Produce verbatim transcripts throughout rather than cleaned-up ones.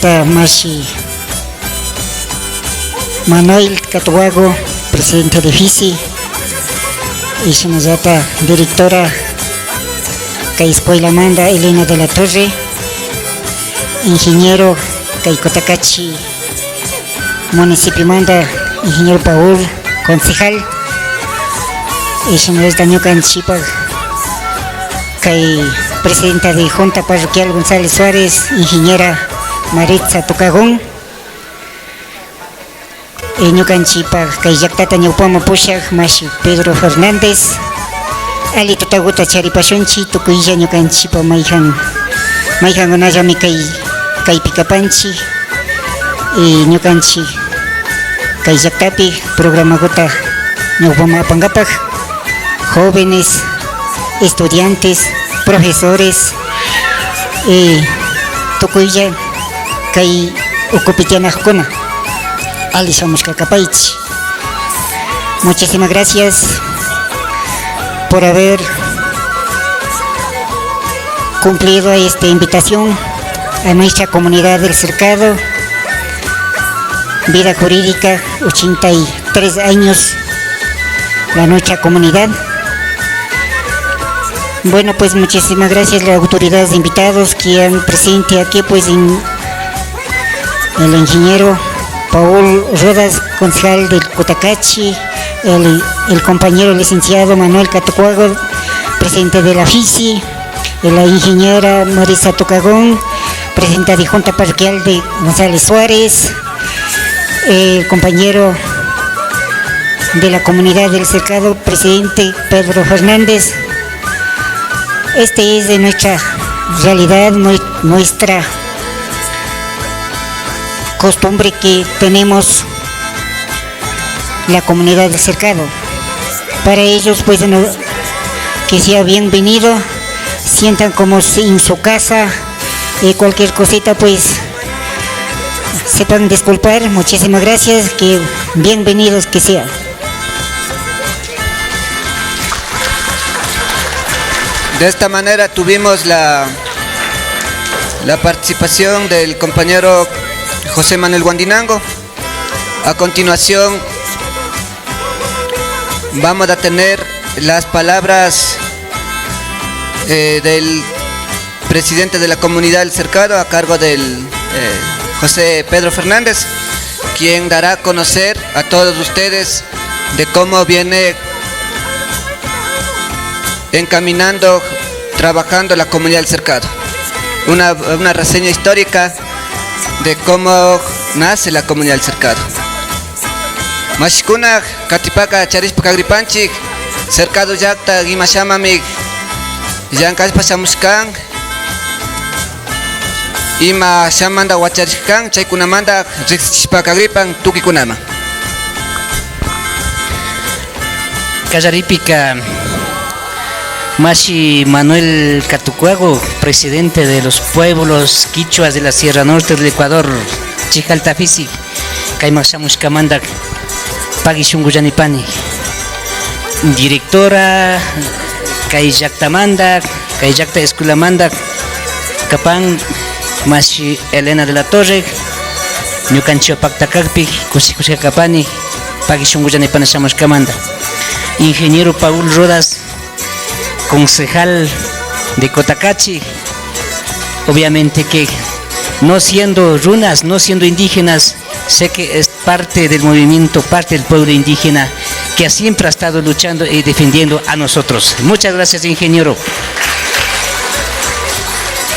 Ta mashi Manuel Catuago, presidente de fisi, y shinallata directora kay escuelamanta Elena de la Torre, ingeniero kay Cotacachi municipiomanta ingeniero Paul, concejal, y shinallata ñukanchipa kay presidenta de Junta Parroquial González Suárez, ingeniera Maritza Tucagón, y ñukanchipa kay llaktata ñawpaman pushak mashi Pedro Fernández, alli tutaguta charipashunchi, tukuylla ñukanchipa mayjan, mayjankunallami kay, kaypi kapanchi, y ñukanchi kay llaktapi programakuta ñawpaman apankapak jóvenes, estudiantes, profesores, y tukuylla kay ukupi tiyanakkuna, alli shamushka kapaychi. Muchísimas gracias por haber cumplido esta invitación a nuestra comunidad del Cercado, vida jurídica, ochenta y tres años, la nuestra comunidad. Bueno, pues muchísimas gracias a las autoridades, invitados que han presente aquí, pues, en el ingeniero Paul Rodas, concejal del Cotacachi, el, el compañero licenciado Manuel Catucuago, presidente de la fisi, la ingeniera Marisa Tucagón, presidenta de Junta Parroquial de González Suárez, el compañero de la comunidad del Cercado, presidente Pedro Fernández. Este es de nuestra realidad, nue-, nuestra costumbre que tenemos la comunidad del Cercado. Para ellos, pues, no, que sea bienvenido, sientan como si en su casa, y cualquier cosita, pues, sepan disculpar. Muchísimas gracias, que bienvenidos que sean. De esta manera tuvimos la, la participación del compañero José Manuel Guandinango. A continuación, vamos a tener las palabras, eh, del presidente de la comunidad del Cercado, a cargo del, eh, José Pedro Fernández, quien dará a conocer a todos ustedes de cómo viene encaminando, trabajando la comunidad del Cercado. Una, una reseña histórica de cómo nace la comunidad del Cercado. Mashikuna, katipaka charishpa kagripanchik, Cercado llakta imashamami llankashpa shamushkan, imashamanta wacharishka kan, chaykunamanta riksichishpa kagripan tukuykunaman. Kallaripika, mashi Manuel Catucuago, presidente de los pueblos quichuas de la Sierra Norte del Ecuador, Chijalta fisi, kayman shamushkamanta pagui shunkulla nipani. Directora, kay llaktamanta, kay llakta escuelamanta kapan mashi Elena de la Torre, ñukanchiwan pakta kakpi kushikushka kapani, pagui shunkulla nipana shamushkamanta. Ingeniero Paul Rodas, concejal de Cotacachi, obviamente que no siendo runas, no siendo indígenas, sé que es parte del movimiento, parte del pueblo indígena que siempre ha estado luchando y defendiendo a nosotros. Muchas gracias, ingeniero.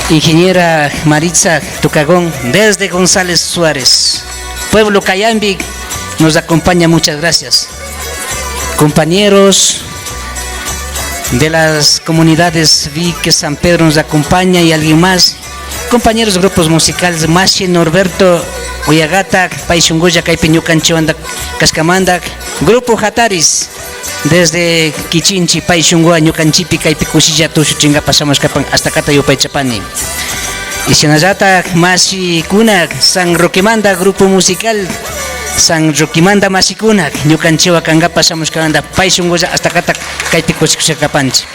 Ingeniera Maritza Tucagón, desde González Suárez, pueblo Cayambi, nos acompaña, muchas gracias. Compañeros de las comunidades, vi que San Pedro nos acompaña y alguien más. Compañeros, grupos musicales, mashi Norberto Uyagata, pay shunkulla kaypi ñukanchiwanta kashkamanta, grupo Jataris, desde Kichinchi, pay shunkuwan ñukanchipi kaypi kushilla tushuchinkapa shamushkapan astakata yupaychapani. Y shinallatak mashikuna San Roquemanta, grupo musical San Roquemanta mashikuna ñukanchiwan kankapa shamushkamanta pay shunkulla astakata kaypi kushikushka kapanchi.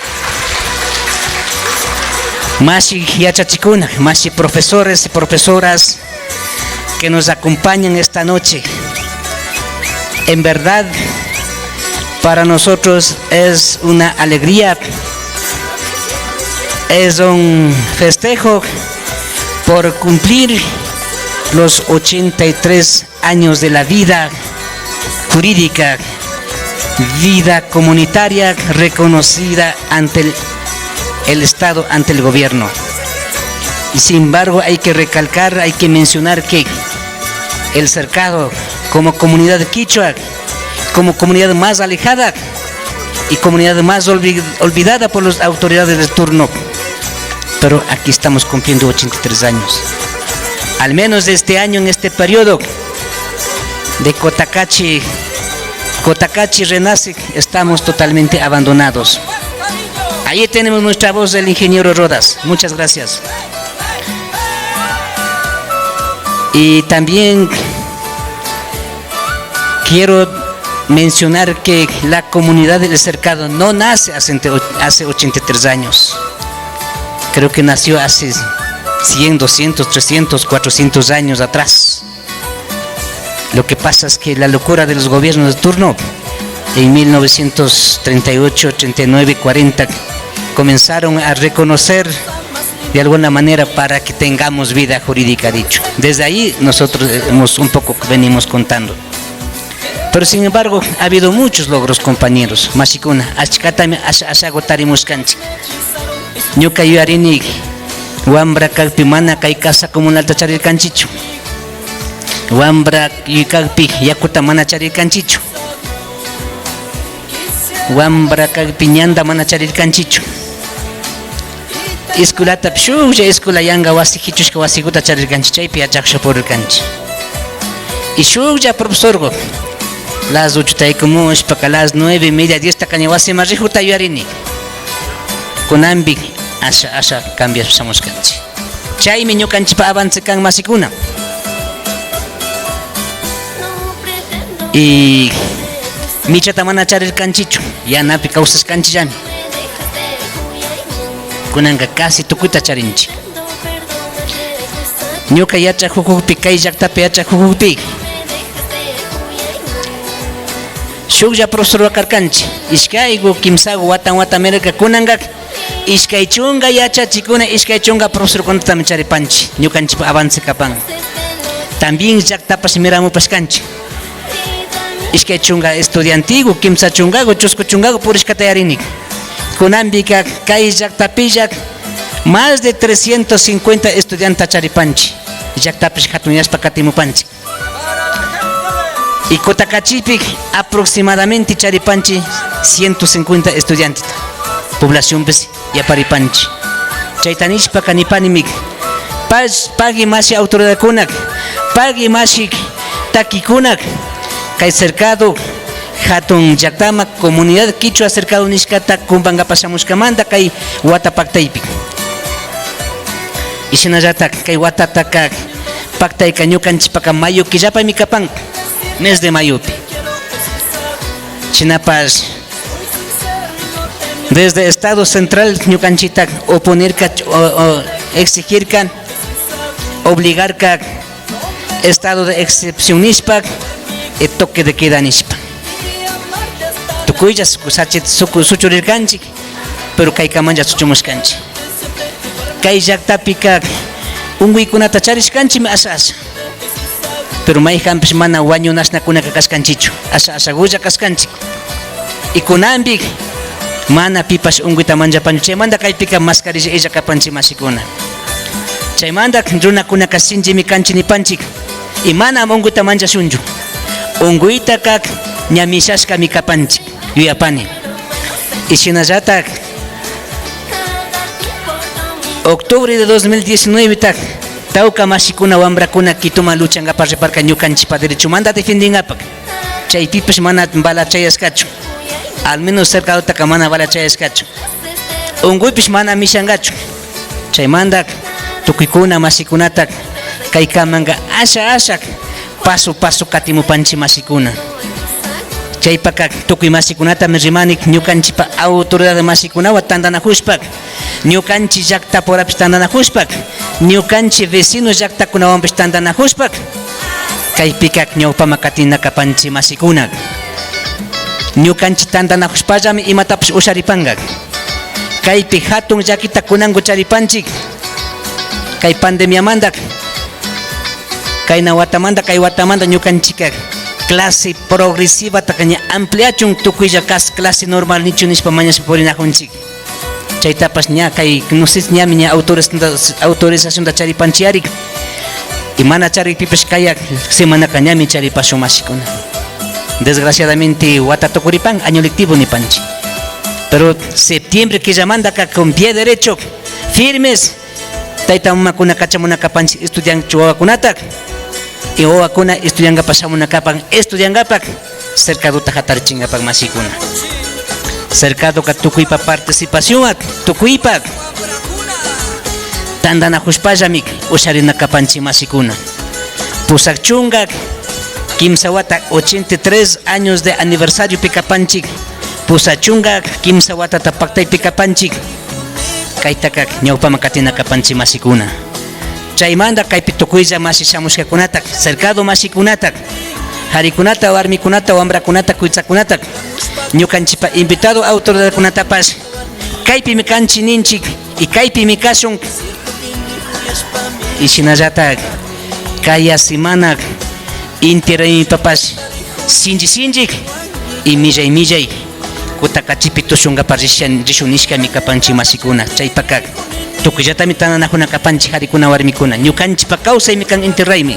Mashi yachachikuna, mashi profesores y profesoras, que nos acompañan esta noche. En verdad, para nosotros es una alegría, es un festejo por cumplir los ochenta y tres años de la vida jurídica, vida comunitaria reconocida ante el, el Estado, ante el gobierno. Y sin embargo, hay que recalcar, hay que mencionar que el Cercado, como comunidad quichua, como comunidad más alejada y comunidad más olvi-, olvidada por las autoridades de turno, pero aquí estamos cumpliendo ochenta y tres años. Al menos este año, en este periodo de Cotacachi, Cotacachi Renace, estamos totalmente abandonados. Ahí tenemos nuestra voz del ingeniero Rodas. Muchas gracias. Y también quiero mencionar que la comunidad del Cercado no nace hace, hace ochenta y tres años. Creo que nació hace cien, doscientos, trescientos, cuatrocientos años atrás. Lo que pasa es que la locura de los gobiernos de turno, en mil novecientos treinta y ocho, treinta y nueve, cuarenta, comenzaron a reconocer de alguna manera para que tengamos vida jurídica, dicho. Desde ahí nosotros hemos un poco venimos contando. Pero sin embargo, ha habido muchos logros, compañeros, mashikuna, achkatami asha, ashago tarimushkanchik. Ñuka yuyarini, wambra kakpi mana kay casa comunalta charirkanchichu. Wambra kakpi yakuta mana charirkanchichu. Wambra kakpi ñanta mana charirkanchichu. Escuelatapish shuklla escuela yanka wasi, kichushka wasikuta charirkanchik, chaypi yachakusha purirkanchik. Y shuklla profesorku, las ocho taykumushpaka, las nueve y media, diez taka ña wasiman rikuta yuyarini. Kunanpi asha, asha cambiashpa shamushkanchik. Chaymi ñukanchikpa avance kan, mashikuna. Y michata mana charirkanchichu, yanapi kawsashkanchillami. Kunanka casi tukuyta charinchik. Ñuka yachakukukpi, kay llaktapi yachakukukpi, shuklla profesorwa karkanchik, ishkayku, kimsaku watan watamirka, kunanka ishkay chunka yachachikuna, ishkay chunka profesorkunatami charipanchik, ñukanchikpa avance kapan. También llaktapash miramupashkanchik. Ishkay chunka estudiantiku, kimsa chunkaku, chusku chunkaku purishkata yarini. Kunanpika kay llaktapilla más de trescientos cincuenta estudianteta charipanchik, llaktapish hatunyashpa katimupanchik. Y Cotacachipi aproximadamente charipanchik ciento cincuenta estudianteta, poblacionpish yaparipanchik. Chayta nishpaka nipanimi, pas-, pagui mashi autoridadkunak, pagui mashi takikunak, kay Cercado, hatun llaktaman, comunidad kichwa Cercado nishkata kumpankapak shamushkamanta kay wata paktaypi. Y shinallatak kay watataka paktayka ñukanchikpaka mayo killapami kapan, mes de mayopi. Shinapash desde Estado Central ñukanchikta oponerka, o, o, exigirka, obligarka estado de excepción nishpa, eh, toque de queda nishpa. Tukuylla suku-, sachi-, suku-, suchurirkanchik, pero kaykamanlla suchumushkanchik. Kay llaktapika unkuykunata charishkanchikmi asha asha. Pero mayjanpish mana wañunashnakunaka kashkanchikchu, asha ashagulla kashkanchik. Y kunanpi mana pipash unkuyta manllapanchu. Chaymanta kaypika mascarilla illa kapanchik, mashikuna. Chaymanta runakunaka shinllimi kanchik nipanchik. Y mana unkuyta manllashunchu. Unkuytaka ña mishashkami kapanchik, yuyapani. Y shinallatak octubre de dos mil diecinueve tak tawka mashikuna, wambrakuna Quitoman luchankapak riparka ñukanchikpa derechomanta defendinkapak. Chaypipish mana bala chayashkachu. Al menos Cercadotaka mana bala chayashkachu. Unkuypish mana mishankachu. Chaymanta tukuykuna mashikunata kaykamanka asha asha paso paso katimupanchik, mashikuna. Chaypaka tukuy mashikunatami rimani, ñukanchikpa autoridad mashikunawan tantanakushpa, ñukanchik llaktapurapish tantanakushpa, ñukanchik vecino llaktakunawanpish tantanakushpa, Kaypika ñawpaman katina kapanchik mashikuna. Ñukanchik tantanakushpallami imatapash usharipanka. Kaypi hatun llakita kunanku charipanchik. Kay pandemiamanta, kayna watamanta, kay watamanta ñukanchikka clase progresivataka ña ampliachun, tukuylla kas clase normal nichun nishpa mañashpa purinakunchik. Chaytapash ña kay, no sé, ñami ña autorizacionta, autorizacionta charipanchik ari. Y mana charikpipash kayak semanaka ñami charipashun mashikuna. Desgraciadamente wata tukuripan, año lectivo nipanchik. Pero septiembre killamantaka con pie derecho, firmes, tayta mamakuna kachamuna kapanchik estudianchik wawakunata. Y wawakuna estudiankapak shamuna kapan, estudiankapak, cercadota hatarichinkapak mashikuna. Cercadoka tukuypa participacionwan, tukuypa tantanakushpallami usharina kapanchik mashikuna. Pusak chunka kimsa wata, ochenta y tres años de aniversariopi kapanchik. Pusak chunka kimsa watata paktaypi kapanchik. Kaytaka ñawpaman katina kapanchik mashikuna. Chaymanta kaypi tukuylla mashi shamushkakunata, cercado mashikunata, karikunata, warmikunata, wambrakunata, kuytsakunata, ñukanchikpa invitado autoridadkunatapash, kaypimi kanchik ninchik y kaypimi kashun. Y shinallatak kaya semana inti raymipapash sinchi sinchi y millay millay Kutakachipi tushunkapak rishan, rishun nishkami kapanchik mashikuna. Chaypaka tukuyllatami tantanakuna kapanchik, karikuna, warmikuna. Ñukanchikpa kawsaymi kan inti raymi.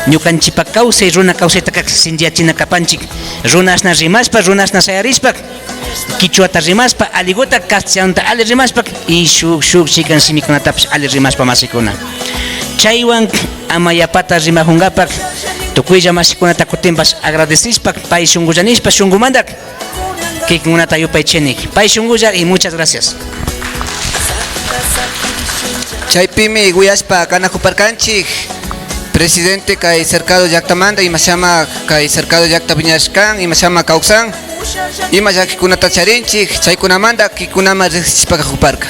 Ñukanchikpa kawsay, runa kawsaytaka sinchiyachina kapanchik. Runashna rimashpa, runashna shayarishpa, kichwata rimashpa, alliguta, castellanota alli rimashpa, y shuk, shuk chikan shimikunatapash alli rimashpa, mashikuna. Chaywan ama yapata rimakunkapak, tukuylla mashikunata kutinpash agradecishpa, pay shunkulla nishpa, shunkumanta kikinkunata yupaychini. Pay shunkulla y muchas gracias. Chaypimi uyashpa kanakuparkanchik, presidente kay Cercado llaktamanta, imashama kay Cercado llakta wiñashkan, imashama kawsan, ima llakikunata charinchik, chaykunamanta kikinkunaman riksichishpa kakuparka.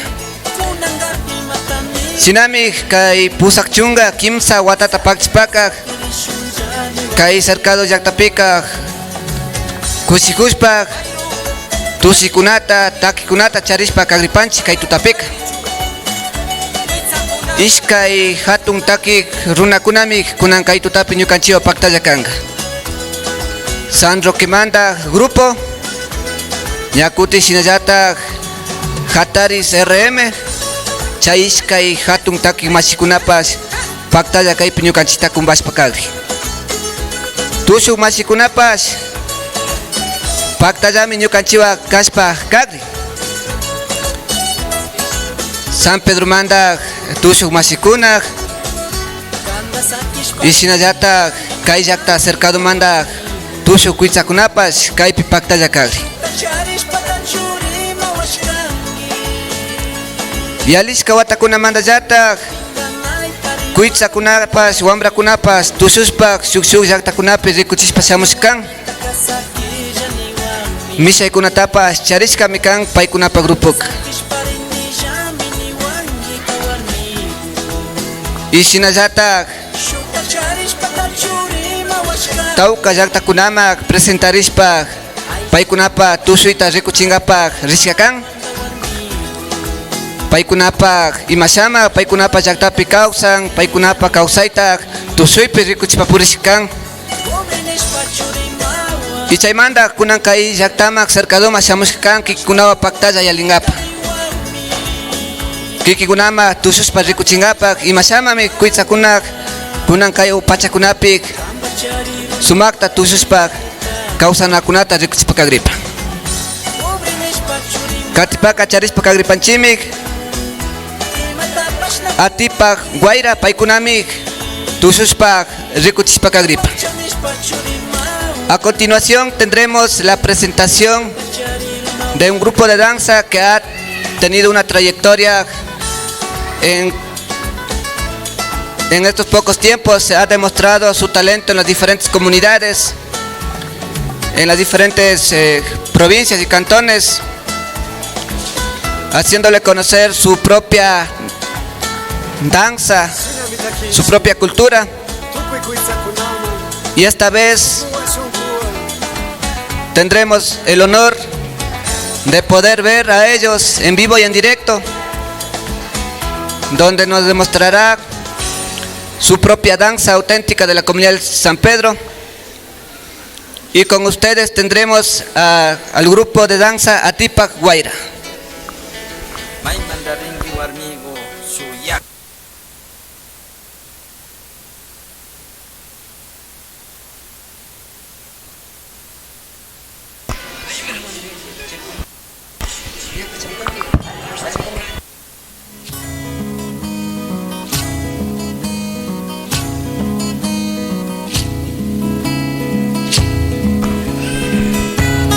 Shinami kay pusak chunka kimsa watata paktashpaka, kay Cercado llaktapika kushikushpa tushukunata, takikunata charishpa kagripanchik kay tutapika. Ishkay hatun taki runakunami kunan kay tutapi ñukanchikwan paktalla kanka. San Roquemanta grupo, ña kutin shinallatak Jataris R M, chay ishkay hatun taki mashikunapash paktalla kaypi ñukanchikta kumpashpa kagri. Tushuk mashikunapash paktallami ñukanchikwan kashpa kagri. San Pedromanta tushuk mashikuna, y shinallatak kay llakta Cercadomanta tushuk kuytsakunapash kaypi paktalla kagri. Yalishka watakunamantallatak kuytsakunapash, wambrakunapash tushushpa shuk shuk llaktakunapi rikuchishpa shamushka kan. Mishaykunatapash charishkami kan paykunapa grupoka. Y shinallatak tawka llaktakunaman presentarishpa paykunapa tushuyta rikuchinkapak rishka kan. Paykunapak imashama, paykunapa llaktapi kawsan, paykunapa kawsayta tushuypi rikuchishpa purishka kan. Y chaymanta kunan kay llaktaman Cercadoman shamushka kan kikinkunawan paktalla yalinkapak. Kikinkunaman tushushpa rikuchinkapak imashamami kuytsakuna kunan kay pachakunapi sumakta tushushpa kawsanakunata rikuchishpa kagripa. Katipaka charishpa kagripanchimi atipak wayra paykunami tushushpa rikuchishpa kagripa. A continuación tendremos la presentación de un grupo de danza que ha tenido una trayectoria en, en estos pocos tiempos, se ha demostrado su talento en las diferentes comunidades, en las diferentes, eh, provincias y cantones, haciéndole conocer su propia danza, su propia cultura. Y esta vez tendremos el honor de poder ver a ellos en vivo y en directo, donde nos demostrará su propia danza auténtica de la comunidad de San Pedro. Y con ustedes tendremos a, al grupo de danza Atipak Wayra. Maymanta rinki warmiku shuk yak-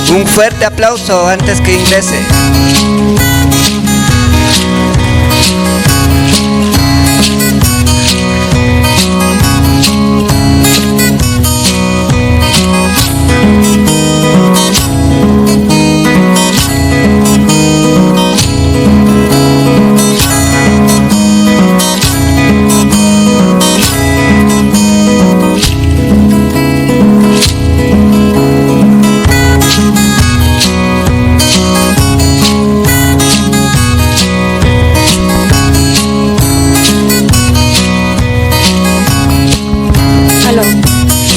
Un fuerte aplauso antes que ingrese. Aló.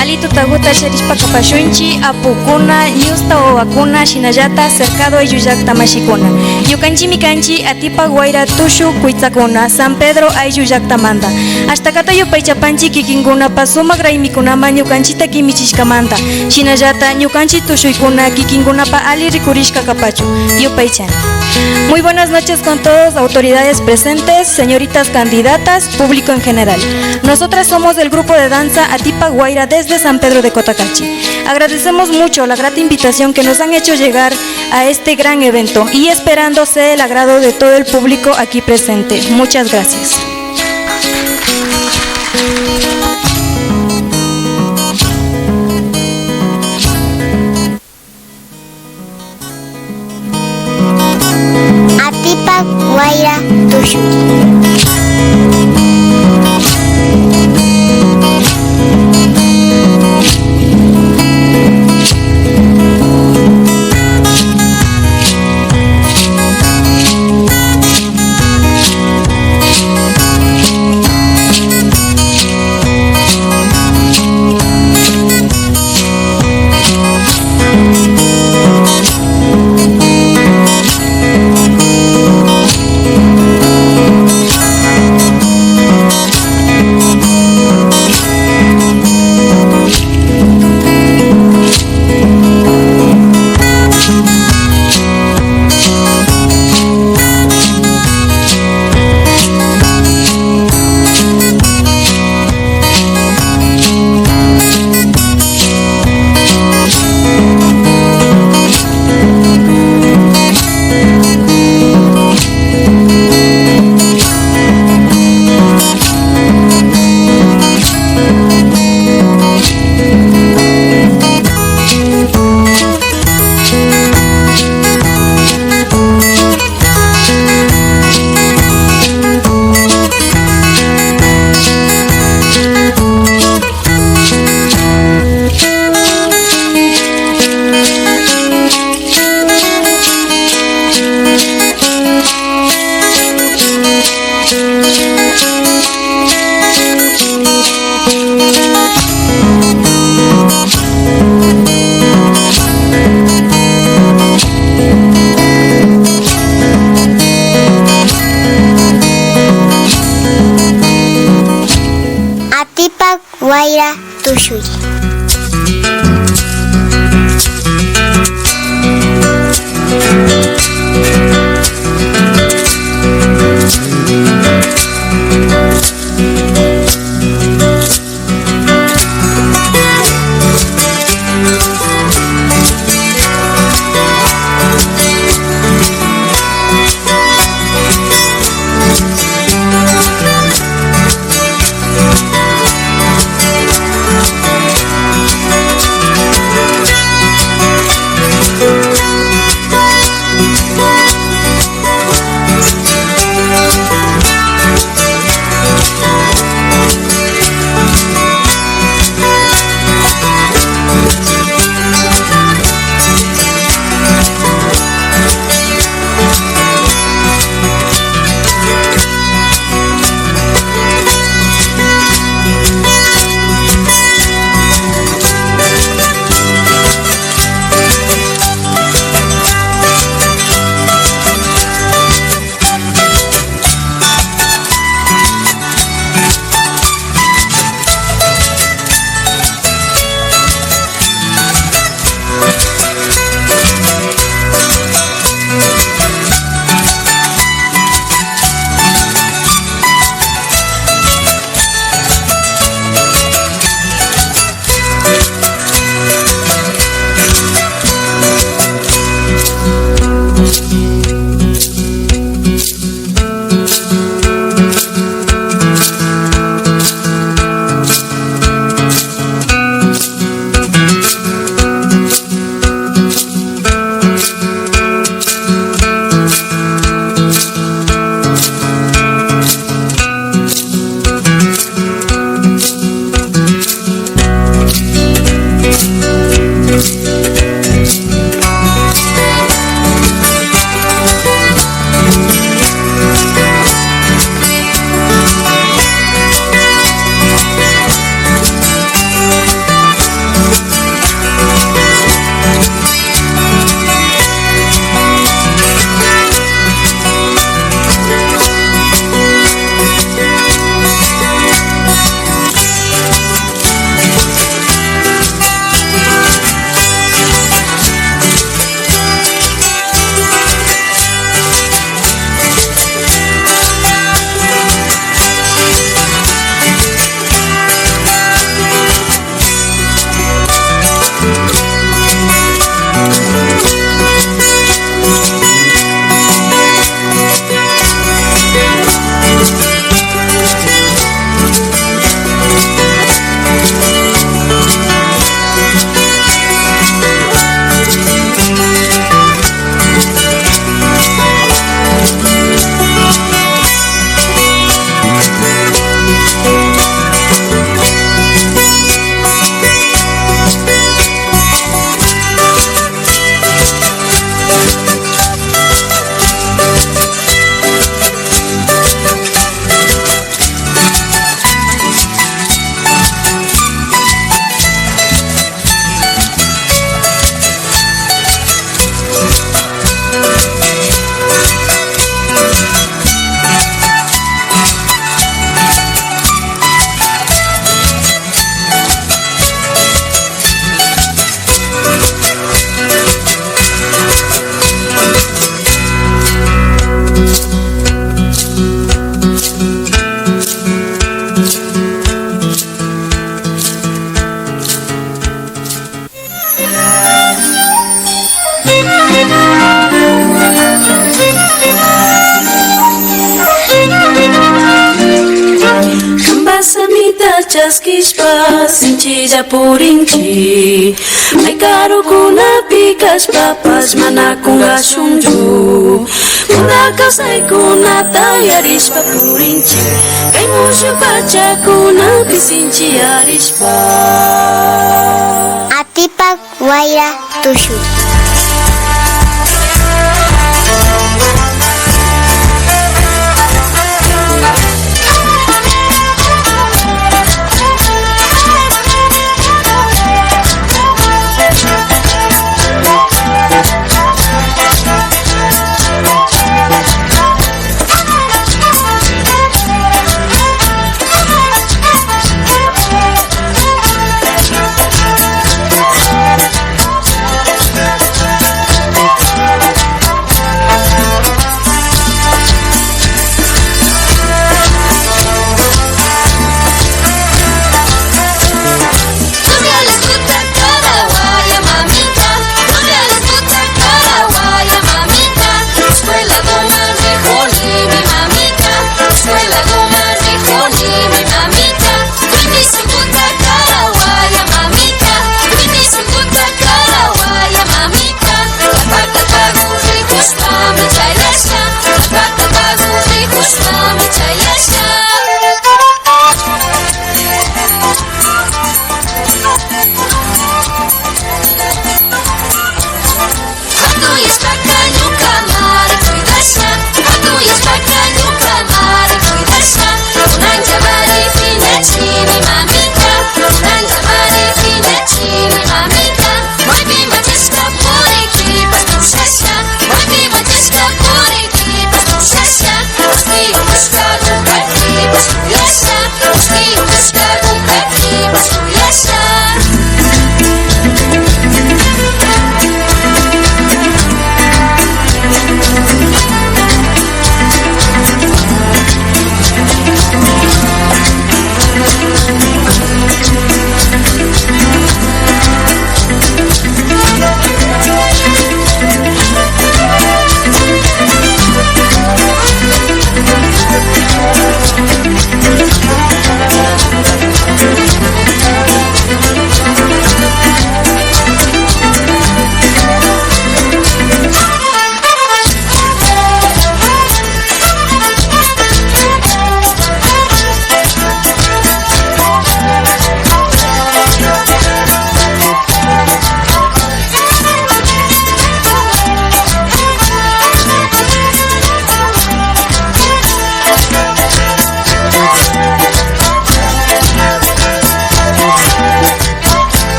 Alli tutaguta charishpa kapashunchi, apukuna, ñusta wawakuna, shinallata cercado ayllu llakta mashikuna. Ñukanchimi kanchi Atipak Wayra Tushu Kuytsakuna, San Pedro ayllu llaktamanta. Ashtakata yupaychapanchi kikinkunapa sumak raymikunaman ñukanchita kimichishkamanta, shinallata ñukanchi tushuykuna kikinkunapa alli rikurishka kapachun. Yupaychani. Muy buenas noches con todos, autoridades presentes, señoritas candidatas, público en general. Nosotras somos del grupo de danza Atipak Wayra desde San Pedro de Cotacachi. Agradecemos mucho la grata invitación que nos han hecho llegar a este gran evento y esperando sea el agrado de todo el público aquí presente. Muchas gracias. Atipak Wayra Tushuy. Atipak Wayra Tushuy. Chaskishpa sinchilla purinchi, may karukunapi kashpapash mana kungashunchu. Kuna kawsaykunata yarishpa purinchi, kay mushuk pachakunapi sinchiyarishpa. Atipak wayra tushuy.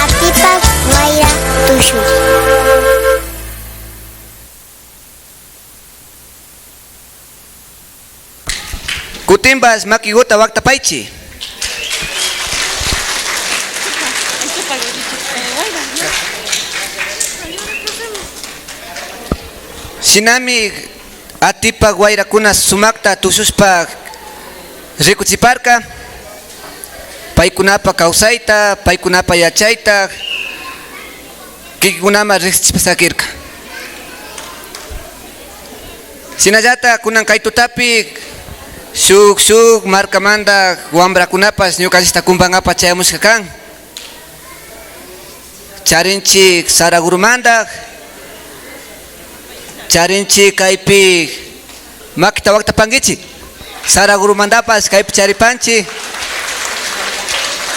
Atipak wayra tushuy. Kutinpash makiguta waktapaychi. Shinami atipak wayrakuna sumakta tushushpa rikuchiparka paykunapa kawsayta, paykunapa yachayta, kikinkunaman riksichishpa sakirka. Shinallata kunan kay tutapi shuk, shuk markamanta wambrakunapash ñukanchikta kumpankapak chayamushka kan. Charinchik Saragurumanta, charinchik kaypi. Makita waktapankichik. Saragurumantapash kaypi charipanchik.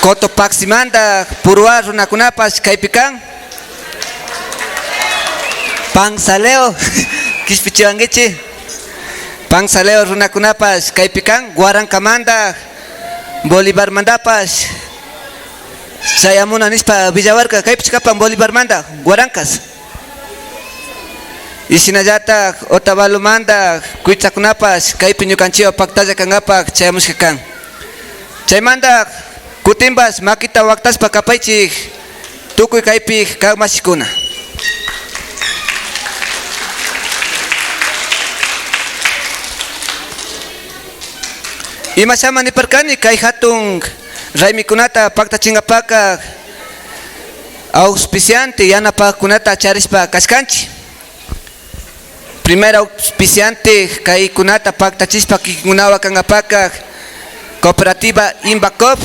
Cotopaximanta Puruá runakunapash kaypi kan. Pansaleo kishpichiwankichik. Pansaleo runakunapash kaypi kan. Guarankamanta, Bolivarmantapash. chayamuna nishpa willawarka, kaypish kapan Bolivarmanta, Guarancas. Y shinallatak Otavalomanta kuytsakunapash kaypi ñukanchikwan paktalla kankapak chayamushka kan. Chaymanta kutinpash makita waktashpa kapaychik tukuy kaypi kak mashikuna. Imashama niparkani, kay hatun raymikunata paktachinkapaka auspiciante yanapakkunata charishpa kashkanchik. Primer auspiciante kaykunata paktachishpa kikinkunawan kankapaka cooperativa Imbacop,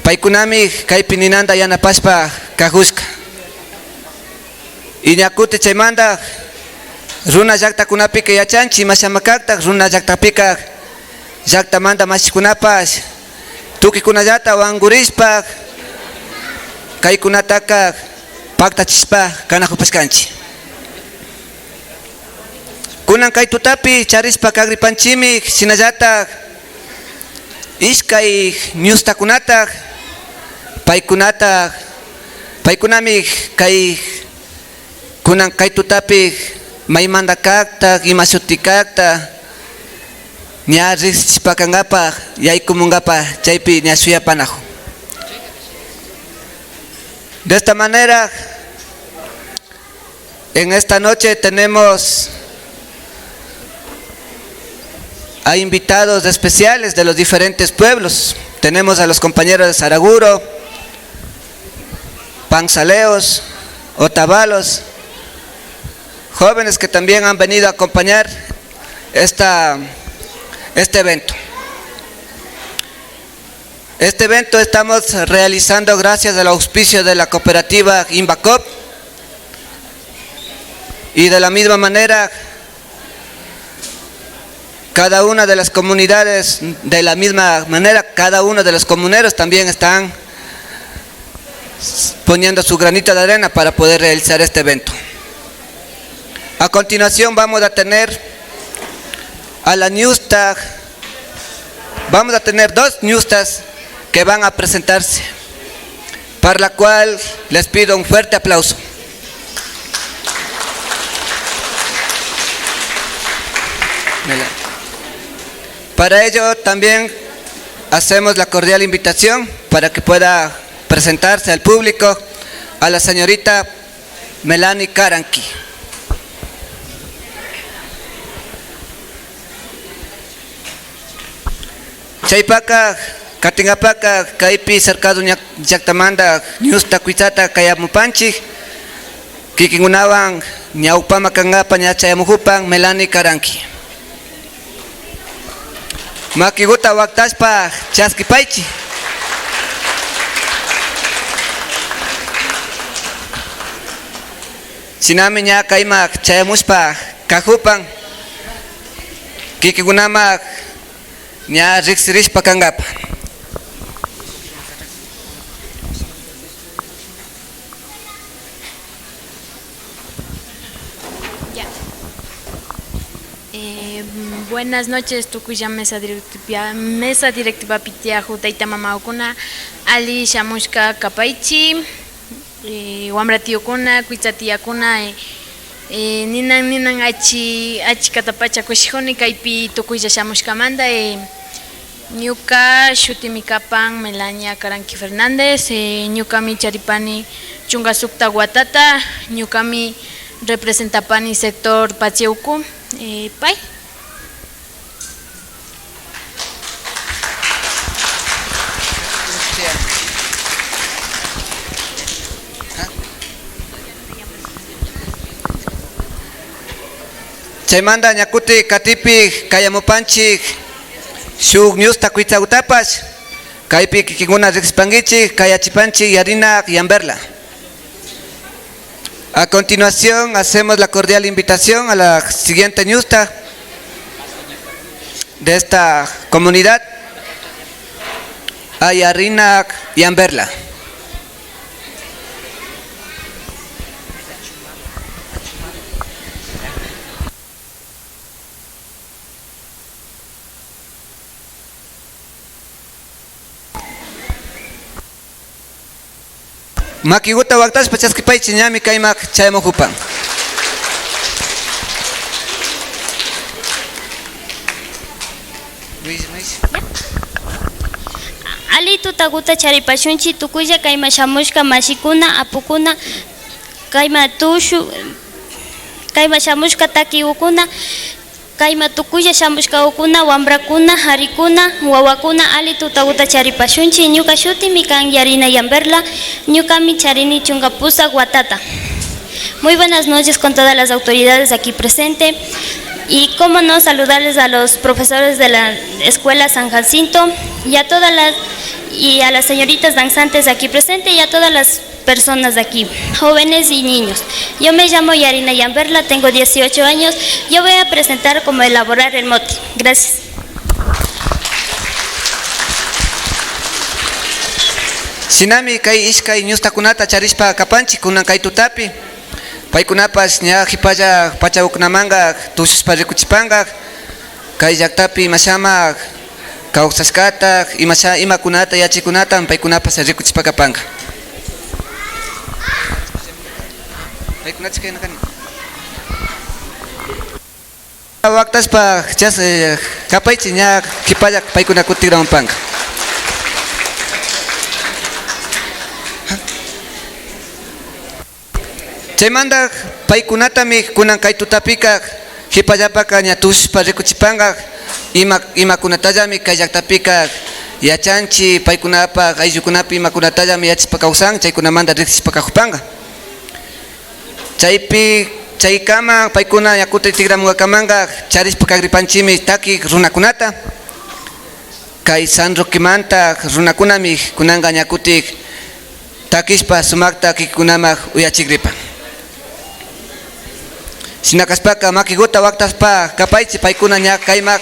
paykunami kaypi ninanta yanapashpa kajushka. Y ña kutin chaymanta runa llaktakunapika yachanchik imashama kakta, runa llaktakpika llaktamanta mashikunapash tukuykunallata wankurishpa kaykunataka paktachishpa kanajupashkanchik. Kunan kay tutapi charishpa kagripanchikmi shinallatak ishkay ñustakunata, paykunata, paykunami kay kunan kay tutapi maymanta kakta, ima shuti kakta ña riksichishpa kankapa, yaykumunkapak chaypi ña shuyapanajun. De esta manera, en esta noche tenemos a invitados especiales de los diferentes pueblos. Tenemos a los compañeros de Saraguro, Panzaleos, Otavalos, jóvenes que también han venido a acompañar esta, este evento. Este evento estamos realizando gracias al auspicio de la cooperativa Imbacop y de la misma manera cada una de las comunidades, de la misma manera cada uno de los comuneros también están poniendo su granito de arena para poder realizar este evento. A continuación vamos a tener a la ñusta, vamos a tener dos ñustas que van a presentarse, para la cual les pido un fuerte aplauso. Para ello también hacemos la cordial invitación para que pueda presentarse al público a la señorita Melanie Caranqui. Chaypaka, katinkapaka, kaypi Cercado ña-, llaktamanta ñusta kuytsata kayamupanchik, kikinkunawan ñawpama kankapa ña chayamujupan Melanie Caranqui. Makiguta waktashpa chaskipaychik. Shinami ña kayman chayamushpa kajupan, kikinkunaman ña riksirishpa kankapa. Ya. Eh, buenas noches, tukuylla mesa directiva, mesa directivapi tiyaku tayta mamakuna, alli shamushka kapaychik. Eh, wamra tiyukuna, kuytsa tiyakuna, eh, eh, ninan, ninan achi-, achikatapacha kushijuni kaypi tukuylla shamushkamanta, eh, ñuka shutimi kapan Melania Caranqui Fernández, eh, ñukami charipani chunka sukta watata, ñukami representapani sector Patsiuku, eh, pay. Chaymanta ña kutin katipi kayamupanchik shuk ñusta kuytsagutapash, kaypi kikinkuna riksispankichik, kayachipanchik Yarina Yamberla. A continuación, hacemos la cordial invitación a la siguiente ñusta de esta comunidad, a Yarina Yamberla. Makiguta waktashpa chaskipaychi, ñami kaymak chayamujupan. Ali tutaguta charipashunchi tukuylla kayma shamushka mashikuna, apukuna, kayma tushu, kayma shamushka takigukuna, kayma tukuylla shamushkagukuna, wambrakuna, jarikuna, wawakuna, ali tutaguta charipashunchi. Ñuka shutimi kan Yarina Yamberla, ñukami charini chunka pusak watata. Muy buenas noches con todas las autoridades aquí presentes. Y cómo no saludarles a los profesores de la Escuela San Jacinto y a todas las, y a las señoritas danzantes aquí presentes y a todas las personas de aquí, jóvenes y niños. Yo me llamo Yarina Yamberla, tengo dieciocho años. Yo voy a presentar cómo elaborar el mote. Gracias. Shinami kay ishkay ñustakunata charishpa kapanchi kunan kay tutapi. Paykunapash ña jipalla pachagukunamanka tushushpa rikuchipanka. Kay llaktapi imashamak kawsashkata, imasha, imakunata yachaykunata paykunapash rikuchipa kapanka. Paykunachu kayna kani. Waktashpa chas, eh, kapaychi ña kipalla paykuna kutin tikramupanka. Chaymanta paykunatami kunan kay tutapika jipallapaka ña tushushpa rikuchipanka ima, imakunatallami kay llaktapika yachanchi, paykunapa ayllukunapi imakunatallami yachashpa kawsan, chaykunamanta riksishpa kajupanka. Chaypi, chaykama paykuna ña kutin tikramunkakamanka charishpa kagripanchimi takik runakunata. Kay San Roquemanta runakunami kunanka ña kutin takishpa sumakta kikikunaman uyachigripan. Shina kashpaka makiguta waktashpa kapaychi paykuna ña kaymak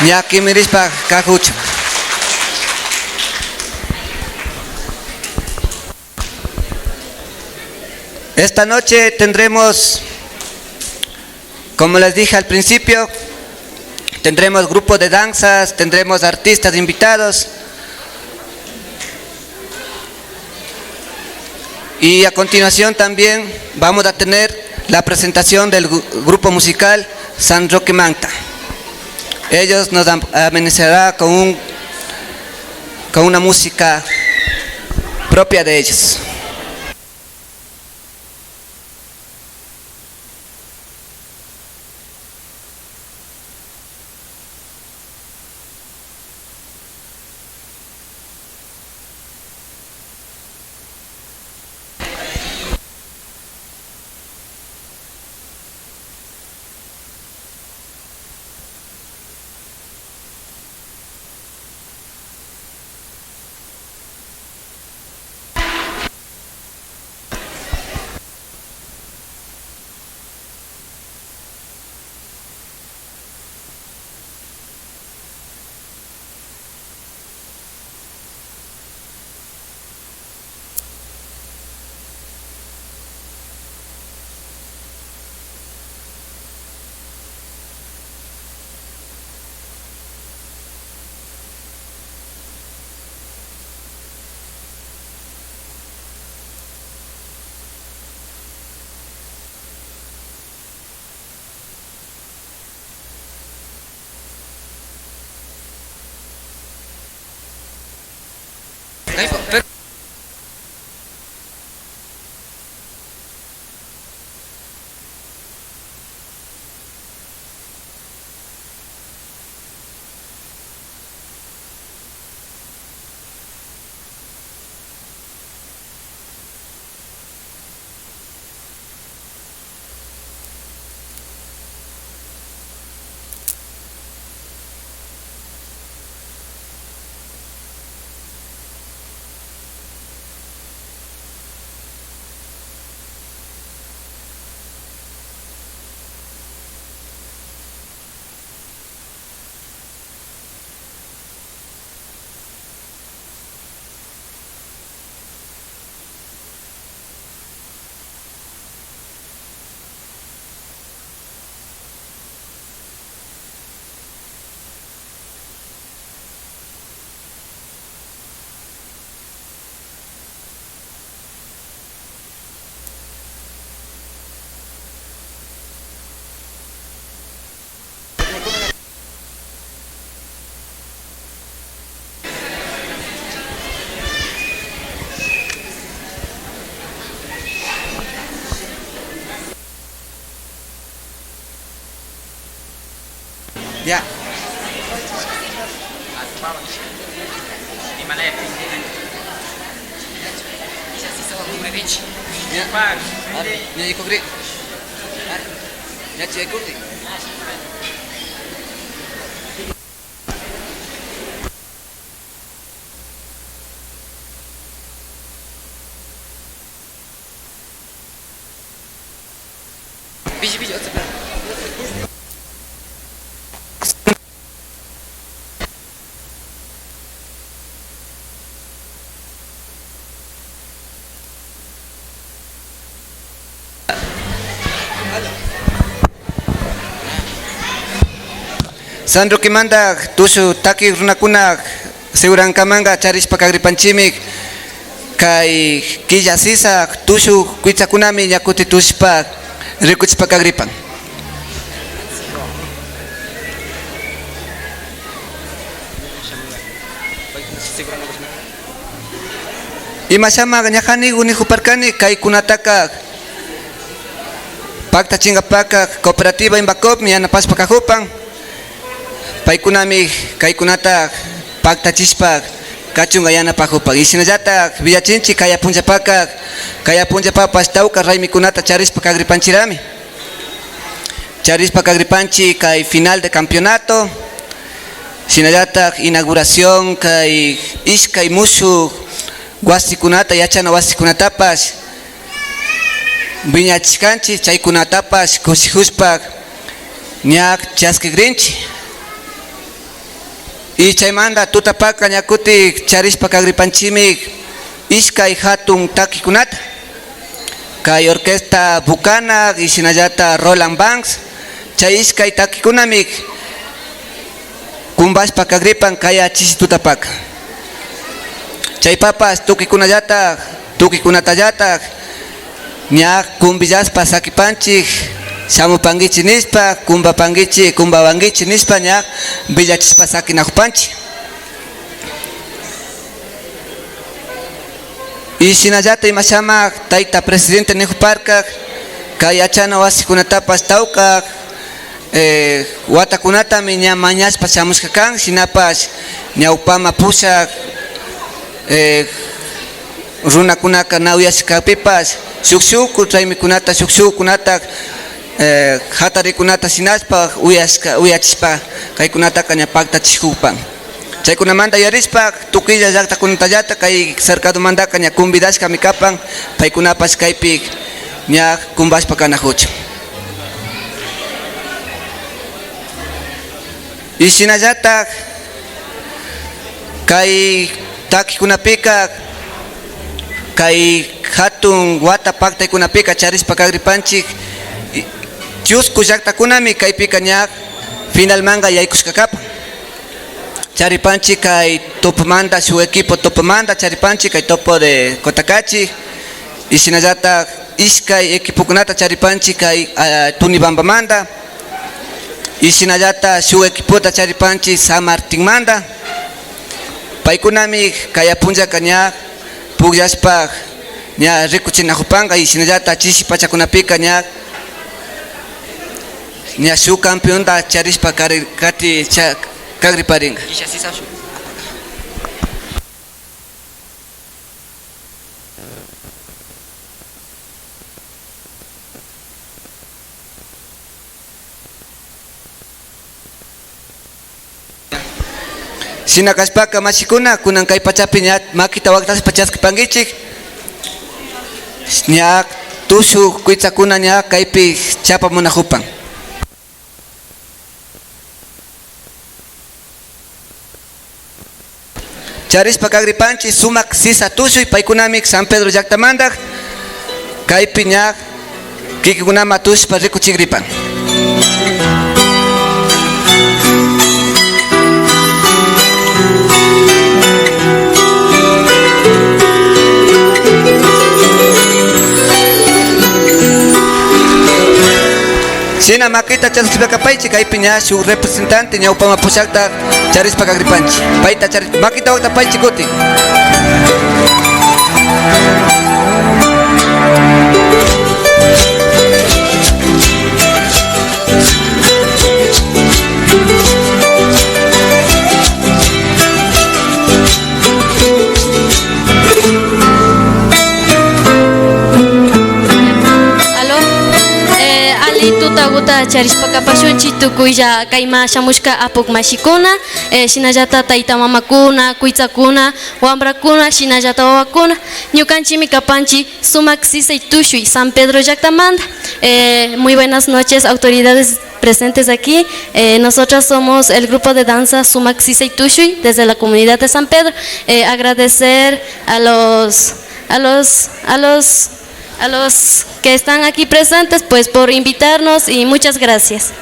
ña kimirishpa kajuchun. Esta noche tendremos, como les dije al principio, tendremos grupo de danzas, tendremos artistas invitados. Y a continuación también vamos a tener la presentación del gru-, grupo musical San Roque Manta. Ellos nos am-, amenizará con un, con una música propia de ellos. Ya. Ña. Ña yaykukri. Ña yaykukri. San Roquemanta tushu taki runakuna segurankamanka charishpa kagripanchimi. Kay killa sisa tushu kuytsakunami ña kuti tushpa rikuchishpa kagripan. Imashama ña janigu nijuparkani, kaykunataka paktachinkapaka cooperativa Invacopmi yanapashpa kajupan. Paykunami kaykunata paktachishpa kachunka yanapajupan. Y shinallatak willachinchi kaya punllapaka, kaya punllapapash tawka raymikunata charishpa kagripanchirami. Charishpa kagripanchi kay final de campeonato, shinallatak inauguración kay ishkay mushuk wasikunata, yachana wasikunatapash wiñachishkanchi, chaykunatapash kushijushpa ña chaskigrinchi. Y chaymanta tutapaka ña kuti charishpa kagripanchimi ishkay jatun takikunata. Kay orquesta Bucana y shinallata Roland Banks, chay ishkay takikunami kumbashpa kagripan kaya chishi tutapaka. Chaypapash tukikunallata, tukikunatallata ña kumbillashpa sakipanchi, shamupankichi nishpa, kumbapankichi, kumbawankichi nishpa ña willachishpa sakinajupanchi. Y shinallata imashama tayta presidente nijuparka, kay yachana wasikunatapash tawka, eh, watakunatami ña mañashpa shamushka kan, shinapash ñawpama pushak, eh, runakunaka na uyashka kakpipash, shuk shuk raymikunata, shuk shukkunata, eh, jatarikunata shinashpa uyashka, uyachishpa, kaykunataka ña paktachijupan. Chaykunamanta yuyarishpa, tukuylla llaktakunatallata kay cercadomantaka ña convidashkami kapan, paykunapash kaypi ña kumbashpa kanajuchun. Y shinallatak kay takikunapika, kay jatun wata paktaykunapika charishpa kagripanchi, y chusku llaktakunami kaypika ña finalmanka yaykushka kapan. Charipanchi kay tupamanta, shuk equipo tupamanta charipanchi, kay Topo de Cotacachi, y shinallata ishkay equipokunata charipanchi kay, ah, Tunibambamanta, y shinallata shuk equipota charipanchi San Martinmanta. Paykunami kaya punllaka ña pukllashpa ña rikuchinajupanka, y shinallata chishi pachakunapika ña, ña shuk campeonta charishpa kari-, kati-, cha-, kagriparinka. Shina kashpaka, mashikuna, kunan kay pachapi ña makita waktashpa chaskipankichik. Ña tushu kuytsakuna ña kaypi chapamunajupan. Charishpa kagripanchi sumak sisa tushuy, paykunami San Pedro llaktamanta, kaypi ña kikinkunama tushpa rikuchigripan. Shina makita chaskishpa kapaychi, kaypi ña shuk representante ñawpama pushakta charishpa kagripanchi. Payta chari-, makita waktapaychi kutin. Ta charishpa kapashunchik tukuylla kayman shamushka apuk mashikuna, eh, shinallata tayta mamakuna, kuytsakuna, wambrakuna, shinallata wawakuna. Ñukanchikmi kapanchik Sumak Sisay Tushuy, San Pedro llaktamanta. Eh, muy buenas noches, autoridades presentes aquí. Eh, nosotras somos el grupo de danza Sumak Sisay Tushuy desde la comunidad de San Pedro. Eh, agradecer a los, a los, a los, a los que están aquí presentes, pues, por invitarnos y muchas gracias.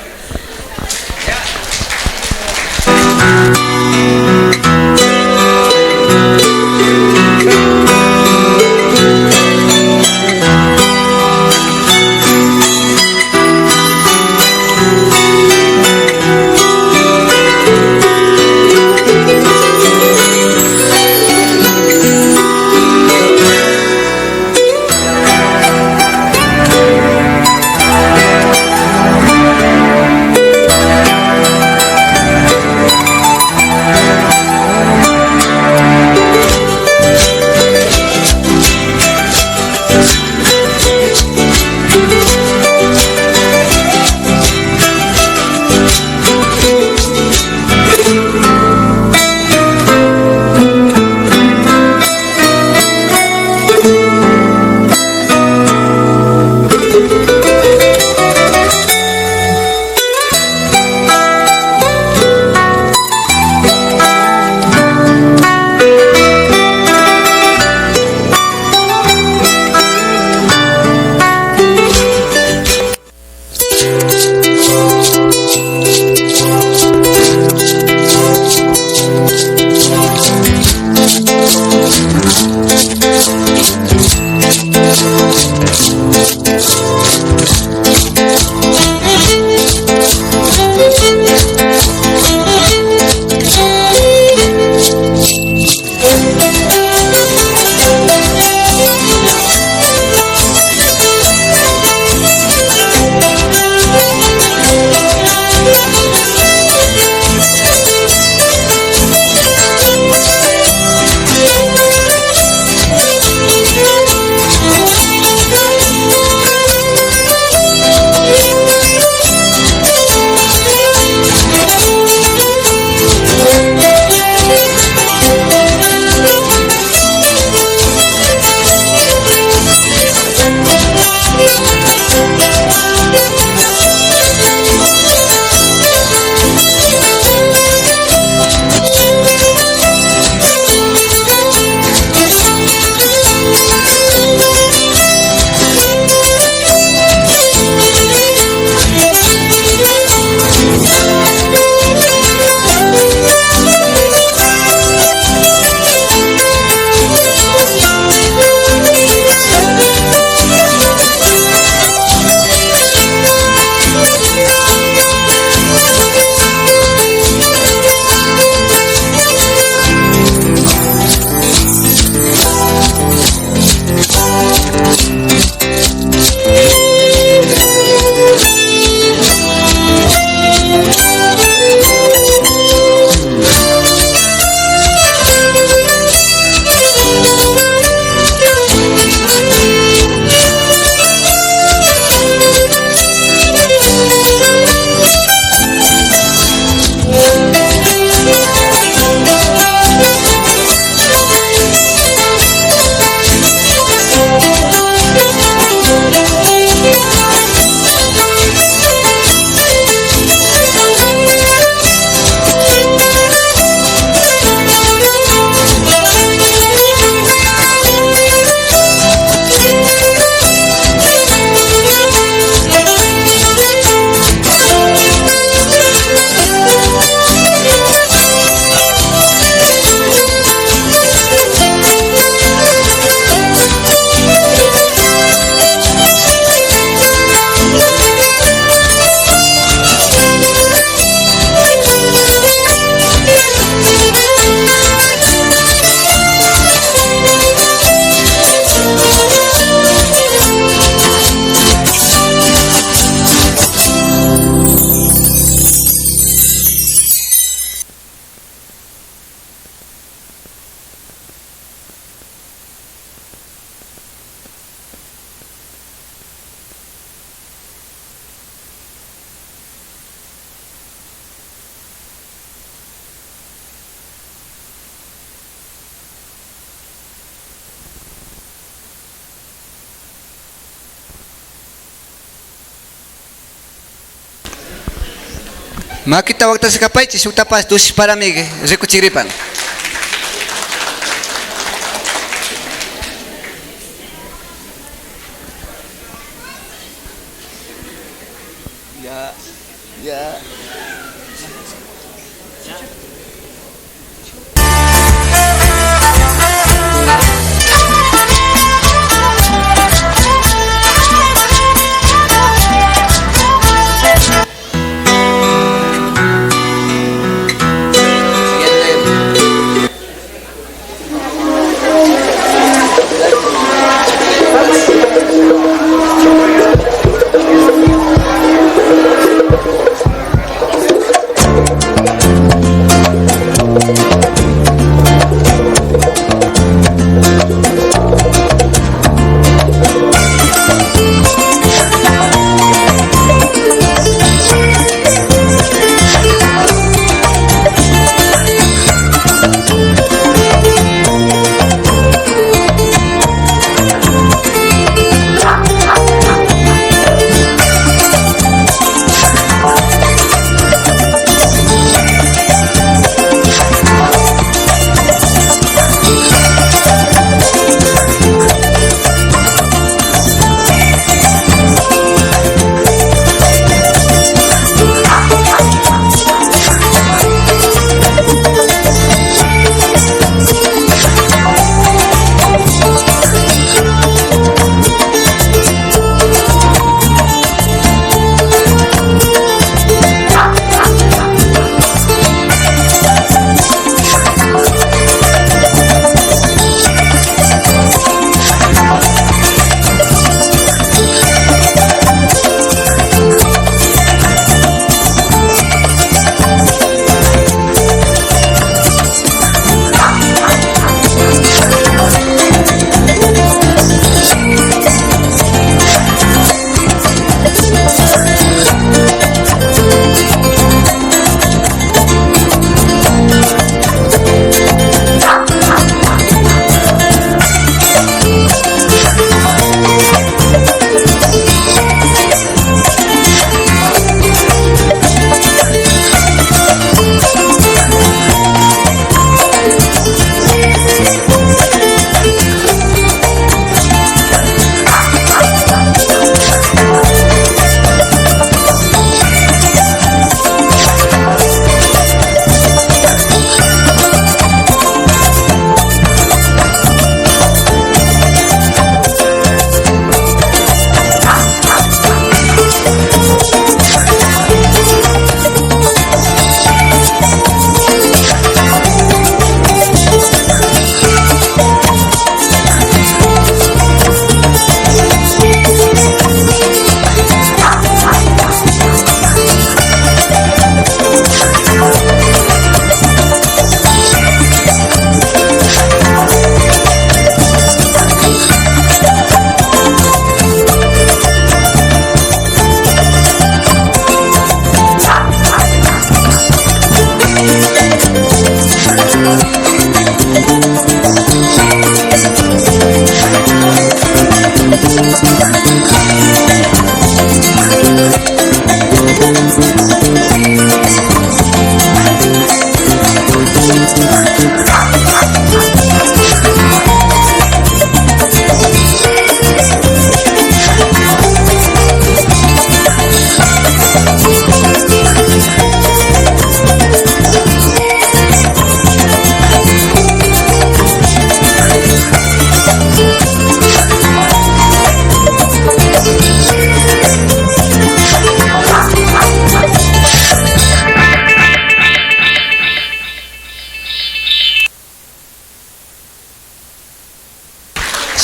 Makita waktashka kapaychik, shuktapash tushishparami rikuchigripan. Ya, ya.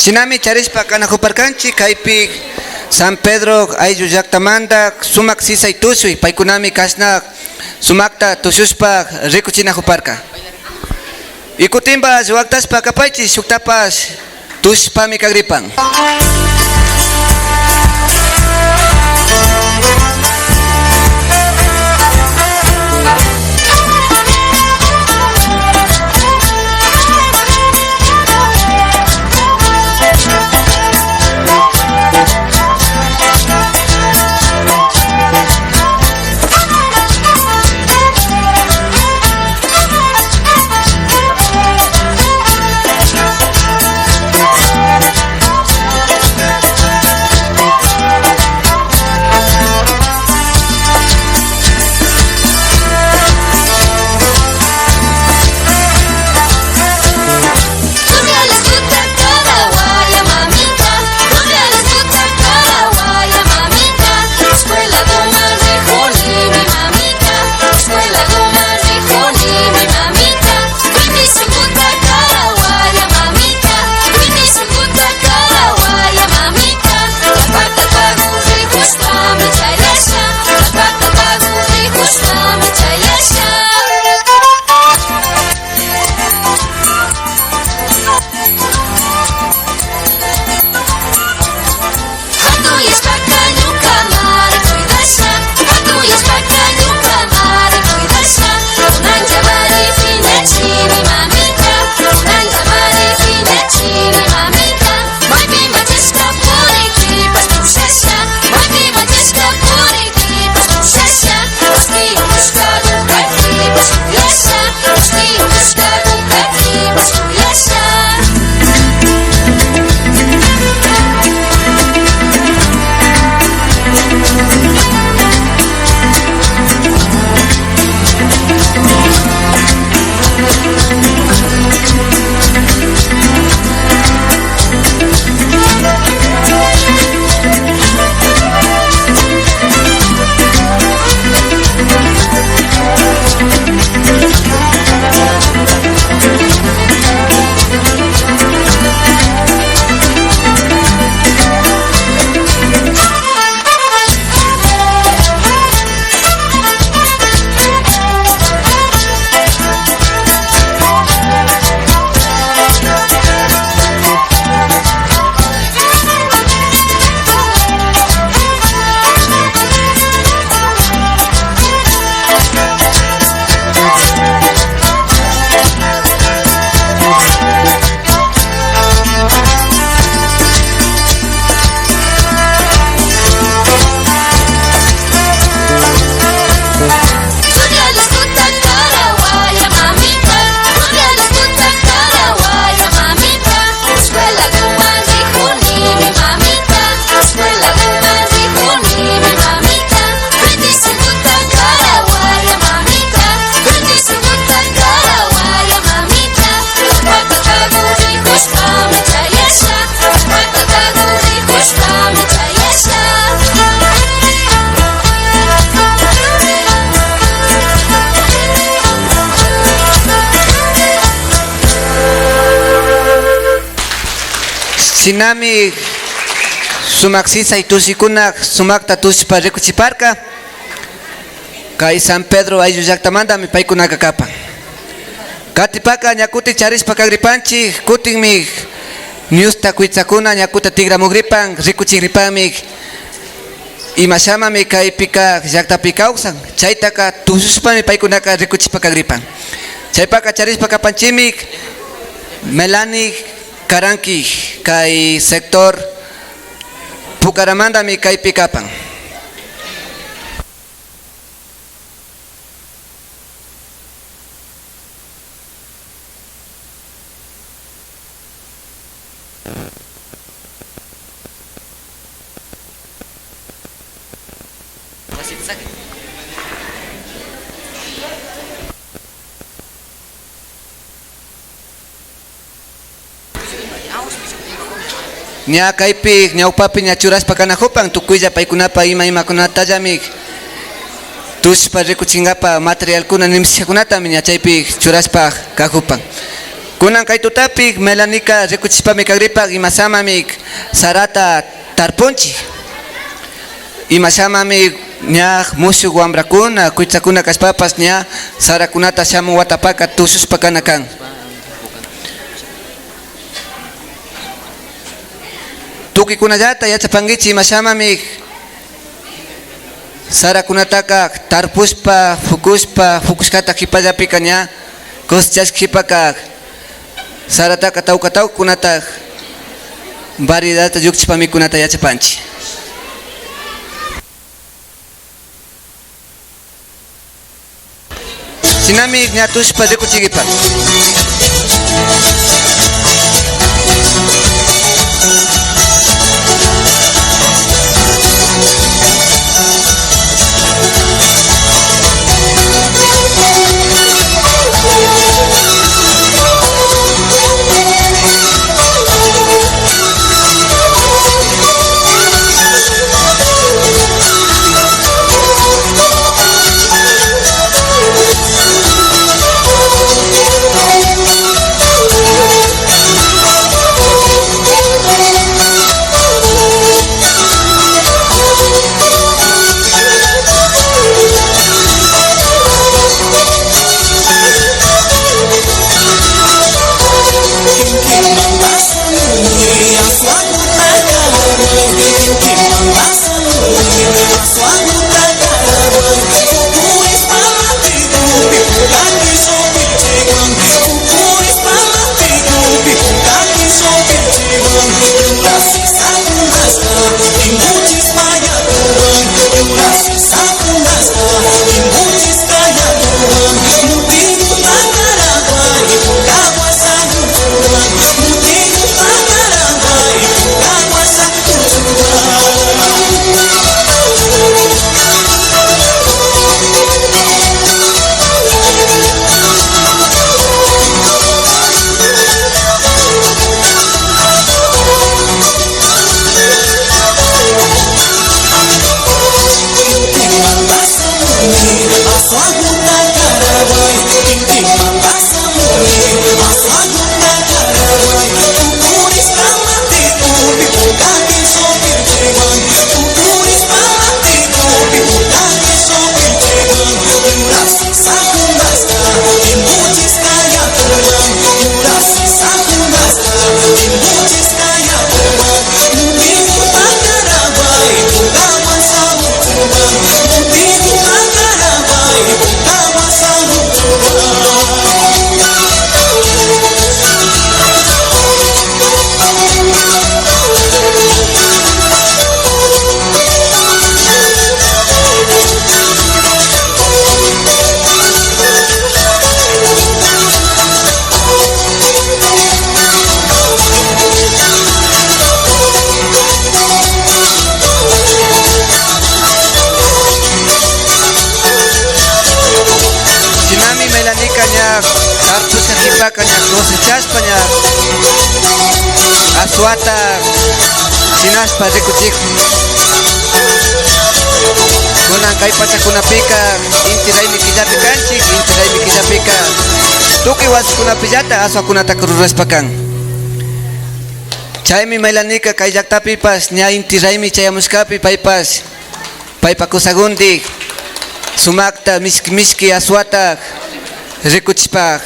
Shinami charishpa kanakuparkanchik kaypi San Pedro ayllu llaktamanta sumak sisay tushuy, paykunami kashna sumakta tushushpa rikuchinakuparka. Y kutinpash waktashpa kapaychik, shuktapash tushpami kagripan. Shinami sumak sisay tushikuna sumakta tushishpa rikuchiparka. Kay San Pedro ayllu llaktamantami paykunaka kapan. Katipaka ña kutin charishpa kagripanchik, kutinmi ñusta kuytsakuna ña kutin tigramugripan, rikuchigripanmi. Imashamami kaypika llaktapi kawsan, chaytaka tushushpami paykunaka rikuchishpa kagripan. Chaypaka charishpa kapanchikmi Melanie Caranqui, kay sector Pucaramantami kaypi kapan. Ña kaypi ñawpapi ña churashpa kanakupan tukuylla paykunapa ima imakunatallami tushpa rikuchinkapa materialkuna nimashakunatami ña chaypi churashpa kakupan. Kunan kay tutapi Melanica rikuchishpami kagripan imashamami sarata tarpunchik. Imashamami ña mushuk wambrakuna, kuytsakuna kashpapash ña sarakunata shamun watapaka tushushpa kana kan. Tukuykunallata yachapankichik imashamami sarakunataka tarpushpa, pukushpa, pukushkata kipallapika ña cosechashka kipaka sarataka tawka tawkakunata variedadta llukchishpa mikunata yachapanchik. Shinami ña tushpa rikuchikipak. Shinami Melanica ña tarpushka kipaka ña cosechashpa ña aswata shinashpa rikuchikun. Kunan kay pachakunapika inti raymi killapi kanchik, inti raymi killapika tukuy wasikunapillata aswakunataka rurashpa kan. Chaymi Mailanika kay llaktapipash ña inti raymi chayamushkapi paypash paypa kusakundik sumakta mishki mishki aswata rikuchishpa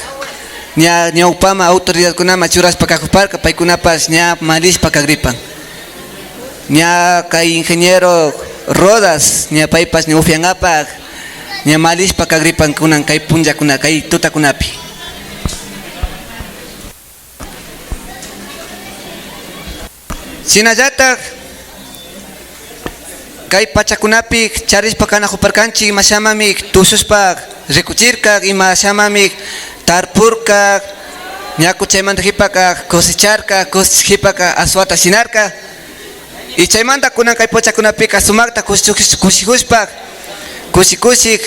ña ñawpaman autoridadkunaman churashpa kakuparka, paykunapash ña malishpa kagripan. Ña kay ingeniero Rodas ña paypash ña upiankapak ña malishpa kagripan kunan kay punllakuna, kay tutakunapi. Shinallatak kay pachakunapi charishpa kanakuparkanchik, imashamami tushushpa rikuchirka, imashamami tarpurka, ñaku chaymanta kipaka cosecharka, cosechak kipaka aswata shinarka. Y chaymanta kunan kay pachakunapika sumakta kushi-, kushikushpa, kushi kushik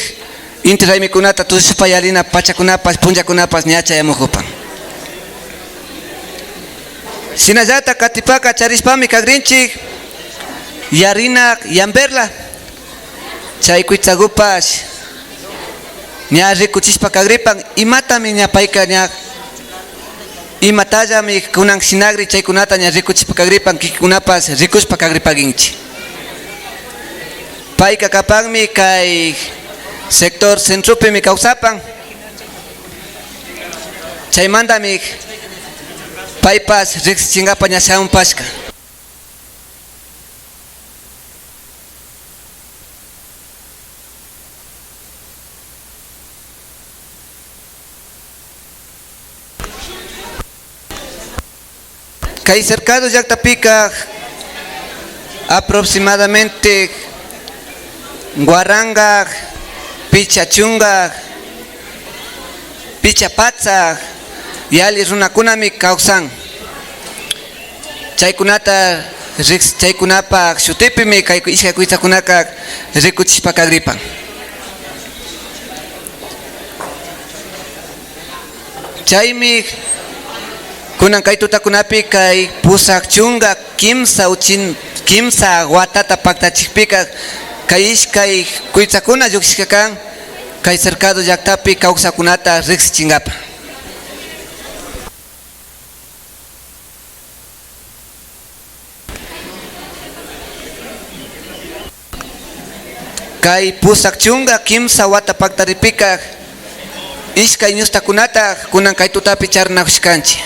inti raymikunata tushushpa yalina pachakunapash punllakunapash ña chayamukupan. Shinallata katipaka charishpami kagrinchik yarina yamberla. Chay kuytsakupash ña rikuchishpa kagripan, imatami ña payka ña, imatallami kunan shinagri chaykunata ña rikuchishpa kagripan, kikinkunapash rikushpa kagripakinchik. Payka kapanmi kay sector centropimi kawsapan. Chaymantami paypash riksichinkapa ña shamupashka. Kay Cercado llaktapika aproximadamente waranka pichka chunka pichka patsak yalli runakunami kawsan. Chaykunata riks-, chaykunapa shutipimi kay ishkay kuytsakunaka rikuchishpa kagripan. Chaymi kunan kay tutakunapi kay pusak chunka kimsa uchin-, kimsa watata paktachikpika kay ishkay kuytsakuna llukshishka kan kay Cercado llaktapi kawsakkunata riksichinkapa. Kay pusak chunka kimsa wata paktaripika ishkay ñustakunata kunan kay tutapi charinakushkanchik.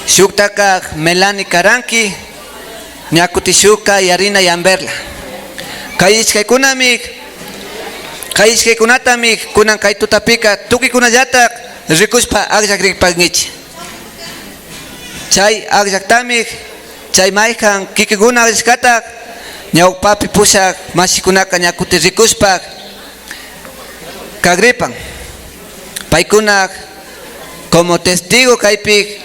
Shuktaka Melanie Caranqui, ña kutin shukka Yarina Yamberla. Kay ishkaykunami, kay ishkaykunatami kunan kay tutapika tukuykunallatak rikushpa akllakripankichik. Chay akllaktami chay maykan kikinkuna akllashkata ñawpapi pushak mashikunaka ña kutin rikushpa kagripan. Paykuna como testigo kaypi,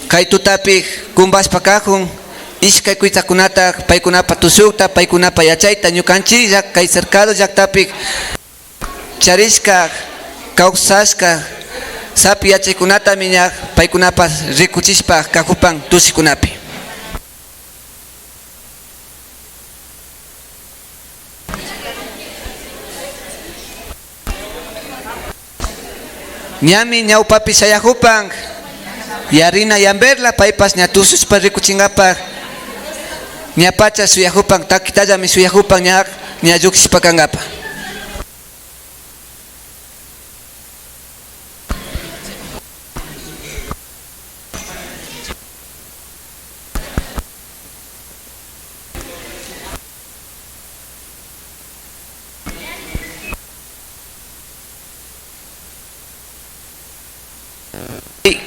kay tutapi kumpashpa kakun ishkay kuytsakunata, paykunapa tushukta, paykunapa yachayta ñukanchiklla kay Cercado llaktapi charishka, kawsashka sapi yachaykunatami ña paykunapash rikuchishpa kakupan tushikunapi. Ñami ñawpapi shayakupan Yarina Yamberla, paypash ña tushushpa rikuchinkapa ñapacha shuyakupan, takitallami shuyakupan ña, ña llukshishpa kankapa.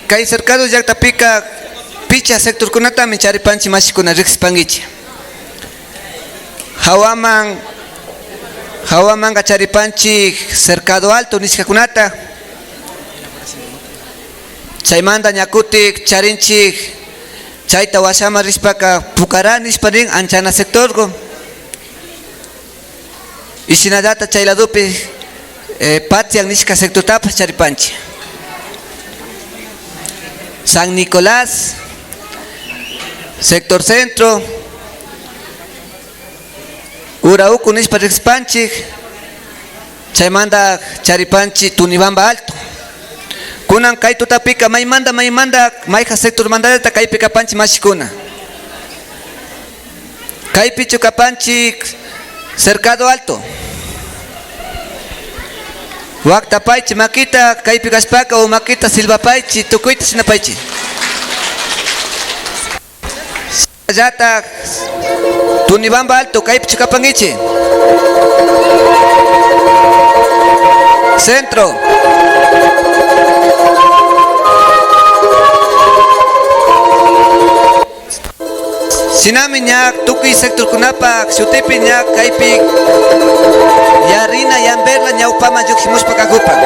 Kay Cercado llaktapika pichka sectorkunatami charipanchik, mashikuna, riksishpankichik. Hawaman, hawamanka charipanchik Cercado Alto nishkakunata. Chaymanta ña kutin charinchik chayta washaman rishpaka Pucará nishpa nin, anchana sectorku. Y shinallata chay ladopi, eh, Patian nishka sectortapash charipanchik. San Nicolás, sector centro, Urauco nishpa riksishpanchik, chaymanta charipanchik Tunibamba Alto. Kunan kay tutapika maymanta, maymanta, mayjan sectormantallata kaypi kapanchik mashikuna. Kaypichu kapanchik Cercado Alto. Waktapaychik makita, kaypi kashpaka o makita silbapaychik, tukuyta shinapaychik. Shinallatak Tunibamba Alto, kaypichu kapankichik. Centro. Shinami ña tukuy sectorkunapak shutipi ña kaypi Yarina Yamberla ñawpaman llukshimushpa kakupan.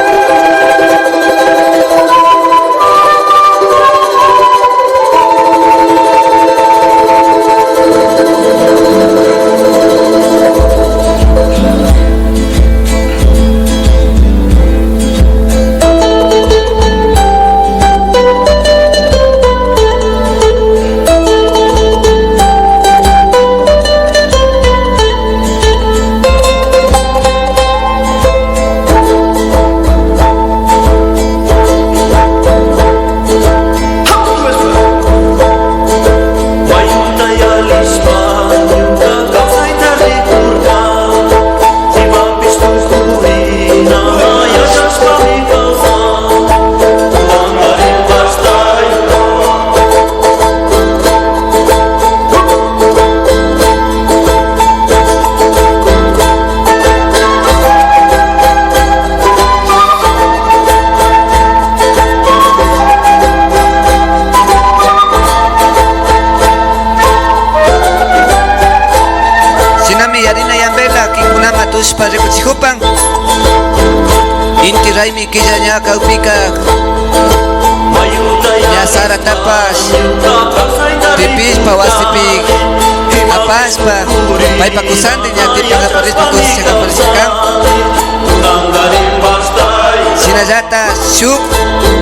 Shinami Yarina Yamberla kikinkunaman tushpa rikuchikupan. Inti raymi killa ña kakpika ña saratapash tipishpa wasipi apashpa paypa kusandi ña tipan aparishpa kusisha aparishka kan. Shinallata shuk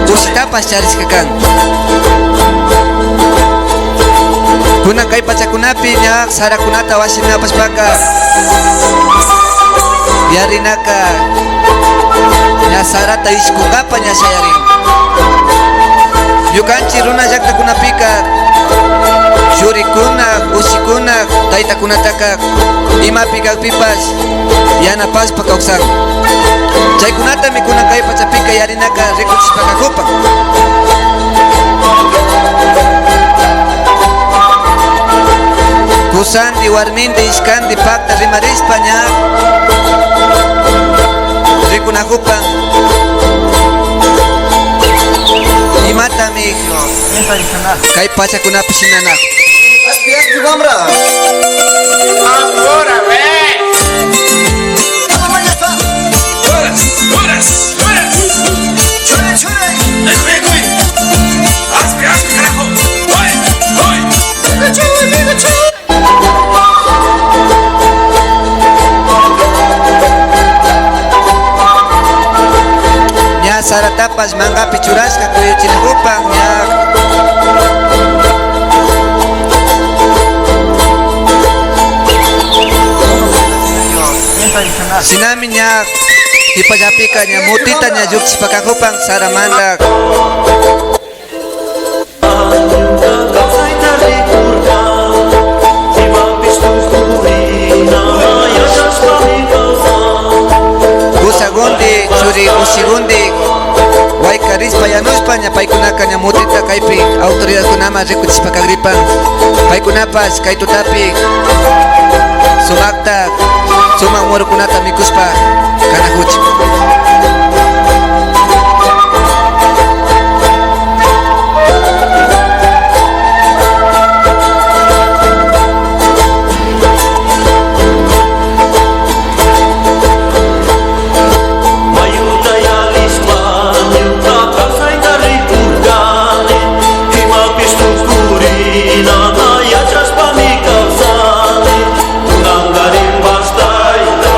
kushitapash charishka kan. Kunan kay pachakunapi ña sarakunata washiman apashpaka yarinaka ña sarata ishkunkapa ña shayarin. Ñukanchik runa llaktakunapika churikuna, ushikuna, taytakunataka imapi kakpipash yanapashpa kawsan. Chaykunatami kunan kay pachapika yarinaka rikuchishpa kakupan. Kusandi, warmindi, ishkandi pakta rimarishpa ña rikunakupan. Imatami kay pachakunapi shinana. Aspi, aspi, wambra. Ahora ve. Horas, horas, horas. Chore, chore. Aspi, aspi, carajo. Voy, voy. Mira, chore, mira, chore. Ña saratapash mankapi churashka kuyuchinakupan ña. Shinami ña kipallapika ña mutita ña llukshishpa kakupan saramanta. Kusagundi, churi ushigundi, waykarispa yanushpa, ña paykunaka ña mutita kaypi autoridadkunaman rikuchishpa kagripan. Paykunapash kay tutapi sumakta, sumak murukunata mikushpa kanakuchun. Mayuta yalishpa ñuka kawsayta rikurkani, imapish tukurinata yachashpami kawsani. Kunankarin bastayta.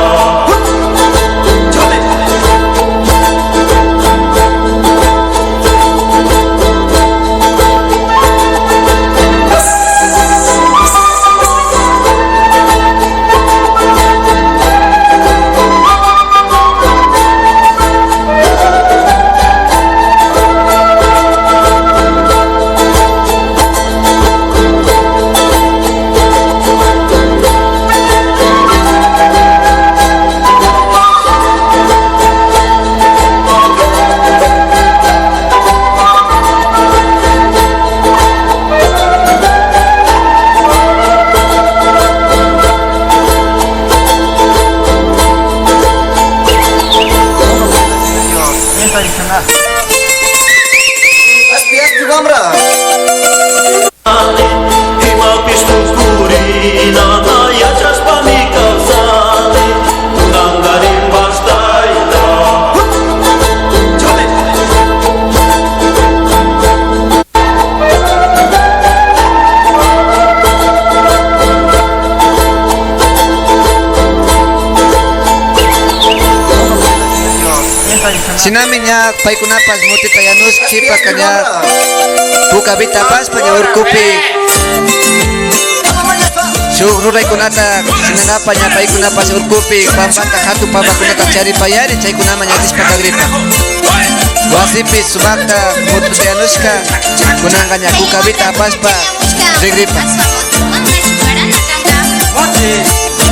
Shinami ña paykunapash mutita yanushkipaka ña kukabita apashpa ña urkupi shuk ruraykunata shinanapa ña paykunapash urkupi pampata, hatun pampakunata charipayari, chaykunaman ña atishpa kagripa. Wasipi sumakta mutita yanushka, kunanka ña kukabita apashpa rigripa. Moche,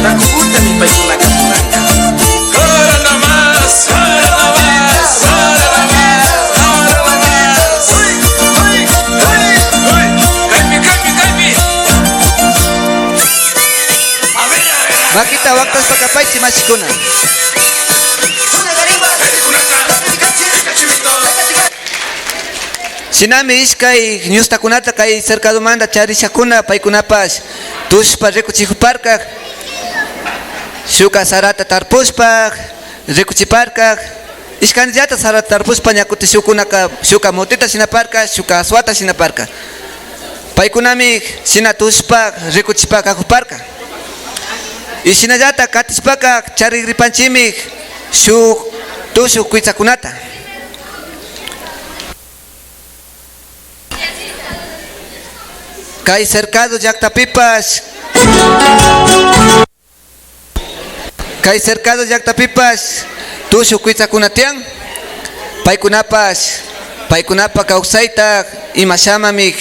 takukuta mi paykunaka kunanka. Ahora nomás, ahora nomás, ahora nomás, ahora nomás. Uy, uy, uy, uy. Kaypi, kaypi, kaypi. A ver, a ver, a ver. Makita waktashpa kapaychi mashikuna. Shinami ishkay ñustakunata kay cercadomanta charishakuna paykunapash tushpa rikuchijuparka, shuka sarata tarpushpa rikuchiparka, ishkanillata sarata tarpushpa ña kutin shukkunaka shuka mutita shinaparka, shuka aswata shinaparka. Paykunami shina tushpa rikuchipa kajuparka. Y shinallata katishpaka charigripanchimi shuk tushuk kuytsakunata. Kay cercado llaktapipash, kay cercado llaktapipash tushuk kuytsakuna tiyan. Paykunapash, paykunapa kawsayta imashamami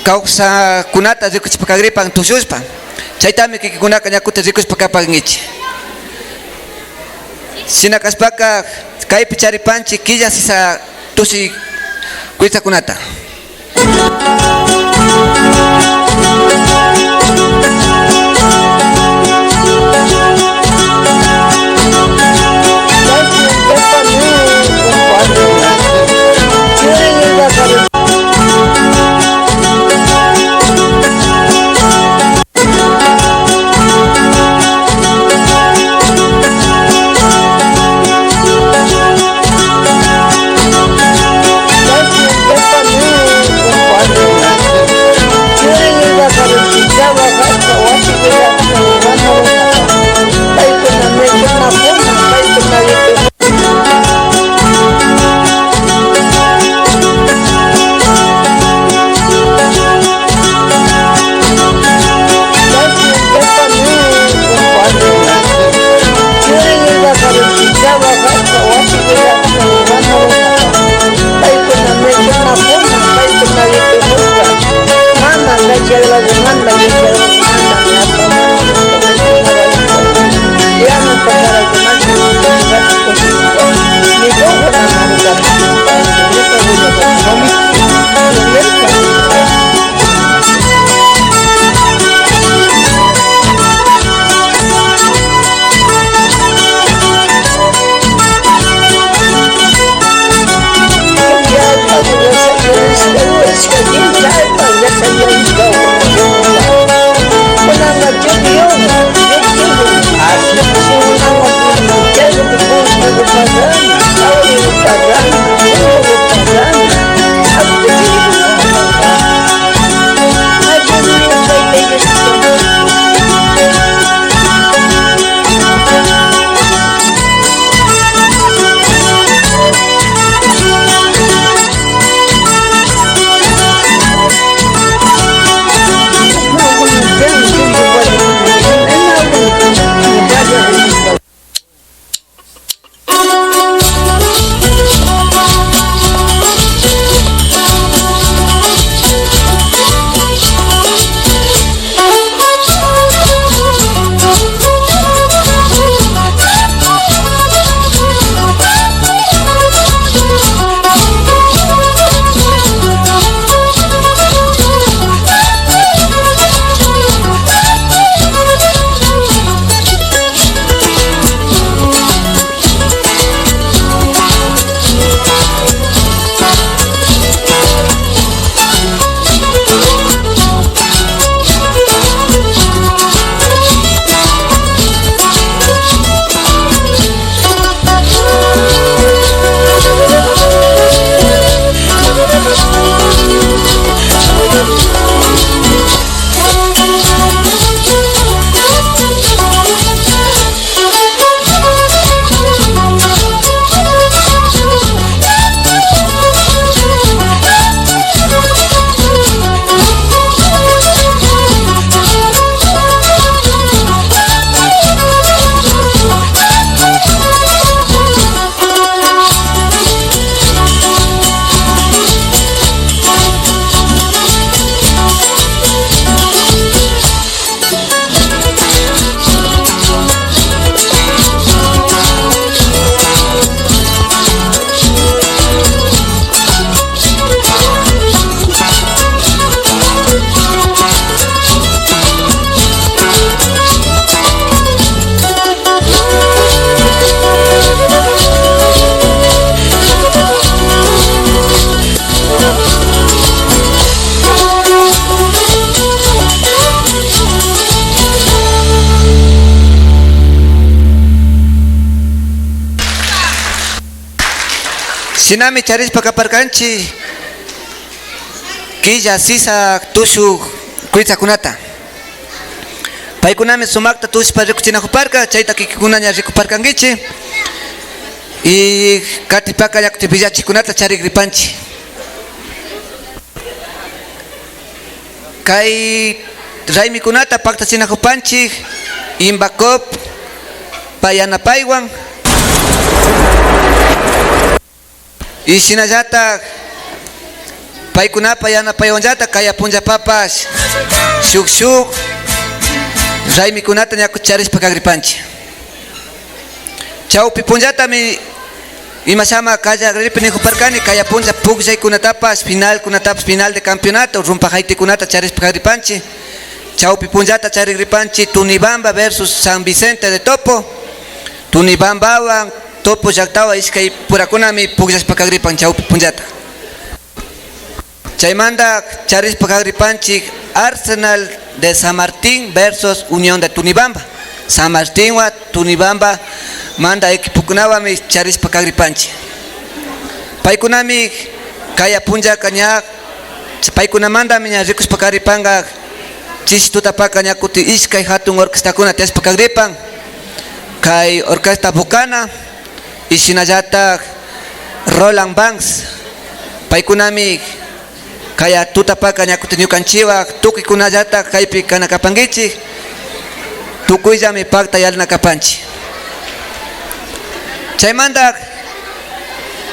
kawsakunata rikuchipa kagripan tushushpa. Chaytami kikinkunaka ña kutin rikushpa kapankichi. Shina kashpaka, kaypi charipanchi killa sisa tushi kuytsakunata. Shinami charishpa kaparkanchik killa sisa tushuk kuytsakunata. Paykunami sumakta tushpa rikuchinakuparka, chayta kikinkuna ña rikuparkankichik. Y katipaka ña kutin willachikkunata charigripanchik. Kay raymikunata paktachinakupanchik Imbacop pa yanapaywan. Y shinallatak paykunapa yanapaywanllatak kaya punllapapash shuk shuk raymikunata ña charishpa kagripanchik. Chawpi punllatami imashama kallagripi nikuparkani, kaya punlla pukllaykunatapash, finalkunatapash, final de campeonato, rumpa haytikunata charishpa kagripanchik. Chawpi punllata charigripanchik Tunibamba versus San Vicente de Topo. Tunibambawan Topo llaktawan ishkay purakunami pukllashpa kagripan chawpi punllata. Chaymanta charishpa kagripanchik Arsenal de San Martín versus Unión de Tunibamba. San Martínwan Tunibambamanta equipokunawanmi charishpa kagripanchik. Paykunami kaya punllaka ña, paykunamantami ña rikushpa kagripanka chishi tutapaka ña kutin ishkay hatun orquestakuna tiyashpa kagripan. Kay orquesta Bucana y shinallatak Roland Banks. Paykunami kaya tutapaka ña kutin ñukanchikwan tukuykunallatak kaypi kana kapankichik. Tukuyllami pakta yalina kapanchik. Chaymanta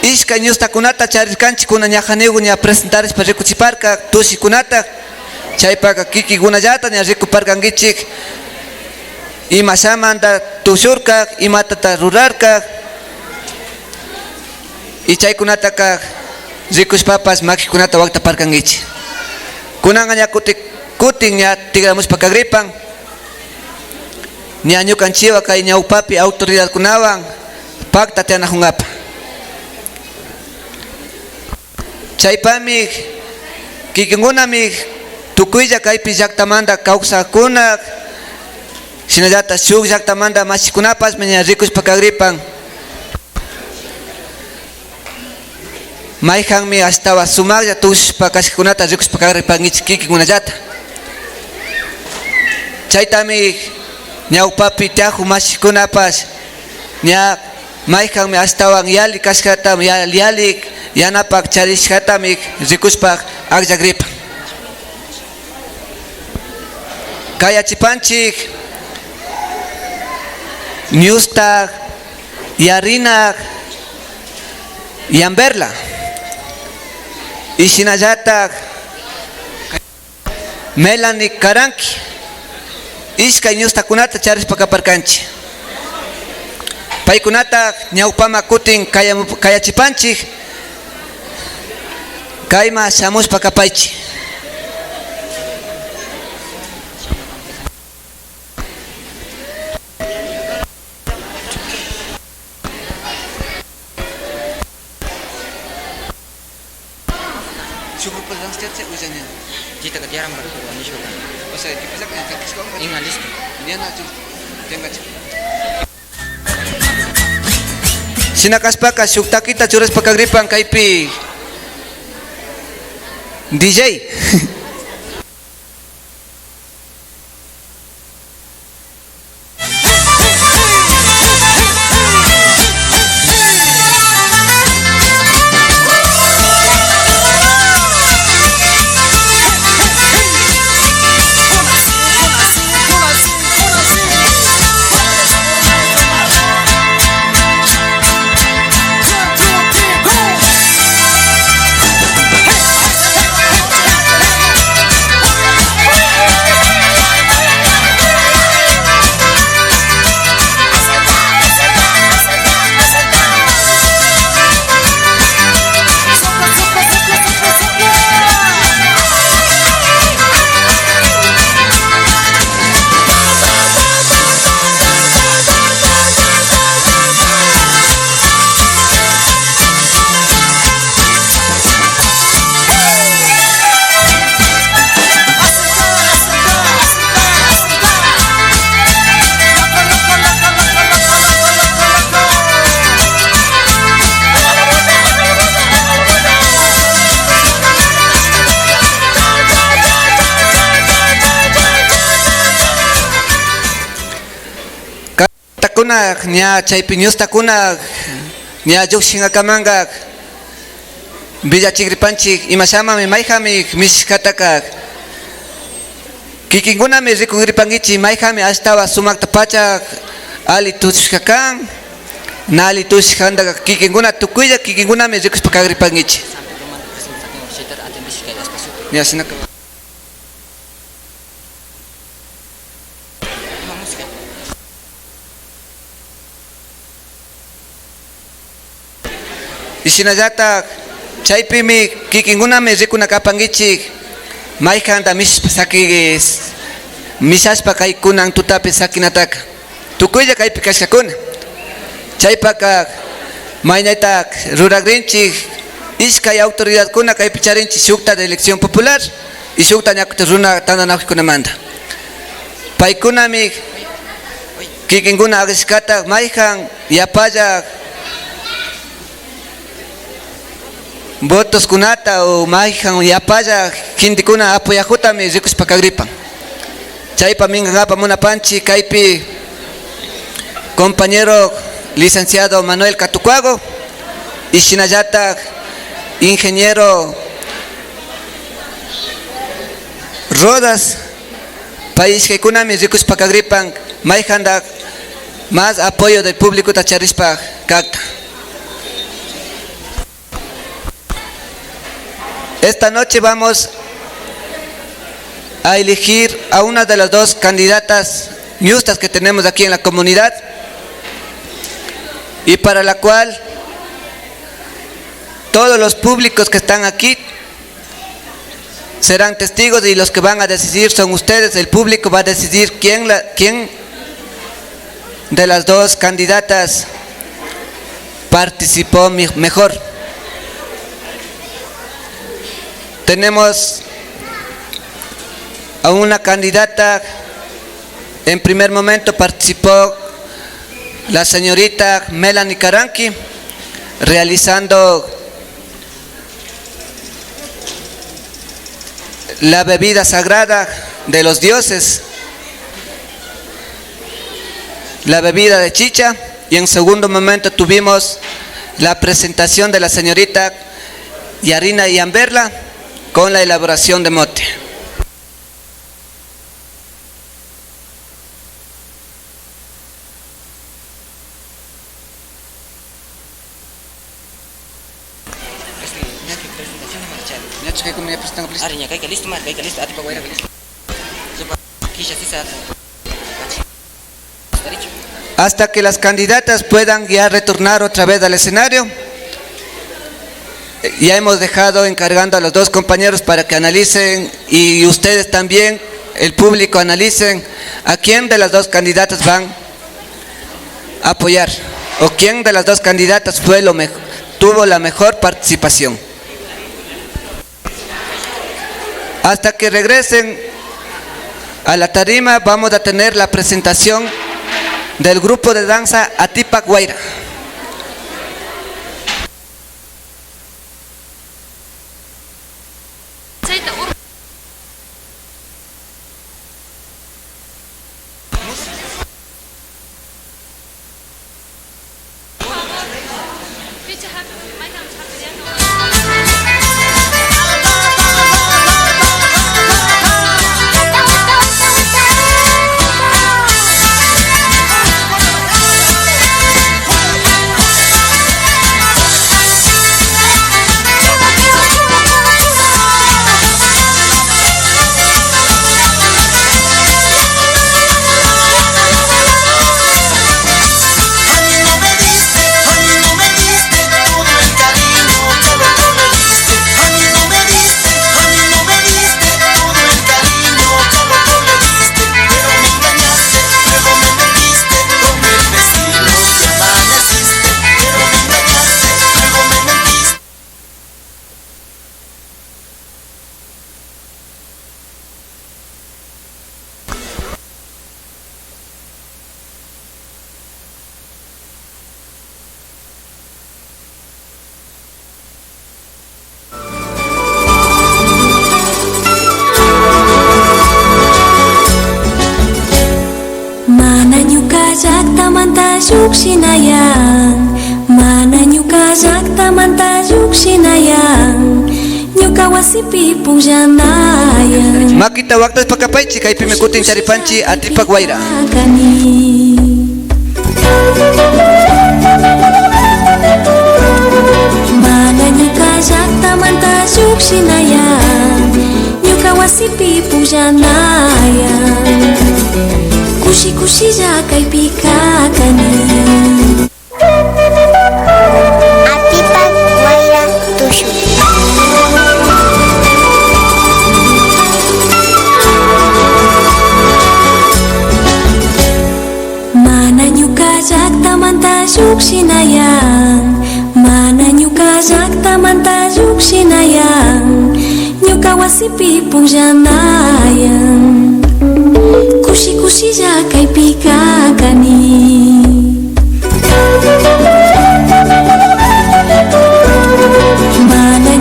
ishkay ñustakunata charirkanchik, kunan ña janigu ña presentarishpa rikuchiparka tushikunata. Chaypaka kikikunallata ña rikuparkankichik imashamanta tushurka, imatata rurarka. Y chaykunataka rikushpapash makikunata waktaparkankichik. Kunanka ña kutin, kutin ña tikramushpa kagripan, ña ñukanchikwan kay ñawpapi autoridadkunawan pakta tiyanakunkapa. Chaypami kikinkunami tukuylla kaypi llaktamanta kawsakkuna, shinallatak shuk llaktamanta mashikunapashmi ña rikushpa kagripan. Mayjanmi ashtawan sumaklla tukushpa kashkakunata rikushpa kagripankichik kikinkunallata. Chaytami ñawpapi tiyakuk mashikunapash ña mayjanmi ashtawan yalli kashkata, yal-, yalli yanapak charishkatami rikushpa akllagripan. Kayachipanchik ñusta, yarina, Yamberla, y shinallatak Melanie Caranqui, ishkay ñustakunata charishpa kaparkanchik. Paykunata ñawpaman kutin kaya-, kayachipanchik, kayman shamushpa kapaychik. Shuk grupo danzarcha ullaña. Chitaka tiyarambar nishuka. O sea, equipo llaka ña kakishka. Inga, listo. Ña nachu. Tengachu. Shina kashpaka shuk takita churashpa kagripan kaypi D J. Ña chaypi ñustakuna ña llukshinkamanka willachigripanchik imashamami mayjanmi mishishkataka kikinkunami rikugripankichik mayjanmi ashtawan sumakta pacha ali tushushka kan, na ali tushushkantaka kikinkuna tukuylla kikinkunami rikushpa kagripankichik. Ña shinaka. Y shinallatak chaypimi kikinkunami rikuna kapankichik mayjanta mishashpa saki, mishashpa kay kunan tutapi sakinataka. Tukuylla kaypi kashkakuna. Chaypaka mayñayta ruragrinchik, ishkay autoridadkuna kaypi charinchik, shukta de Elección Popular y shukta ña kutin runa tantanakuykunamanta. Paykunami kikinkuna agrishkata mayjan yapalla votoskunata o mayjan yapalla gentekuna apoyajutami rikushpa kagripan. Chaypa mingankapa munapanchik kaypi compañero licenciado Manuel Catucuago y shinallatak ingeniero Rodas, pay ishkaykunami rikushpa kagripan mayjanta más apoyo del públicota charishpa kakta. Esta noche vamos a elegir a una de las dos candidatas ñustas que tenemos aquí en la comunidad y para la cual todos los públicos que están aquí serán testigos y los que van a decidir son ustedes. El público va a decidir quién la, quién de las dos candidatas participó mi-, mejor. Tenemos a una candidata, en primer momento participó la señorita Melanie Caranqui, realizando la bebida sagrada de los dioses, la bebida de chicha, y en segundo momento tuvimos la presentación de la señorita Yarina Yamberla con la elaboración de mote. Ñachu kaykunami ña presentanka, please. Ari, ña kayka listo, ma, kayka listo, atipak wayraka listo. Killa sisa. Hasta que las candidatas puedan ya retornar otra vez al escenario, ya hemos dejado encargando a los dos compañeros para que analicen y ustedes también, el público, analicen a quién de las dos candidatas van apoyar o quién de las dos candidatas fue lo mej-, tuvo la mejor participación. Hasta que regresen a la tarima, vamos a tener la presentación del grupo de danza Atipak Wayra. Mana ñuka Llaktamanta llukshinayan, mana ñuka llaktamanta llukshinayan, ñuka wasipi pukllanayan. Makita waktashpa kapaychi, kaypimi kutin charipanchi atipak wayra. Kani. Mana ñuka llaktamanta llukshinayan, ñuka wasipi pukllanayan. Kushi kushilla kaypika kani. Atipak wayra tushu. Mana ñuka llaktamanta llukshinayan, mana ñuka llaktamanta llukshinayan, ñuka wasipi pukllanayan. Kushi kushilla kaypika kani.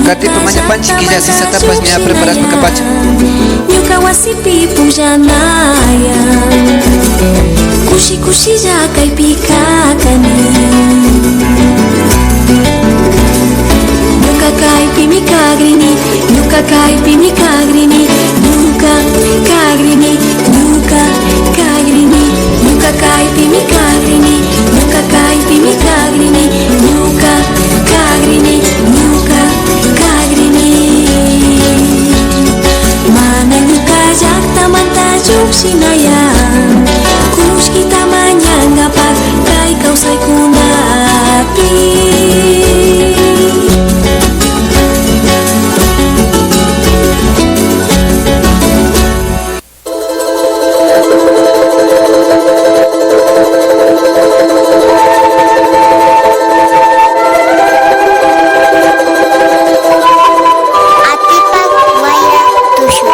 Katipa mañapanchi killa sisatapash ña preparashpa kapacha. Ñuka wasipi pukllanayan, kushi kushilla kaypika kani. Ñuka kaypimi kagrini, ñuka kaypimi kagrini, ñuka kagrini, ñuka kagrini, ñuka kaypimi kagrini, ñuka kaypimi kagrini, ñuka kagrini, ñuka kagrini. Mana ñuka llaktamanta llukshinayan, kullkita mañankapak kay kawsaykunapi. Atipak wayra tushu.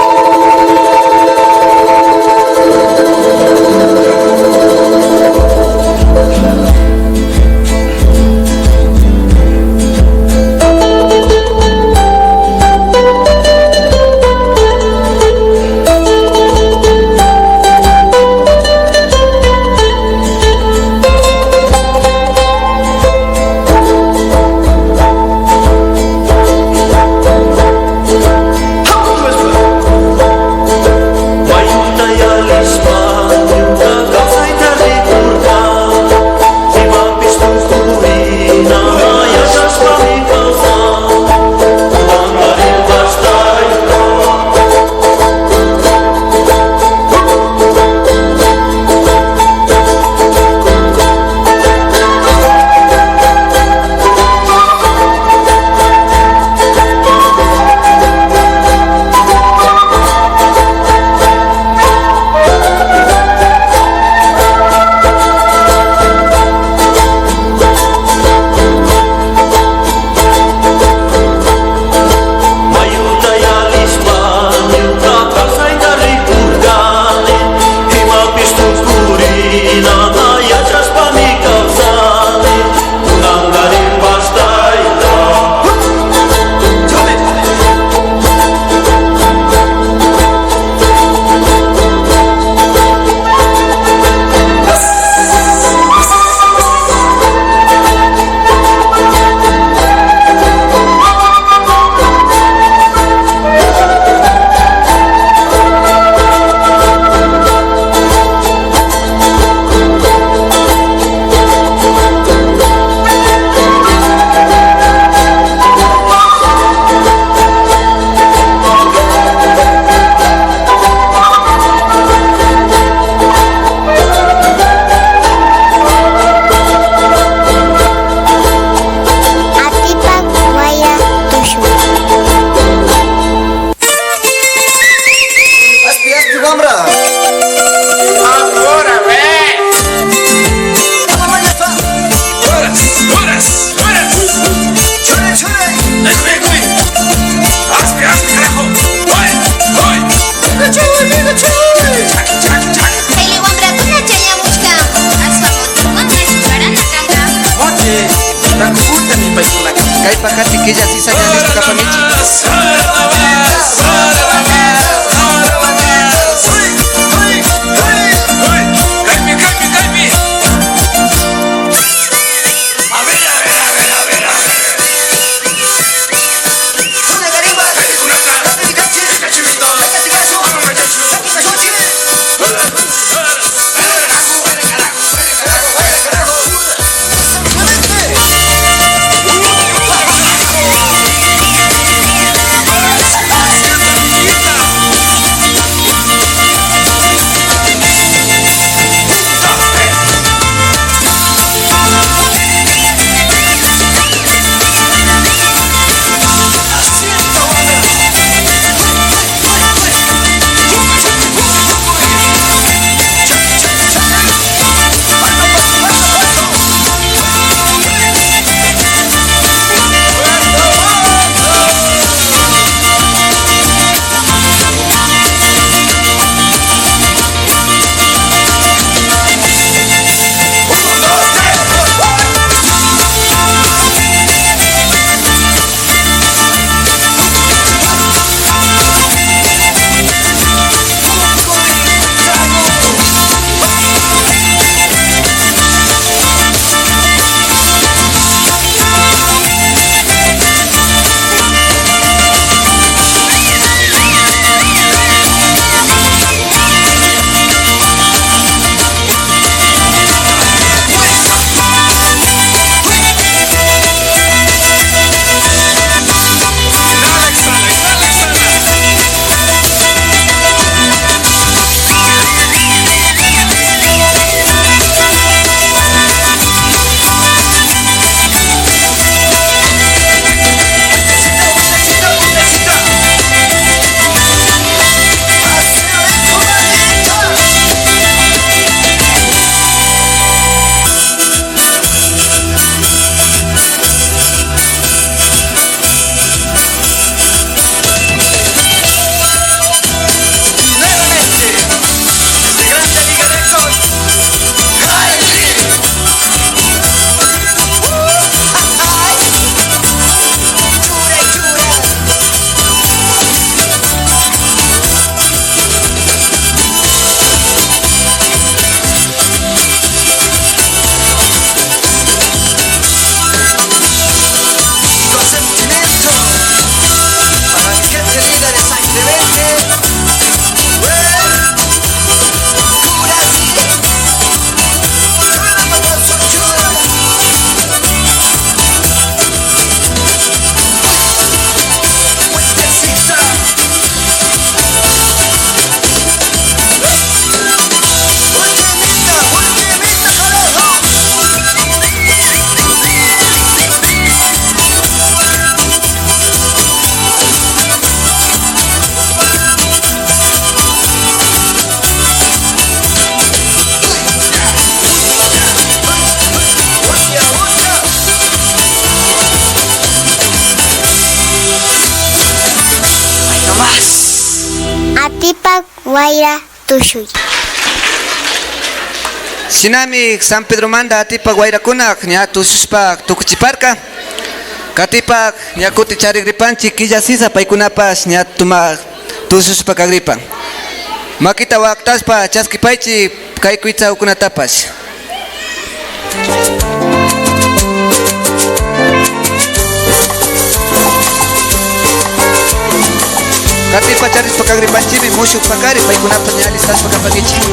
Atipak wayra tushu. Aspi, aspi, wambra. Ahora ve. Horas, horas, horas. Chore, chore. Ay, cuy, cuy. Aspi, aspi, carajo. Hoy, hoy. Pikachu, Pikachu. Chak, chak, chak. Baile wambrakuna chayamushka. Aswa motiwan ayudarana kanka. Oye, takuta ni paikuna. Kay pakati killa sisa ña listo kapamichi. Kaypi, kaypi, kaypi. Wayra tushuy. Shinami San Pedromanta atipak wayrakuna ña tushushpa tukuchiparka. Katipak ña kuti charigripanchik killa sisa, paykunapash ña tuma tushushpa kagripan. Makita waktashpa chaskipaychik kay kuytsakunatapash. Katipak charishpa kagripanchikmi mushuk pakari, paykunapash ña alistashpa kapankichik.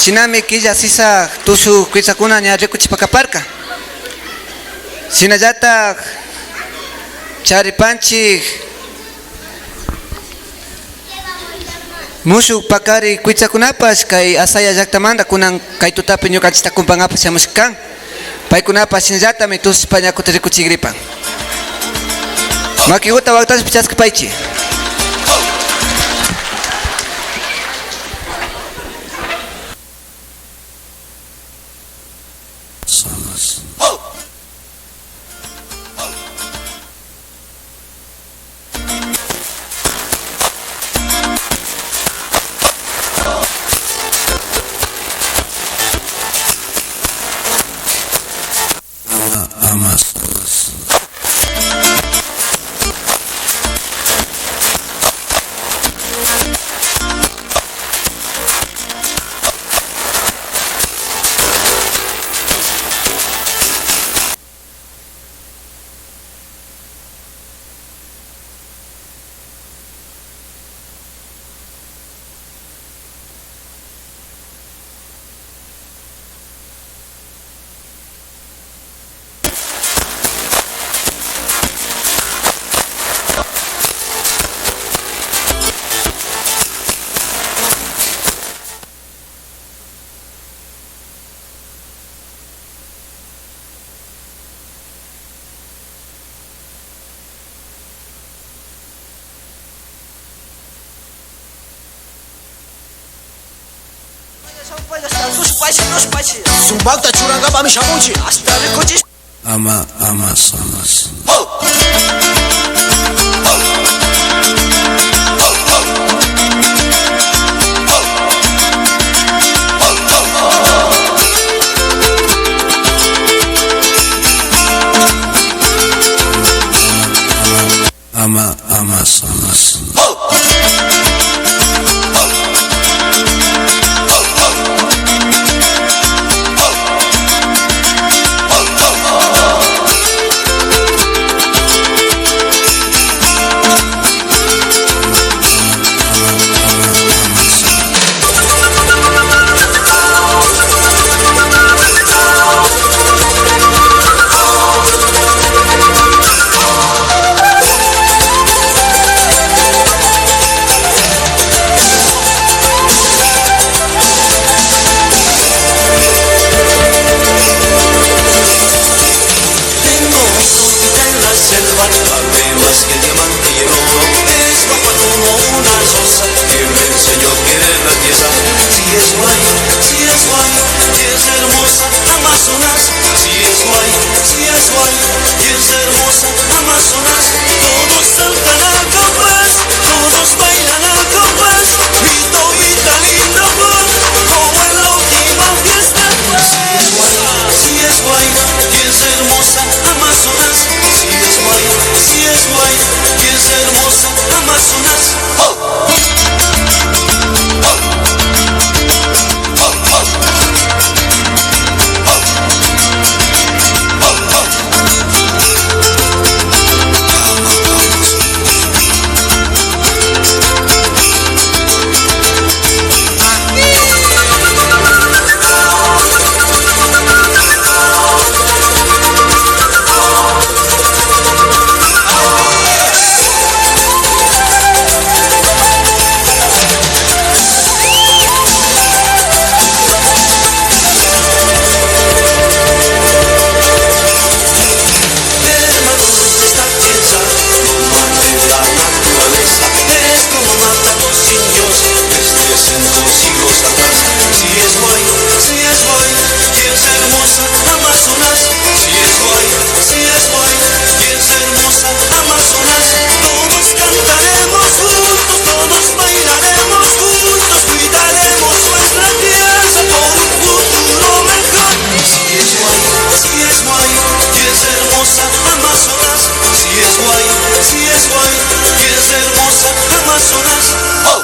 Shinami killa sisa tushu kuytsakuna ña rikuchishpa kaparka. Shinallatak charipanchik mushuk pakari kuytsakunapash kay Asaya llaktamanta kunan kay tutapi ñukanchikta kumpankapak shamushka kan. Paykunapash shinallatami tushishpa ña kutin rikuchigripan. Makiguta waktashpa chaskipaychik. Sumakta churankapami shamunchik. Hasta rikuchish. Ama, ama, ama. Ama, ama, ama. Tengo una vida en la selva, vale más que el diamante y el oro. Es guapa como una rosa, que me enseñó a querer la tierra. Si es guay, si es guay, si es hermosa, Amazonas. Si es guay, si es guay, si es hermosa, Amazonas. Todos saltan al compás, todos bailan al compás. Mi tobita linda, pues, como en la última fiesta. Si es guay, si es guay, y es hermosa Amazonas. Si es guay, si es guay, y es hermosa Amazonas. ¡Oh! Hermanos, esta pieza lo mata la naturaleza, es como matan los indios desde hace dos siglos atrás. Si es guay, si es guay, y es hermosa Amazonas. Si es guay, si es guay, y es hermosa Amazonas. Todos cantaremos juntos, todos bailaremos juntos, cuidaremos nuestra tierra por un futuro mejor. Si es guay, si es guay, y es hermosa Amazonas. Si es guay, si es guay, y es hermosa Amazonas. ¡Oh!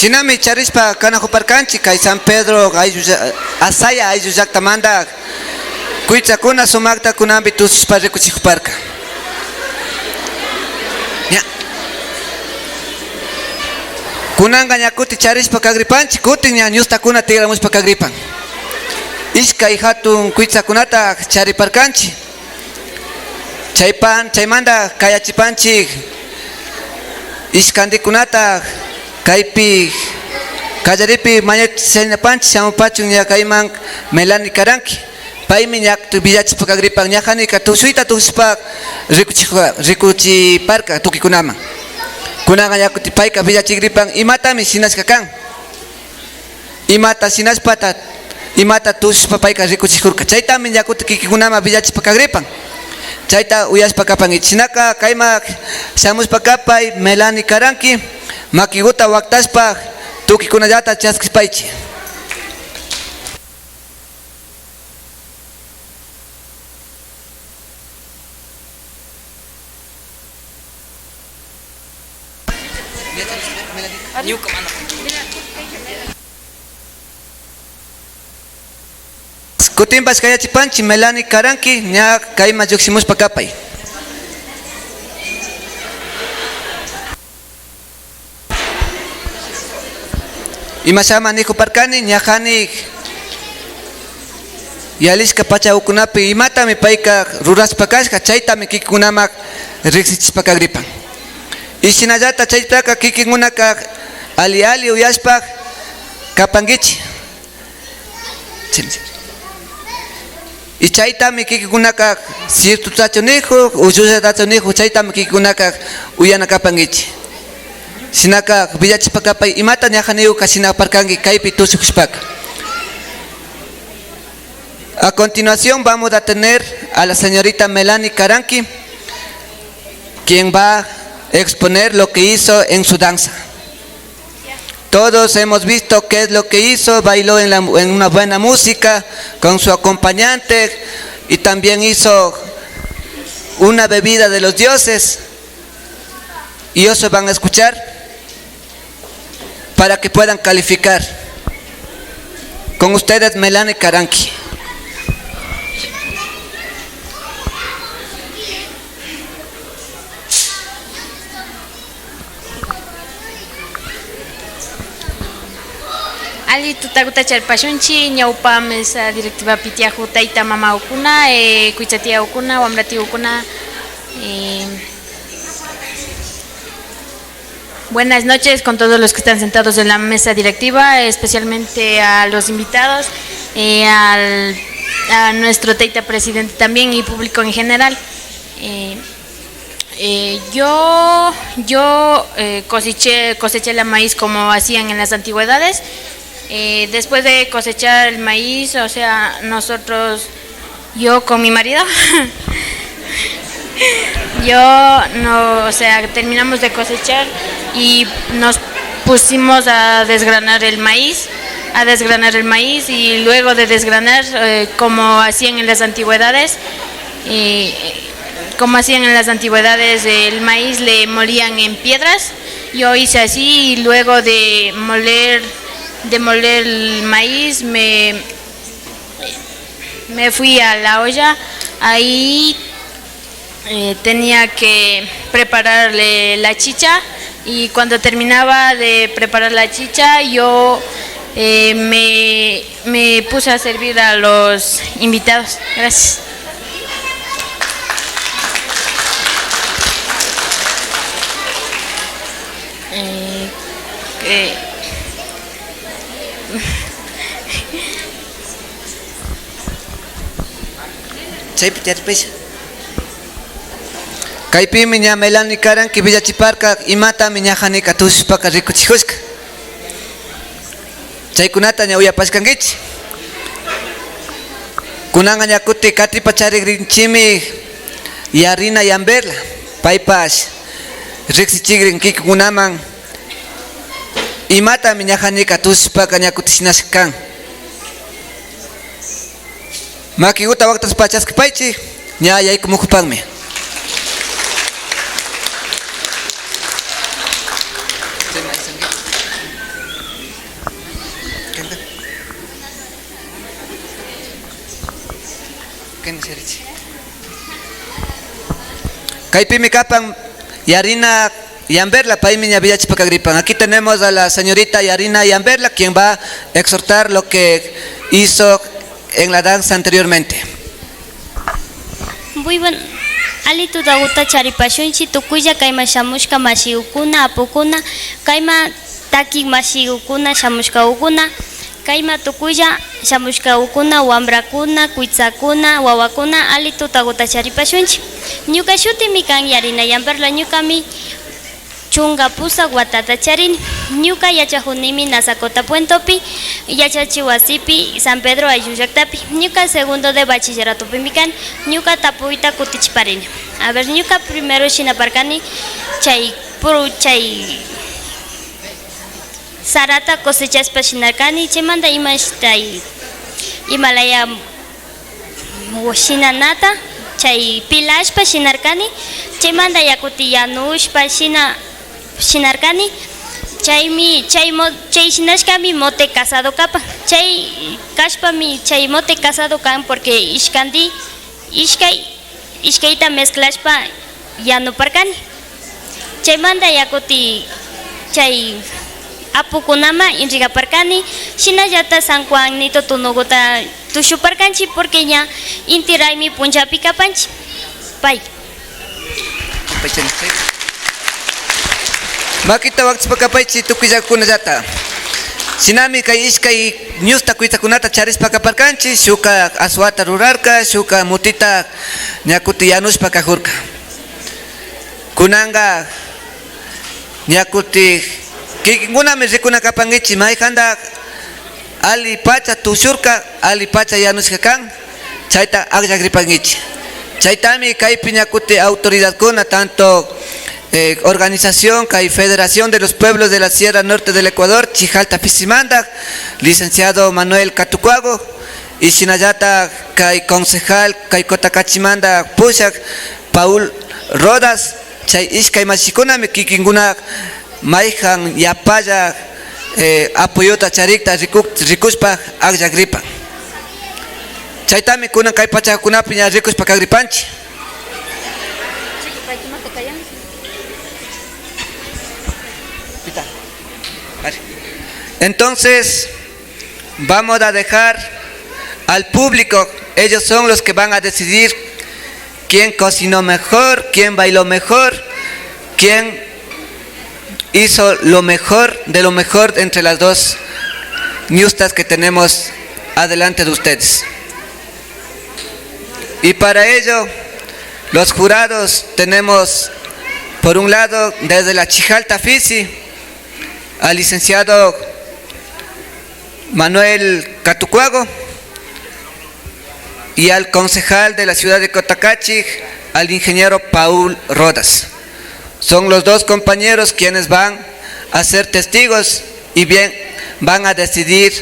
Shinami charishpa kanakuparkanchik kay San Pedro ayllu lla-, Asaya ayllu llaktamanta kuytsakuna sumakta kunanpi tusushpa rikuchikuparka. Ña. Kunanka ña kutin charishpa kagripanchik, kutin ña ñustakuna tikramushpa kagripan. Ishkay hatun kuytsakunata chariparkanchik. Chaypan-, chaymanta kayachipanchik ishkantikunata kaypi kallaripi mañachinapanchik shamupachun ña kayman Melanie Caranqui. Paymi ña villachishpa kagripan, ña kanika tushuyta tukushpa rikuchik-, rikuchiparka tukuykunaman. Kunanka ña kutin payka villachigripan imatami shinashka kan. Imata shinashpata, imata tushpa payka rikuchikurka. Chaytami ña kutin kikinkunaman villachishpa kagripan. Chayta uyashpa kapankichik. Shinaka kayman shamushpa kapay, Melanie Caranqui, makiguta waktashpa tukuykunallata chaskishpaychik. Kutinpash kayachipanchik Melanie Caranqui, ña kayman llukshimushpa kapay. Imashama nikuparkani, ña kani yalishka pachakunapi imatami payka rurashpa kashka, chaytami kikinkunaman riksichishpa kagripan. Y shinallata chaytaka kikinkunaka ali ali uyashpa kapankichi. Y chaytami kikinkunaka ciertotachu nijun o llullatachu nijun, chaytami kikinkunaka uyana kapankichi. Shinaka villachishpa kapay, imata ñajaniyuka shina parkanki kaypi tushukushpaka. A continuación vamos a tener a la señorita Melanie Caranqui, quien va a exponer lo que hizo en su danza. Todos hemos visto qué es lo que hizo, bailó en la, en una buena música con su acompañante y también hizo una bebida de los dioses. Y eso van a escuchar para que puedan calificar. Con ustedes, Melanie Caranqui. Alli tutakuta charipashunchik, ñawpa mesa directivapi tiyakuk tayta mamakuna, eh, kuytsa tiyakuna, wambra tiyakuna, eh, buenas noches con todos los que están sentados en la mesa directiva, especialmente a los invitados, eh, al, a nuestro tayta presidente también y público en general. Eh, eh, yo, yo, eh, coseché, coseché la maíz como hacían en las antigüedades. Eh, después de cosechar el maíz, o sea, nosotros, yo con mi marido, yo no, o sea, terminamos de cosechar y nos pusimos a desgranar el maíz, a desgranar el maíz y luego de desgranar, eh, como hacían en las antigüedades, eh, como hacían en las antigüedades, el maíz le molían en piedras. Yo hice así y luego de moler, de moler el maíz me, me fui a la olla. Ahí, eh, tenía que prepararle la chicha y cuando terminaba de preparar la chicha yo, eh, me, me puse a servir a los invitados. Gracias. Eh, eh. Chaypi tiyaripasha. Kaypimi ña Melanie Caranqui villachiparka imatami ñajanika tushushpaka rikuchijushka. Chaykunata ña uyapashkankichi. Kunanka ña kuti katipa charigrinchimi Yarina Yamberla. Paypash riksichigrin kikinkunaman imatami ñajanika tushushpaka ña kuti shinashka kan. Makiguta waktashpa chaskipaychi, ña yaykumujupakmi. Kaypimi kapan Yarina Yamberla, paymi ña villachishpa kagripan. Aquí tenemos a la señorita Yarina Yamberla, quien va a exhortar lo que hizo en la danza anteriormente. Muy buen, alli tutaguta charipashunchi, tukuylla kayma shamushka mashigukuna, apukuna, kayma taki mashigukuna, shamushkagukuna, kayma tukuylla shamushkagukuna, wambrakuna, kuytsakuna, wawakuna, alli tutaguta charipashunchi. Ñuka shutimi kan Yarina Yamberla, ñukami chunka pusak watata charini. Ñuka yachakunimi Nazacota Puentopi, yachachi wasipi San Pedro ayllu llaktapi. Ñuka segundo de bachilleratopi kani. Ñuka tapuyta kutichiparini. A ver, ñuka primero shinaparkani chay puru, chay sarata cosechashpa shinarkani, chaymanta imashta, imalaya shinanata, chay pilashpa shinarkani, chaymanta yakuti yanushpa shina, shinarkani, chaymi, chay mo-, chay shinashkami mote casado kapan, chay kashpami chay mote casado kan, porque ishkanti, ishkay, ishkayta mezclashpa yanuparkani. Chaymanta yakuti chay apukunaman entregaparkani, shinallata San Juanito tunuguta Tushuparkanchik, porque ña inti raymi punllapi kapanchik. Pay. Makita wakchishpa kapaychik tukuyllakunallata. Shinami kay ishkay ñusta kuytsakunata charishpa kaparkanchik, shukka aswata rurarka, shukka mutita ña kutin yanushpa kakurka. Kunanka ña kutin kikinkunami rikuna kapankichik mayjanta alli pacha tushurka, alli pacha yanushka kan, chayta akllagripankichik. Chaytami kaypi ña kutin autoridadkuna, tanto, eh, organización, kay Federación de los Pueblos de la Sierra Norte del Ecuador, Chijalta pisimanta, licenciado Manuel Catucuago, y shinallata kay concejal, kay Cotacachimanta pushak, Paul Rodas, chay ishkay mashikunami kikinkuna mayjan yapalla, eh, apoyota charikta riku-, rikushpa akllagripan. Chaytami kunan kay pachakunapi ña rikushpa kagripanchik. Entonces, vamos a dejar al público, ellos son los que van a decidir quién cocinó mejor, quién bailó mejor, quién hizo lo mejor de lo mejor entre las dos ñustas que tenemos adelante de ustedes. Y para ello, los jurados tenemos, por un lado, desde la Chijalta Fisi, al licenciado Manuel Catucuago y al concejal de la ciudad de Cotacachi, al ingeniero Paul Rodas. Son los dos compañeros quienes van a ser testigos y bien van a decidir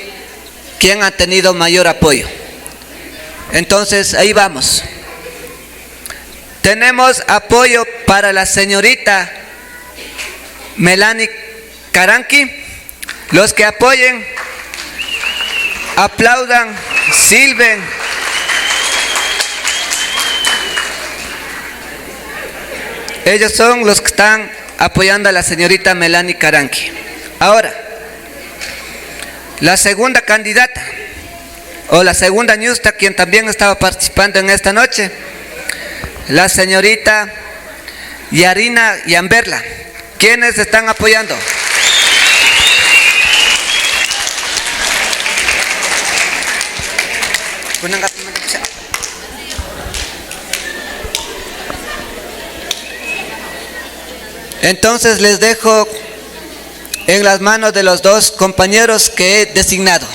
quién ha tenido mayor apoyo. Entonces, ahí vamos. Tenemos apoyo para la señorita Melanie Caranqui. Los que apoyen, aplaudan, silben. Ellos son los que están apoyando a la señorita Melanie Caranqui. Ahora, la segunda candidata, o la segunda ñusta, quien también estaba participando en esta noche, la señorita Yarina Yamberla. ¿Quiénes están apoyando? Entonces les dejo en las manos de los dos compañeros que he designado.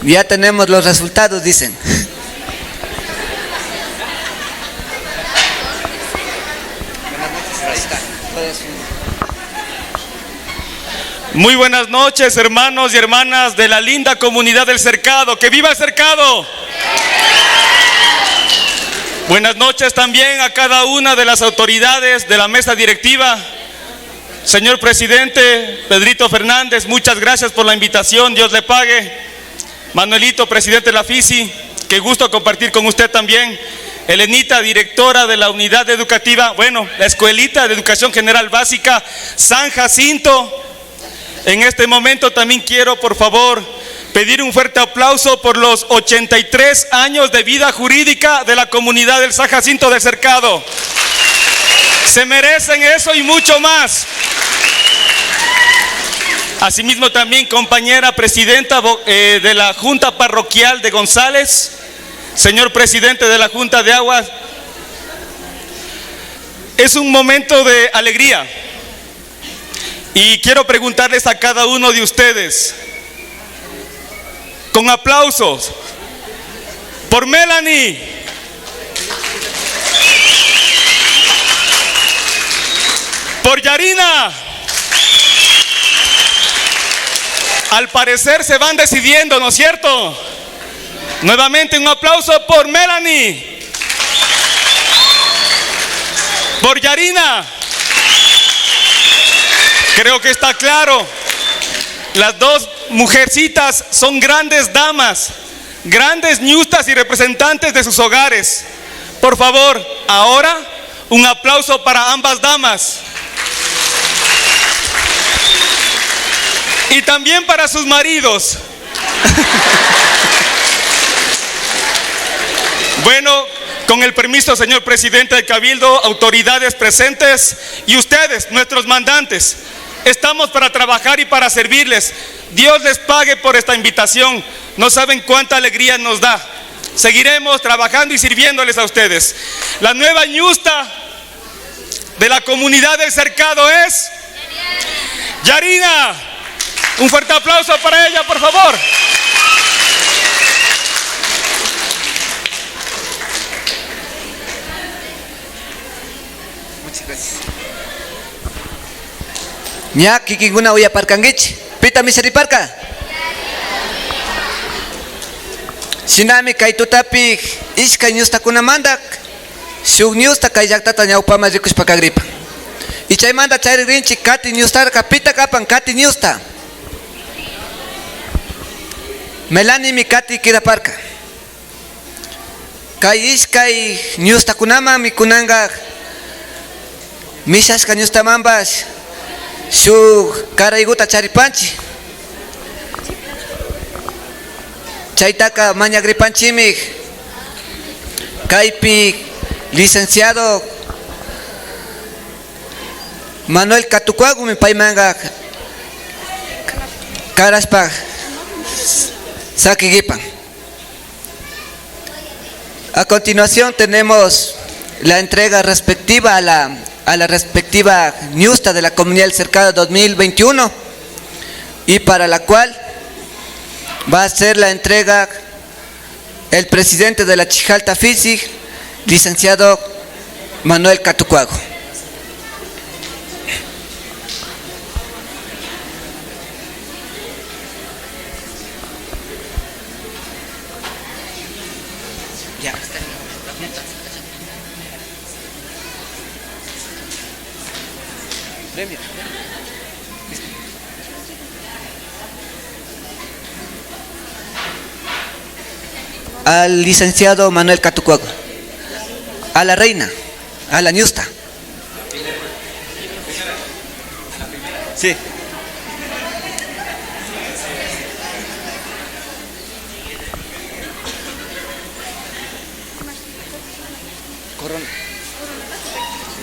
Ya tenemos los resultados, dicen. Muy buenas noches, hermanos y hermanas de la linda comunidad del Cercado. ¡Que viva el Cercado! Buenas noches también a cada una de las autoridades de la mesa directiva. Señor presidente Pedrito Fernández, muchas gracias por la invitación, Dios le pague. Manuelito, presidente de la Fisi, qué gusto compartir con usted también. Elenita, directora de la unidad educativa, bueno, la escuelita de educación general básica San Jacinto. En este momento también quiero, por favor, pedir un fuerte aplauso por los ochenta y tres años de vida jurídica de la comunidad del San Jacinto del Cercado. Se merecen eso y mucho más. Asimismo también, compañera presidenta, vo-, eh, de la Junta Parroquial de González, señor presidente de la Junta de Aguas, es un momento de alegría. Y quiero preguntarles a cada uno de ustedes, con aplausos, por Melanie, por Yarina. Al parecer se van decidiendo, ¿no es cierto? Nuevamente un aplauso por Melanie. Por Yarina. Creo que está claro. Las dos mujercitas son grandes damas, grandes ñustas y representantes de sus hogares. Por favor, ahora un aplauso para ambas damas. Y también para sus maridos. Bueno, con el permiso, señor presidente del Cabildo, autoridades presentes y ustedes, nuestros mandantes, estamos para trabajar y para servirles. Dios les pague por esta invitación. No saben cuánta alegría nos da. Seguiremos trabajando y sirviéndoles a ustedes. La nueva ñusta de la comunidad del Cercado es Yarina. Un fuerte aplauso para ella, por favor. Muchas gracias. Ña kikinkuna uyaparkankichi. Pita mishariparka? Shinami kay tutapi ishkay ñustakunamanta shuk ñusta kay llaktata ñawpaman rikushpa kagripan. Y chaymanta charigrinchi kati ñustarka. Pita kapan kati ñusta? Melanimi kati kidaparka. Kay ishkay ñustakunamanmi kunanka mishashka ñustamanpash shuk karayguta charipanchi. Chaytaka mañagripanchimi kaypi licenciado Manuel Catucuagumi paymanka karashpa sakikipan. A continuación tenemos la entrega respectiva a la, a la respectiva ñusta de la Comunidad del Cercado dos mil veintiuno, y para la cual va a ser la entrega el presidente de la Chijalta Fisi, licenciado Manuel Catucuago. Ya. Al licenciado Manuel Catucuago, a la reina, a la ñusta. Sí. Corona.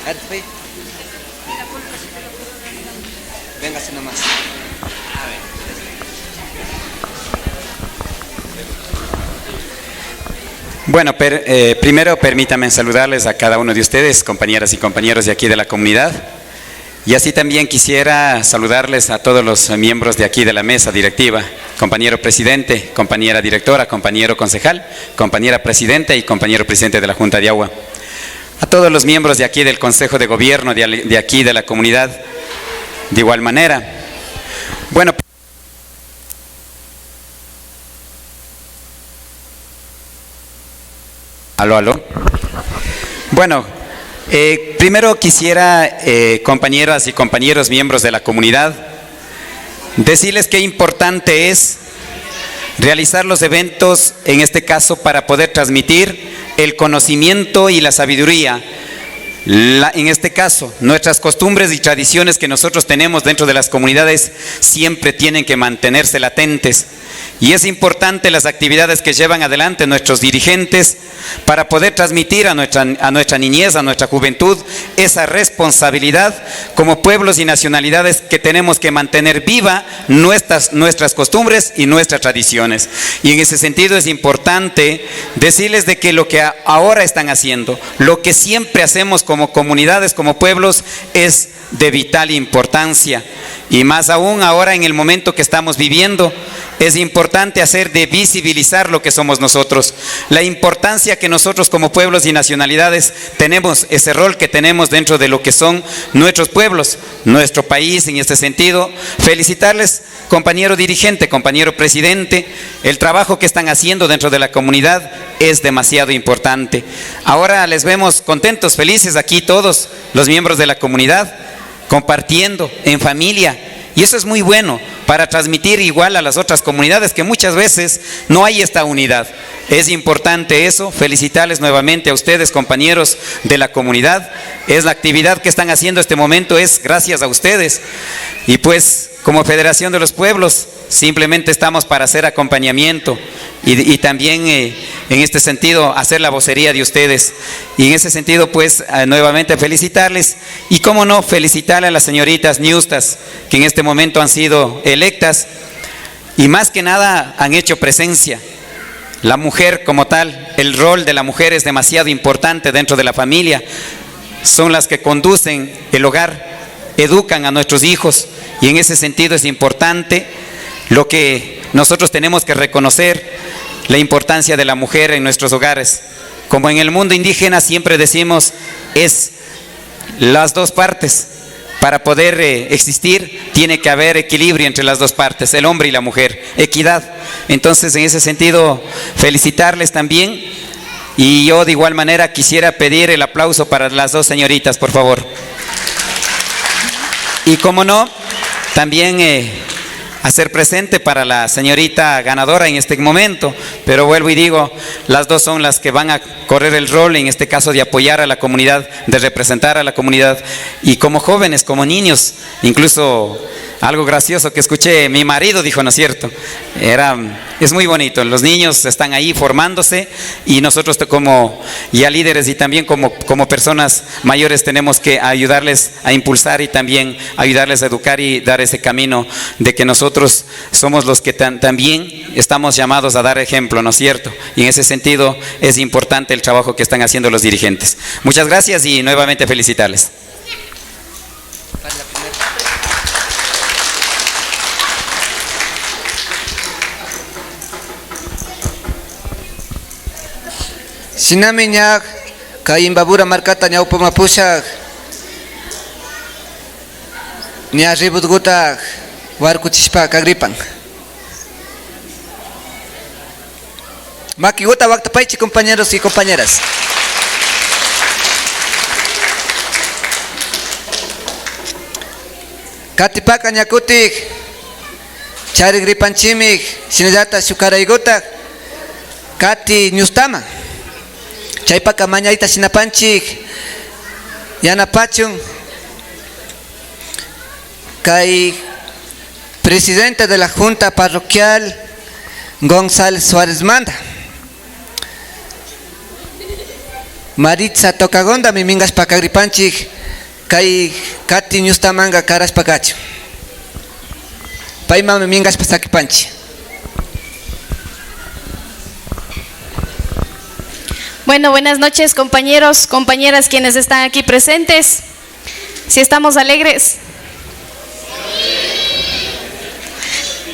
Arte. Véngase nomás. Bueno, per- eh, primero permítame saludarles a cada uno de ustedes, compañeras y compañeros de aquí de la comunidad. Y así también quisiera saludarles a todos los miembros de aquí de la mesa directiva, compañero presidente, compañera directora, compañero concejal, compañera presidenta y compañero presidente de la Junta de Agua. A todos los miembros de aquí del Consejo de Gobierno de, de aquí de la comunidad, de igual manera. Bueno, aló, aló. Bueno, eh, primero quisiera, eh, compañeras y compañeros miembros de la comunidad, decirles qué importante es realizar los eventos, en este caso, para poder transmitir el conocimiento y la sabiduría. La- en este caso, nuestras costumbres y tradiciones que nosotros tenemos dentro de las comunidades siempre tienen que mantenerse latentes. Y es importante las actividades que llevan adelante nuestros dirigentes para poder transmitir a nuestra, a nuestra niñez, a nuestra juventud, esa responsabilidad como pueblos y nacionalidades que tenemos que mantener viva nuestras, nuestras costumbres y nuestras tradiciones. Y en ese sentido es importante decirles de que lo que a- ahora están haciendo, lo que siempre hacemos como comunidades, como pueblos, es de vital importancia. Y más aún ahora en el momento que estamos viviendo, es importante hacer de visibilizar lo que somos nosotros, la importancia que nosotros como pueblos y nacionalidades tenemos, ese rol que tenemos dentro de lo que son nuestros pueblos, nuestro país. En este sentido, felicitarles, compañero dirigente, compañero presidente, el trabajo que están haciendo dentro de la comunidad es demasiado importante. Ahora les vemos contentos, felices aquí todos los miembros de la comunidad, compartiendo en familia, Y eso es muy bueno para transmitir igual a las otras comunidades, que muchas veces no hay esta unidad. Es importante eso. Felicitarles nuevamente a ustedes, compañeros de la comunidad. Es la actividad que están haciendo este momento, es gracias a ustedes. Y pues, como Federación de los Pueblos, simplemente estamos para hacer acompañamiento y, y también, eh, en este sentido, hacer la vocería de ustedes. Y en ese sentido, pues, eh, nuevamente felicitarles. Y cómo no, felicitar a las señoritas ñustas que en este momento han sido electas y más que nada han hecho presencia. La mujer como tal, el rol de la mujer es demasiado importante dentro de la familia. Son las que conducen el hogar, educan a nuestros hijos y en ese sentido es importante lo que nosotros tenemos que reconocer, la importancia de la mujer en nuestros hogares. Como en el mundo indígena siempre decimos, es las dos partes. Para poder, eh, existir, tiene que haber equilibrio entre las dos partes, el hombre y la mujer, equidad. Entonces, en ese sentido, felicitarles también. Y yo de igual manera quisiera pedir el aplauso para las dos señoritas, por favor. Y cómo no, también, eh, hacer presente para la señorita ganadora en este momento. Pero vuelvo y digo, las dos son las que van a correr el rol, en este caso, de apoyar a la comunidad, de representar a la comunidad. Y como jóvenes, como niños, incluso algo gracioso que escuché, mi marido dijo, ¿no es cierto? Era, es muy bonito. Los niños están ahí formándose y nosotros te-, como ya líderes y también como, como personas mayores tenemos que ayudarles a impulsar y también ayudarles a educar y dar ese camino de que nosotros somos los que tan-, también estamos llamados a dar ejemplo, ¿no es cierto? Y en ese sentido es importante el trabajo que están haciendo los dirigentes. Muchas gracias y nuevamente felicitarles. Shinami ña kay Imbabura markata ñawpaman pushak ña ributguta warkuchishpa kagripan. Makiguta waktapaychi, compañeros y compañeras. Katipaka ña kutik charigripanchimi, shinallata shuk karayguta kati ñustaman. Chaypaka mañayta shinapanchik, yanapachun kay presidente de la Junta Parroquial González Suárez manda. Maritza Tocagondami mingashpa kagripanchik, kay kati ñustamanga karashpa kachun. Paymami mingashpa sakipanchik. Bueno, buenas noches, compañeros, compañeras, quienes están aquí presentes. Si estamos alegres.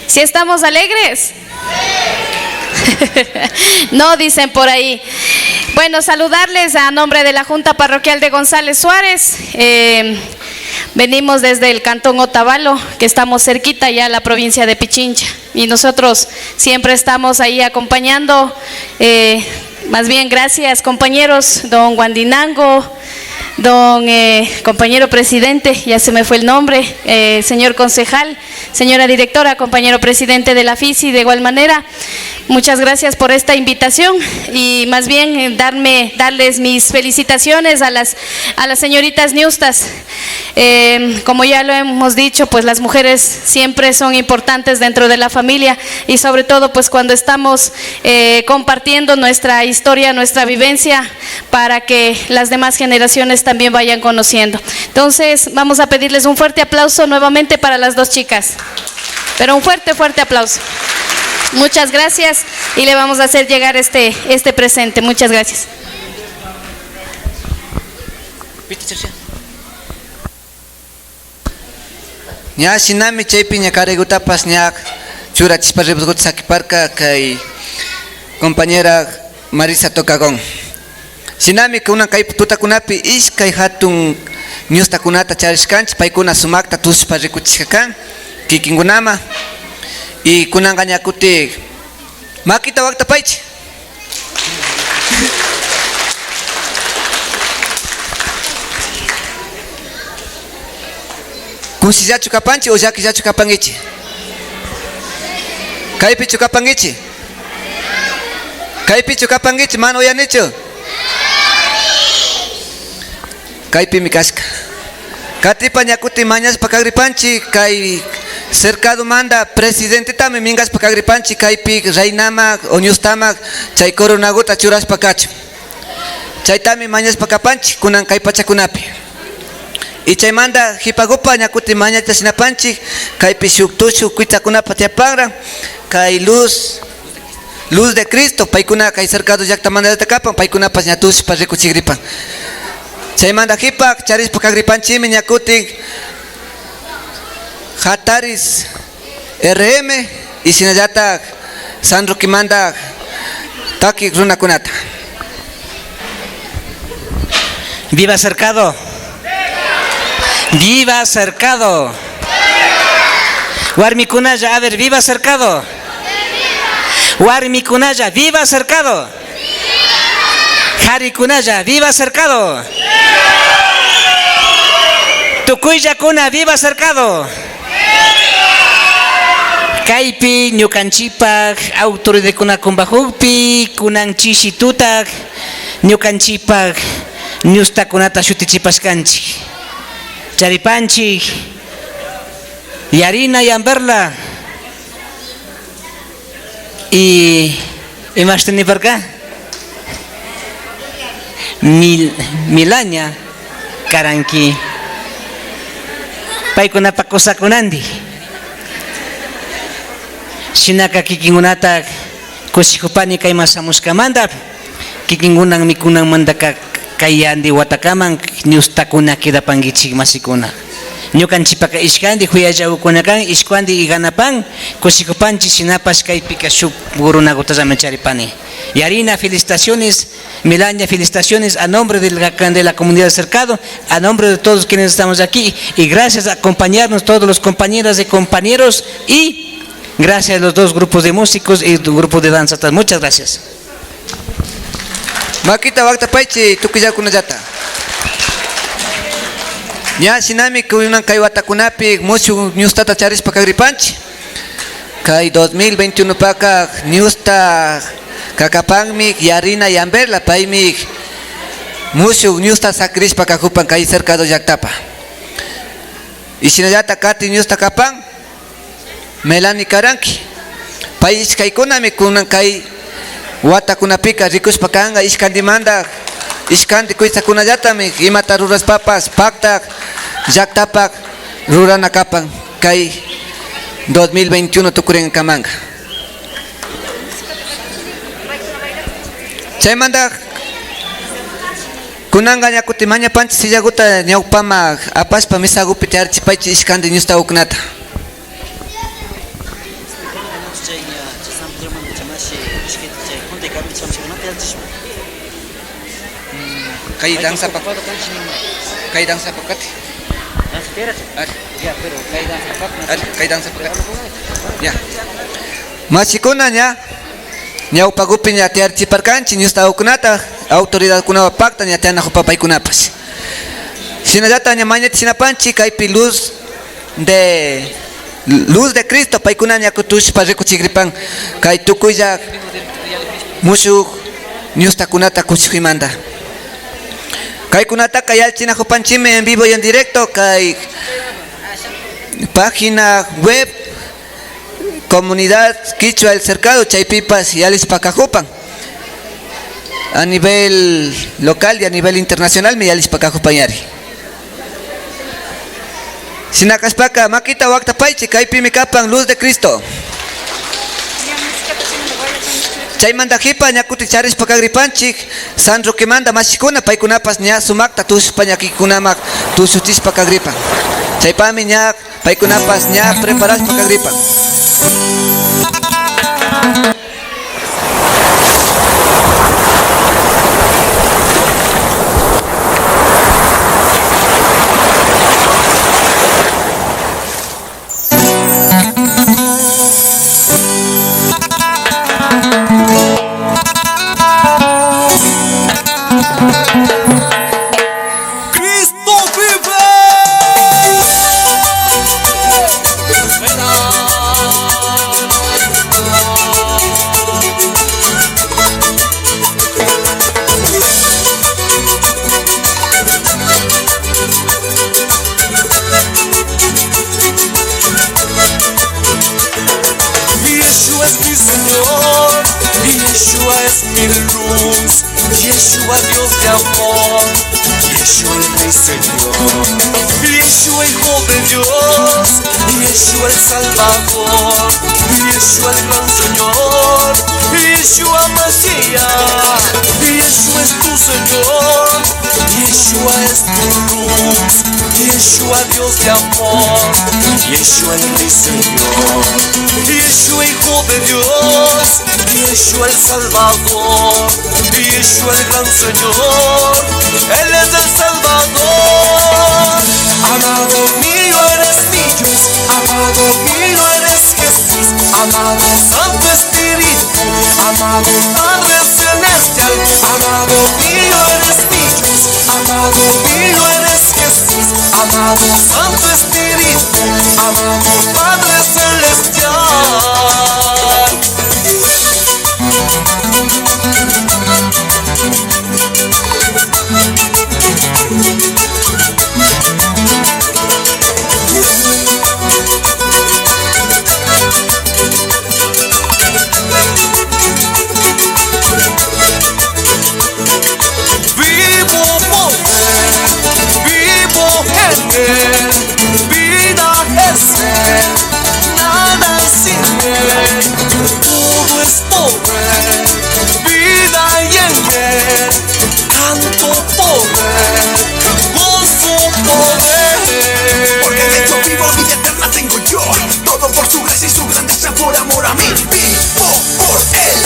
Si estamos alegres. No, dicen por ahí. Bueno, saludarles a nombre de la Junta Parroquial de González Suárez. Eh, venimos desde el cantón Otavalo, que estamos cerquita ya a la provincia de Pichincha. Y nosotros siempre estamos ahí acompañando. Eh, más bien, gracias, compañeros, don Guandinango, don, eh, compañero presidente, ya se me fue el nombre, eh, señor concejal, señora directora, compañero presidente de la fisi, de igual manera. Muchas gracias por esta invitación y más bien, eh, darme, darles mis felicitaciones a las, a las señoritas ñustas. Eh, como ya lo hemos dicho, pues las mujeres siempre son importantes dentro de la familia y sobre todo, pues cuando estamos, eh, compartiendo nuestra historia, nuestra vivencia, para que las demás generaciones también vayan conociendo. Entonces, vamos a pedirles un fuerte aplauso nuevamente para las dos chicas. Pero un fuerte, fuerte aplauso. Muchas gracias y le vamos a hacer llegar este, este presente. Muchas gracias. Ña shinami chaypi ña karaygutapash ña churachishpa ributguta sakiparka kay compañera Marisa Tocagón. Shinami kunan kay tutakunapi ishkay hatun ñustakunata charishkanchik, paykuna sumakta tushpa rikuchishka kan kikinkunaman. Y kunanka ña kutin makita waktapaychik. Kushillachu kapanchi o llakillachu kapankichi? Kaypichu kapankichi? Kaypichu kapankichi? Mana uyanichu. Kaypimi kashka. Katipa ña kutin mañashpa kagripanchi, kay cercadomanta presidentetami mingashpa kagripanchi, kaypi reinama o ñustamak chay coronaguta churashpa kachun. Chaytami mañashpa kapanchi kunan kay pachakunapi. Y chaymanta jipagupa ña kutin mañayta shinapanchi, kaypi shuk tushu kuytsakunapa tiyapanra, kay luz, Luz de Cristo, paykuna kay Cercado llaktamantallata kapan, paykunapash ña tushishpa rikuchigripan. Chaymanta jipak charishpa kagripanchimi ña kutin Jataris R M y shinallatak San Roquemanta takik runakunata. Viva Cercado. Viva Cercado. Warmikunalla, a ver, viva Cercado. Warmikunalla, viva Cercado. Jarikunalla, viva Cercado. Tukuyllakuna, viva Cercado. Kaypi ñukanchipak autoridadkuna kumbajukpi kunan chishi tutak ñukanchipak ñustakunata shutichipashkanchik. Charipanchik Yarina Yamberla y imashta niparka? Mil-, Milaña Karanki. Paykunapa kusakunandi. Shinaka kikinkunata kushikupani kayman shamushkamanta. Kikinkunan mikunanmantaka kay yandi watakaman ñustakuna kidapankichik mashikuna. Ñukanchipaka ishkandi juyalla ukuna kan, ishkandi y ganapan, kushikupanchik shinapash kaypika shuk gurunagutallami charipani. Yarina, felicitaciones. Milaña, felicitaciones a nombre de la, de la comunidad de Cercado, a nombre de todos quienes estamos aquí, y gracias a acompañarnos todos los compañeras y compañeros, y gracias a los dos grupos de músicos y tu grupo de danza. Muchas gracias. Makita waktapaychik tukuyllakunallata. Ña shinami kunan kay watakunapi mushuk ñustata charishpa kagripanchik. Kay dos mil veintiunopaka ñusta kakapanmi Yarina Yamberla, paymi mushuk ñusta sakirishpa kakupan kay Cercado llaktapa. Y shinallata kati ñusta kapan Melanie Karanki. Pay ishkaykunami kunan kay watakunapika rikushpa kanka, ishkandimanta, ishkandi kuytsakunallatami imata rurashpapash pakta llaktapak rurana kapan kay dos mil veintiuno tukurinkamanka. Chaymanta kunanka ña kutin mañapanchik sillaguta ñawpaman apashpa mesagupi tiyarichipaychik ishkandi ñusta uknata. Kay danzapa, kay danzapa kati. Ari, kay danzapa kati. Ya. Mashikuna ña, ñawpagupi ña tiyarichiparkanchik ñusta uknata, autoridadkunawan pakta ña tiyanakupa paykunapash. Shinallata ña mañayta shinapanchik kaypi luz de, luz de Cristo, paykuna ña kutushpa rikuchigripan kay tukuylla mushuk ñustakunata kushikuymanta. Kaykunataka yallichinakupanchikmi en vivo y en directo kay página web Comunidad Kichwa El Cercado, chaypipash yallishpa kakupan. A nivel local y a nivel internacionalmi yallishpa kakupan yari. Shina kashpaka makita waktapaychik, kaypimi kapan Luz de Cristo. Chaymanta kipa ña kutin charishpa kagripanchik San Roquemanta mashikuna, paykunapash ña sumakta tushishpa ña kikinkunaman tushuchishpa kagripan. Chaypami ña paykunapash ña preparashpa kagripan. ¡Cristo vive! Mi luz, Yeshua, Dios de amor, Yeshua el Rey Señor, Yeshua Hijo de Dios, Yeshua el Salvador, Yeshua el gran Señor, Yeshua Mashiach, Yeshua es tu Señor, Yeshua es tu luz, Yeshua Dios de amor, Yeshua el Rey Señor, Yeshua Hijo de Dios, Yeshua el Salvador, Yeshua el gran Señor, Él es el Salvador. Amado mío eres mi Dios, amado mío eres Jesús, amado Santo Espíritu, amado Padre Celestial, amado mío eres mi Dios, amado mío eres Jesús, amado Santo Espíritu, amado Padre Celestial. Vivo por él, vivo en él, vida es él, nada sin él, todo es por él, vida y en él, canto por él, gozo por él. Porque de hecho vivo, vida eterna tengo yo. Todo por su gracia y su grandeza, por amor a mí. Vivo por él.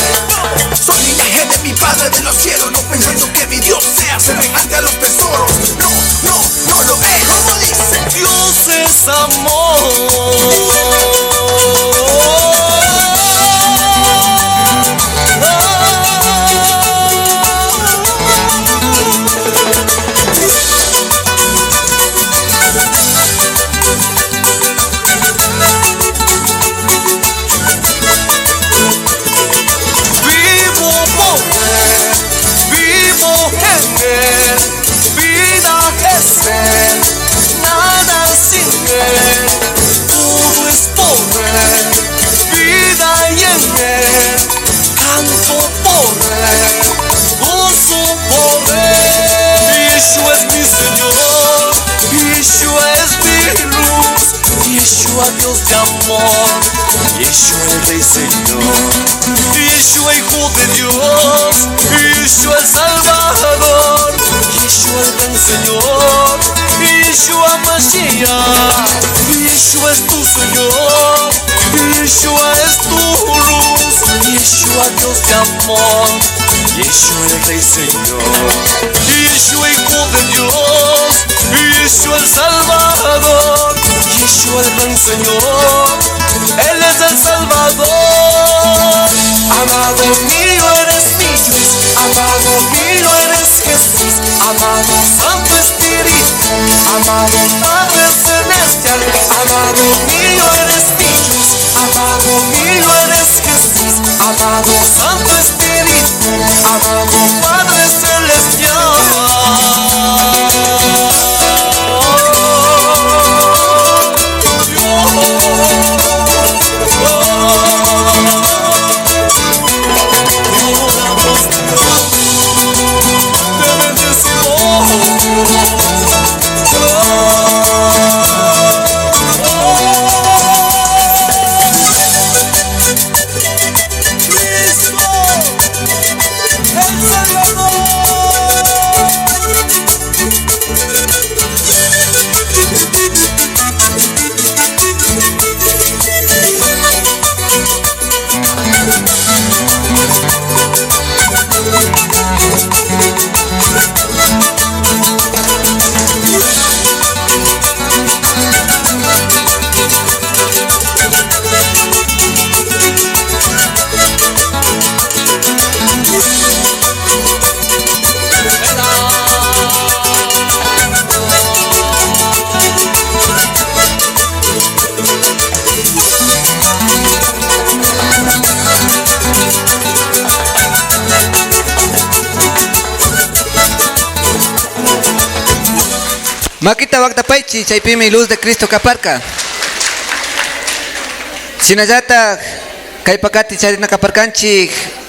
Soy linaje de mi Padre de los cielos, no pensando que mi Dios sea semejante a los tesoros. No, no, no lo es. ¿Cómo dice? Dios es amor. Vivo por él, vivo en él, vida es él, nada sin él, todo es por él, vida y en él, canto por él, gozo por él. Yeshua es mi Señor, Yeshua es mi luz, Yeshua Dios de amor, Yeshua el Rey Señor, Yeshua Hijo de Dios, Yeshua el Salvador, Yeshua el gran Señor, Yeshua Mashiach, Yeshua es tu Señor, Yeshua es tu luz, Yeshua Dios de amor, Yeshua el Rey Señor, Yeshua Hijo de Dios, Yeshua el Salvador, Yeshua el gran Señor, Él es el Salvador. Amado mío eres mi Dios, amado mío eres Jesús, amado Santo Espíritu, amado Padre Celestial, amado mío eres mi Dios, amado mío eres Jesús, amado Santo Espíritu, amado Padre Celestial. Te bendecimos, Dios. Cristo, el Salvador. Makita waktapaychi, chaypimi luz de Cristo kaparka. Shinallatak kay pakati charina kaparkanchik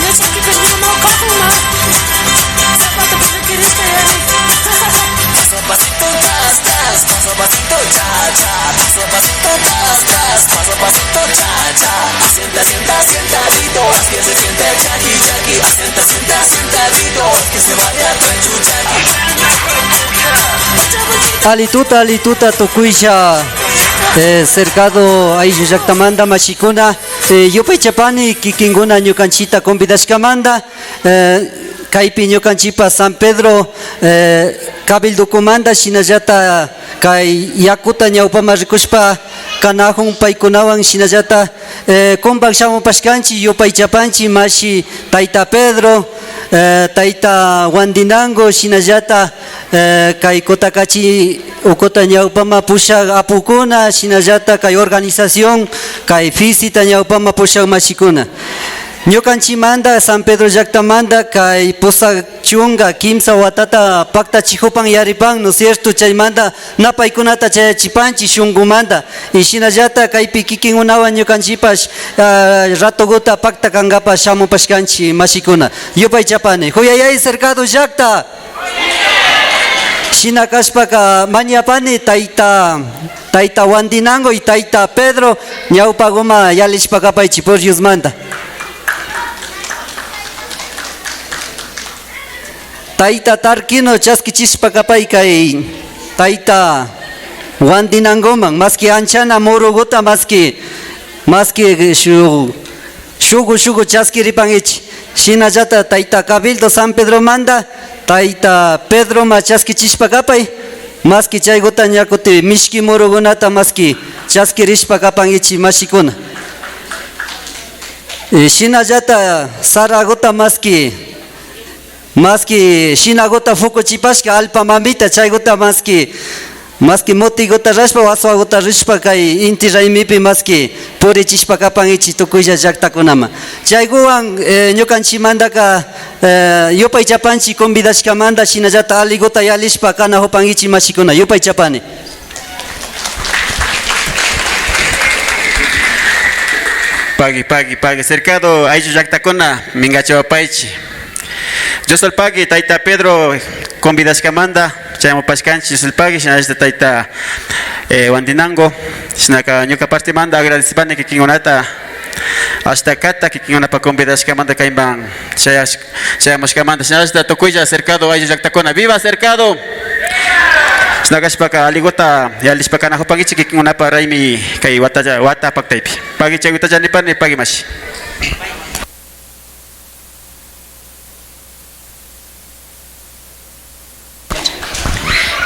Ña chakipi ña no kajunma. Zapatopi llukirishka yari. Paso a pasito, tas, tas, paso a pasito, cha, cha, paso a pasito, tas, tas, paso a pasito, cha, cha. Asienta, asienta, asientadito, haz que se siente el chaki, chaki. Asienta, asienta, asientadito, haz que se vaya tu chuchaki. Alituta, alituta, tukuylla, eh, cercado ayllu llaktamanta mashikuna, eh, yupaychapani kikinkuna ñukanchita convidashkamanta, eh, kaypi ñukanchipa San Pedro, eh, cabildokumanta, shinallata kay yakuta ñawpama rikushpa kanajun paykunawan, shinallata, eh, kumpak shamupashkanchi, yupaychapanchi mashi tayta Pedro, eh, tayta Wandinango, shinallata, eh, kay Kutakachi ukuta ñawpama pushak apukuna, shinallata kay organización, kay fisita ñawpama pushak mashikuna. Ñukanchimanta, San Pedro llaktamanta, kay pusak chunka kimsa watata paktachijupan yaripan, ¿no es cierto? Chaymanta napaykunata chayachipanchi shunkumanta. Y shinallata kaypi kikinkunawan ñukanchipash, ah, ratokuta pakta kankapak shamupashkanchi, mashikuna. Yupaychapani. Juyayay Cercado llakta. Shina kashpaka mañapani tayta, tayta Wandinango y tayta Pedro ñawpakuman yallishpa kapaychi, por Diosmanta. Tayta Tarquino chaskichishpa kapay kay tayta Wandinangoman, maski anchana murukuta, maski, maski shuk shuku shuku chaskiripankichi. Shinallata tayta Cabildo San Pedromanta, tayta Pedroman chaskichishpa kapay, maski chaykuta ña kutin mishki murukunata maski chaskirishpa kapankichi, mashikuna. Y shinallata sarakuta maski, maski shinakuta pukuchipashka allpa mamita, chaykuta maski, maski mutikuta rashpa, waswakuta rishpa, kay inti raymipi maski purichishpa kapankichi tukuylla llaktakunaman. Chaykuwan, eh, ñukanchimantaka, eh, yupaychapanchi convidashkamanta, shinallata allikuta yallishpa kanajupankichi, mashikuna. Yupaychapani. Pagui, pagui, pagui. Cercado ayllu llaktakuna, minkachawapaychi. Dios pagui, tayta Pedro convidashkamanta chayamupashkanchi, Dios pagui, shinallata tayta, eh, Wandinango. Shinaka ñuka partemanta agradecipani kikinkunata, ashtakata kikinkunapak convidashkamanta kayman chayash-, chayamushkamanta. Shinallata tukuylla Cercado ayllu llaktakuna. ¡Viva Cercado! Shina kashpaka allikuta yallishpa kanajupankichi kikinkunapak raymi kay wata, wata paktaypi. Pagui, chaykutalla nipani, pagui mashi.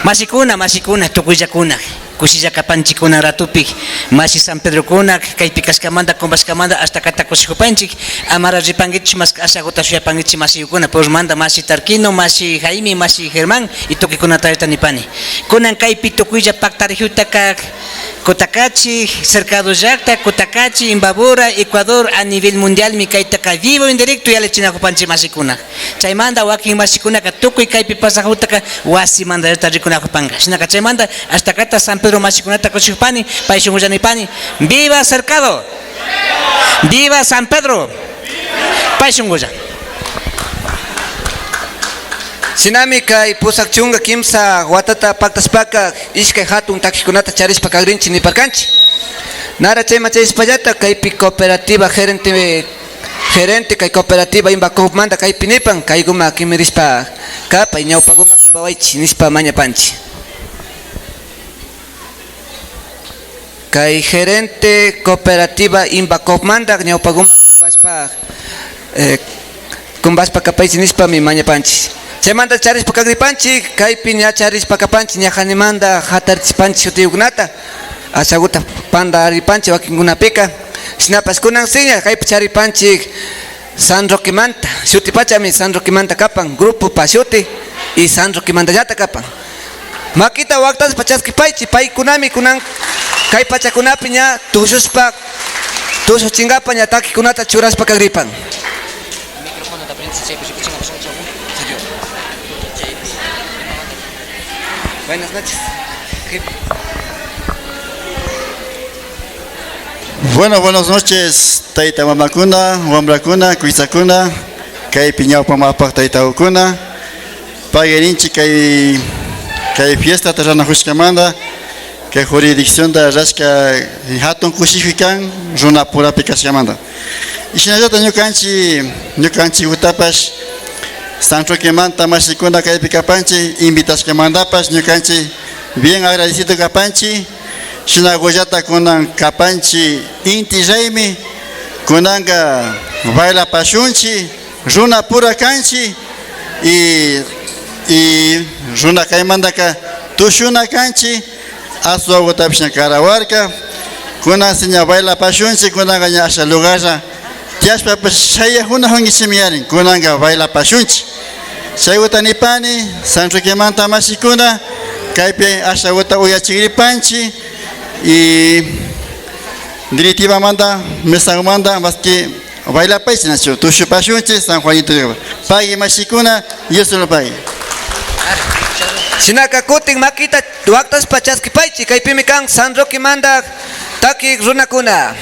Mashikuna, mashikuna, tukuyllakuna, kushilla kapanchi kunan ratopi, mashi San Pedrokuna, kaypi kashkamanta, kumpashkamanta, ashtakata kushijupanchi, amara ripankichi, mas ashakuta shuyapankichi, mashiyukuna, pormanta, mashi Tarquino, mashi Jaime, mashi Germán, y tukuykunatallata nipani. Kunan kaypi tukuylla paktarijutaka, Cotacachi, Cercado llakta, Cotacachi, Imbabura, Ecuador, a nivel mundialmi kaytaka vivo en directo yallichinajupanchi mashikuna. Chaymanta wakin mashikunaka tukuy kaypi pasajutaka wasimantallata rikunajupanka. Shinaka chaymanta ashtakata San Pedro mashikunata kushijupani, pay shunkulla nipani, ¡Viva Cercado! ¡Viva San Pedro! Pay shunkulla. Shinami kay pusak chunka kimsa watata paktashpaka ishkay jatun takikunata charishpa kagrinchi niparkanchi. Nara chayman chayashpallata kaypi cooperativa gerente, gerente kay cooperativa Imbacopmanta kaypi nipan, kaykuma kimirishpa kapay, ñawpakuma kumpawaychi nishpa mañapanchi. Kay gerente cooperativa Imbacopmanta ñawpakuma kumpashpa, eh, kumpashpa kapaychi nishpami mañapanchi. Chaymanta charishpa kagripanchi, kaypi ña charishpa kapanchi, ña janimanta jatarichipanchi shutiyukunata, ashakuta pantaripanchi wakinkunapika. Shinapash kunan siña kaypi charipanchi San Roquemanta, shutipachami San Roquemanta kapan, grupopa shuti y San Roquemantallata kapan. Makita waktashpa chaskipaychi, paykunami kunan kay pachakunapi ña tushushpa, tushuchinkapa ña takikunata churashpa kagripan. Buenas noches. Bueno, buenas noches, tayta mamakuna, wambrakuna, kuytsakuna, kaypi ñawpaman apak taytakukuna. Pagui ninchi kay, kay fiestata ranajushkamanta, kay jurisdiccionta rashka jatun kushijuy kan runapurapi kashkamanta. Y shinallata ñukanchi, ñukanchikutapash San Roquemanta mashikuna kaypi kapanchi, invitashkamantapash ñukanchi bien agradecido kapanchi. Shinakullata kunan kapanchi inti raymi, kunanka bailapashunchi, runapura kanchi y, y runa kaymantaka tushuna kanchi. Aswakutapash ña karawarka. Kunan si ña bailapashunchi, kunanka ña asha lugarlla tiyashpapash shayajunajunkishimi yarin, kunanka bailapashunchi. Chaykuta nipani, San Roquemanta mashikuna, kaypi ashakuta uyachigripanchi y directivamanta, mesamanta, maski Bailapaychik nachu, tushupashunchik San Juanito Diospa. Pagui mashikuna, Dios lo pague. Shinaka kutin makita waktashpa chaskipaychik, kaypimi kan San Roquemanta takik runakuna.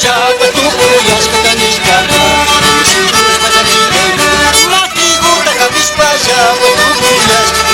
Llapa tukuyashkata nishkata, makiguta japishpa llapa tukuyashkata.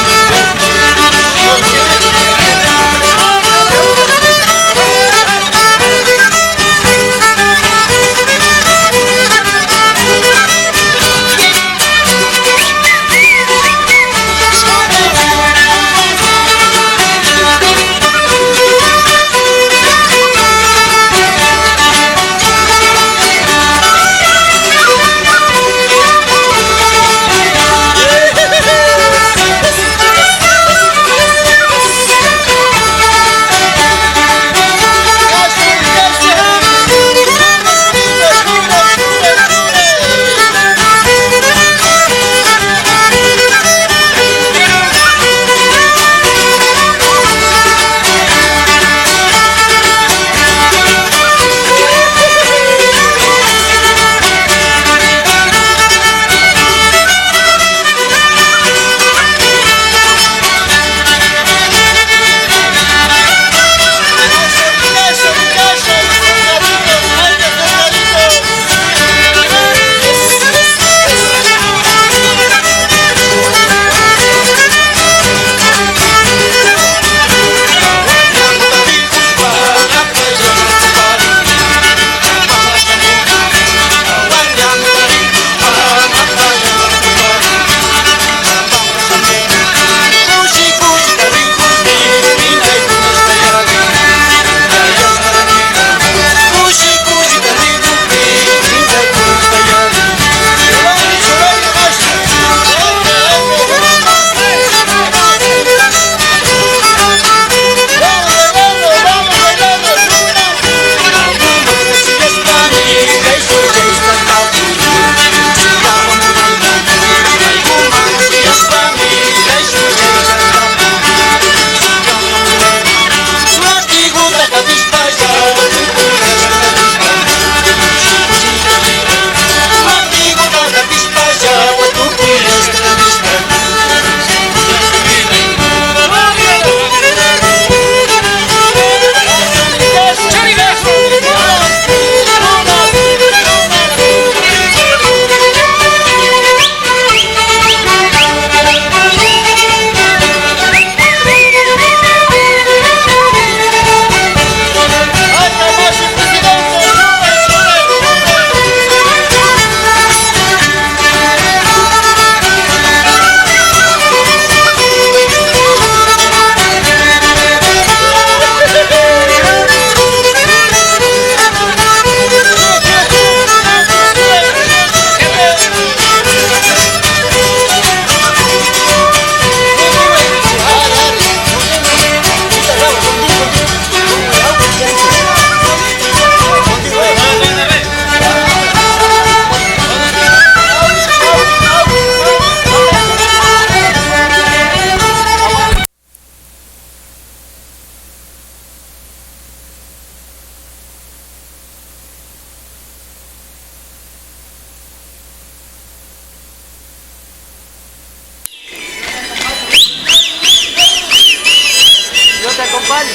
Yo te acompaño.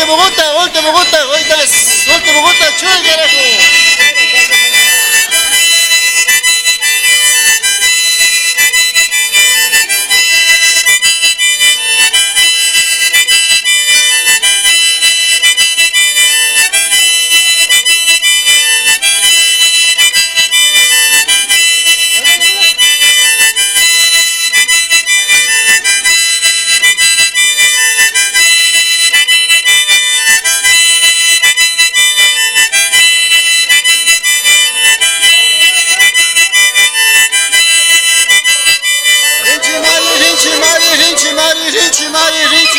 Último gota, último gota, ahorita les, último gota, chuy, carajo. Rinchi mari, rinchi mari, rinchi mari, rinchi mari, rinchi.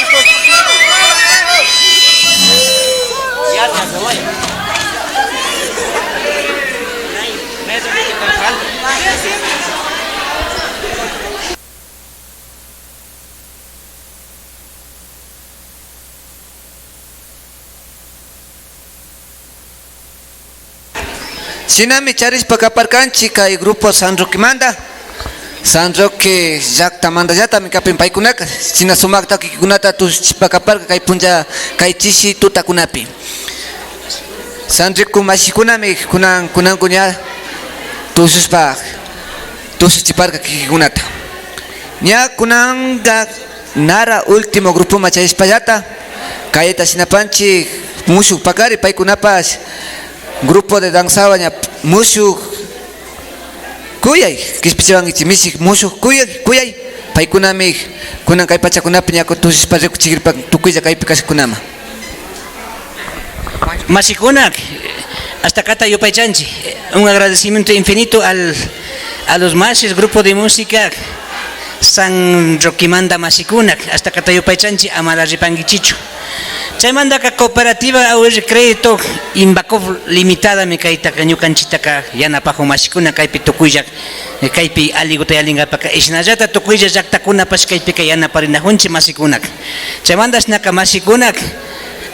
Shinami charishpa kaparkanchik kay grupo San Roquemanta, San Roque llaktamantallatami kapin paykunaka. Shina sumakta kikikunata tushuchishpa kaparka kay punlla, kay chishi tutakunapi. San Roque mashikunami kunan, kunanku ña tushushpa tushuchiparka kikikunata. Ña kunanka nara último grupoman chayashpallata, kayta shinapanchik mushuk pakari, paykunapash grupo de danzawan ña mushuk kuyay, kishpichiwankichik mishik mushuk kuyay, kuyay, paykunami kunan kay pachakunapi ña tushushpa rikuchikripan tukuylla kaypi kashkakunaman. Mashikuna, ashtakata yupaychanchik. Un agradecimiento infinito al, a los mashis, grupo de música San Roquemanta mashikuna, ashtakata yupaychanchik, amara ripankichichu. Chaymantaka cooperativa Ahorro y Crédito Inbacop limitadami kaytaka ñukanchiktaka yanapajun mashikuna, kaypi tukuylla, kaypi alliguta yallinkapaka, y shinallata tukuylla llaktakunapash kaypika yanaparinajunchik mashikuna. Chaymanta shinaka mashikuna,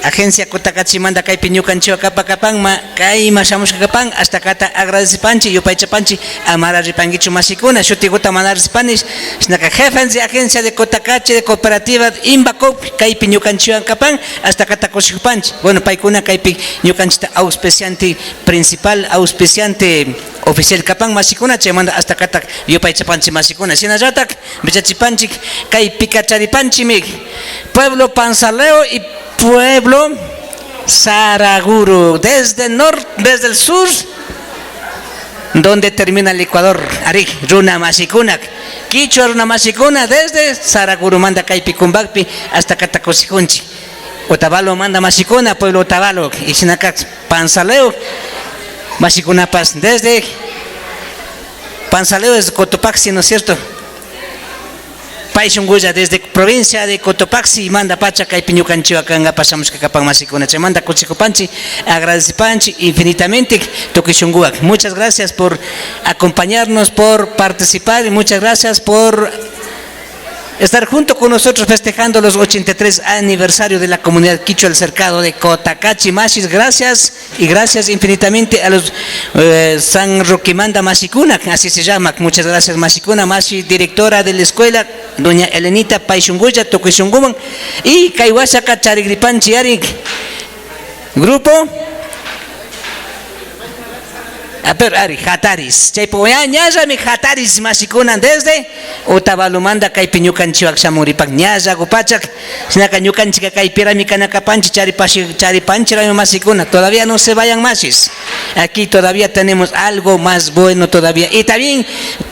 Agencia Cotacachi manta kaypi ñukanchiwan kapan kapanma, kayma shamushka kapan, ashtakata agradecipanchik, yupaychapanchik, amara ripankichu mashikuna, shutiguta mana risipani, shinaka jefe de agencia de Cotacachi de cooperativa Inbacop kaypi ñukanchiwan kapan, ashtakata kushijupanchik. Bueno, paykuna kaypi ñukanchikta auspiciante principal, auspiciante oficial kapan mashikuna, chaymanta ashtakata yupaychapanchik mashikuna. Shinallatak vichachipanchik, kaypika charipanchikmi pueblo Panzaleo y pueblo Saraguro, desde nor-, desde el sur, donde termina el Ecuador. Ari, runa mashikuna, kichwa runa mashikuna, desde Saraguromanta kaypi kumbakpi ashtakata kushijunchik. Otavalomanta mashikuna, pueblo Otavalo, y shinaka Panzaleo mashikunapash, desde Panzaleo es Cotopaxi, ¿no es cierto? Pay shunkulla desde provincia de Cotopaxi mandapacha kaypi ñukanchiwan kankapak shamushka kapan mashikuna, chaymanta kushikupanchik, agradecipanchik infinitamente tukuy shunkuwan. Muchas gracias por acompañarnos, por participar, y muchas gracias por estar junto con nosotros festejando los ochenta y tres aniversario de la comunidad kichwa del cercado de Cotacachi. Mashis, gracias y gracias infinitamente a los, eh, San Roquemanta mashikuna, así se llama. Muchas gracias mashikuna, mashi directora de la escuela, doña Elenita, pay shunkulla, tukuy shunkuwan. Y kay washaka charigripanchi ari. Grupo. A ver, ari, jataris. Chaypa ña, ñallami jataris mashikuna desde Otavalomanta kaypi ñukanchiwan shamuripan. Ñalla kupachak, shinaka ñukanchika kaypirami kana kapanchi, charipashi, charipanchirami mashikuna. Todavía no se vayan mashis. Aquí todavía tenemos algo más bueno todavía. Y también,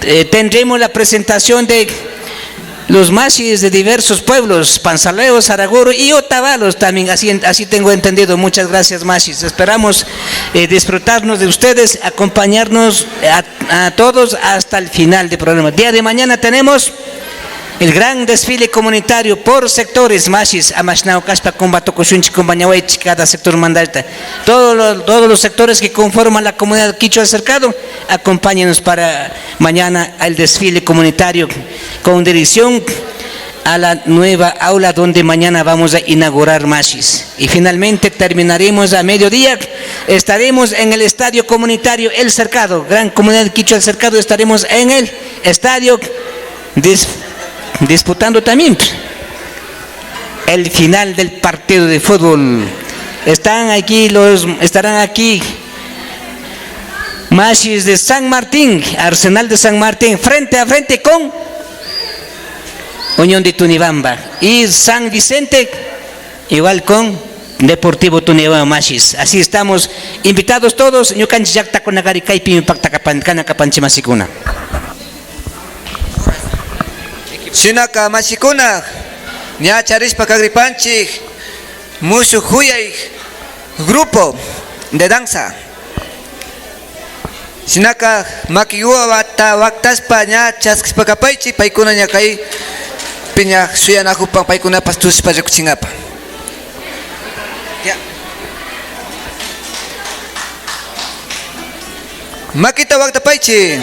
eh, tendremos la presentación de los mashis de diversos pueblos, Panzaleo, Saraguro y Otavalos también, así, así tengo entendido. Muchas gracias, mashis. Esperamos, eh, disfrutarnos de ustedes, acompañarnos a, a todos hasta el final del programa. Día de mañana tenemos el gran desfile comunitario por sectores, mashis, ama shina kashpa kumba tukushunchik, kumba ñawaychik, cada sector mandalta. Todos los, todos los sectores que conforman la comunidad kichwa del cercado, acompáñenos para mañana al desfile comunitario con dirección a la nueva aula donde mañana vamos a inaugurar mashis. Y finalmente terminaremos a mediodía. Estaremos en el estadio comunitario El Cercado, gran comunidad kichwa El Cercado, estaremos en el estadio dis-, disputando también. El final del partido de fútbol. Están aquí los, estarán aquí mashis de San Martín, Arsenal de San Martín, frente a frente con Unión de Tunibamba y San Vicente, igual con Deportivo Tunibamba mashis. Así estamos invitados todos, ñukanchik llaktakunakari kaypimi paktakapan-, kana kapanchik mashikuna. Shinaka mashikuna, ña charishpa kagripanchik mushuk kuyay grupo de danza. Shinaka makiguwata waktashpa ña chaskishpa kapaychik, paykuna ña kaypi ña shuyanakupan paykunapash tushishpa rikuchinkapa. Ya. Makita waktapaychik.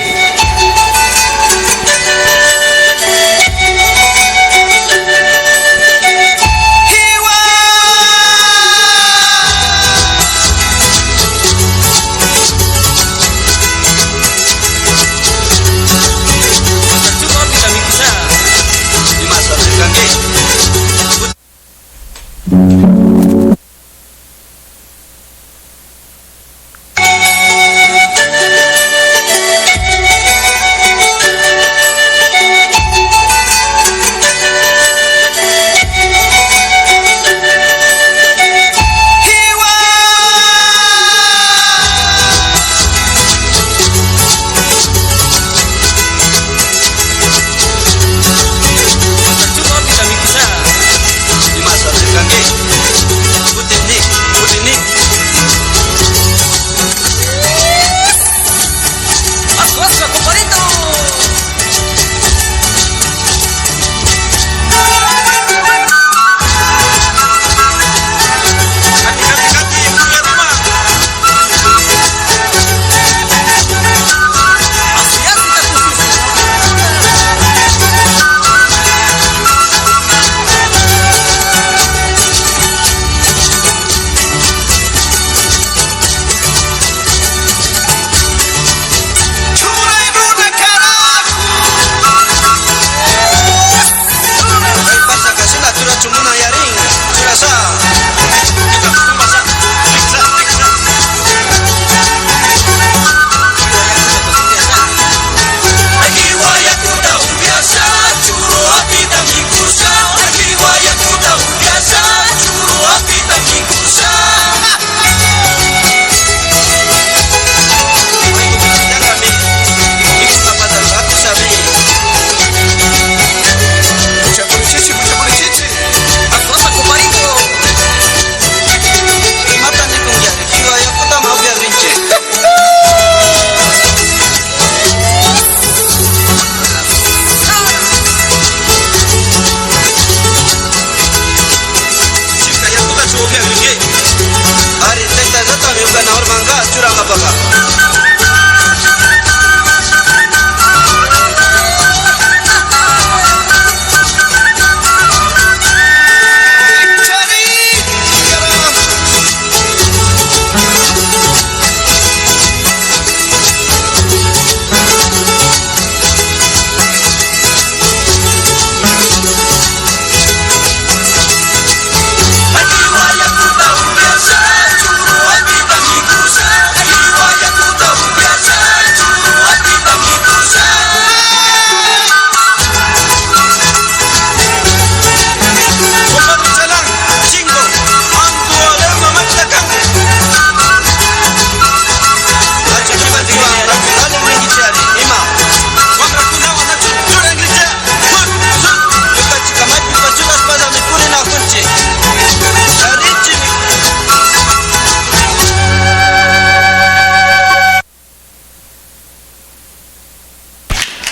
Ari, tayta ratami ukanahurmanka churankapaka.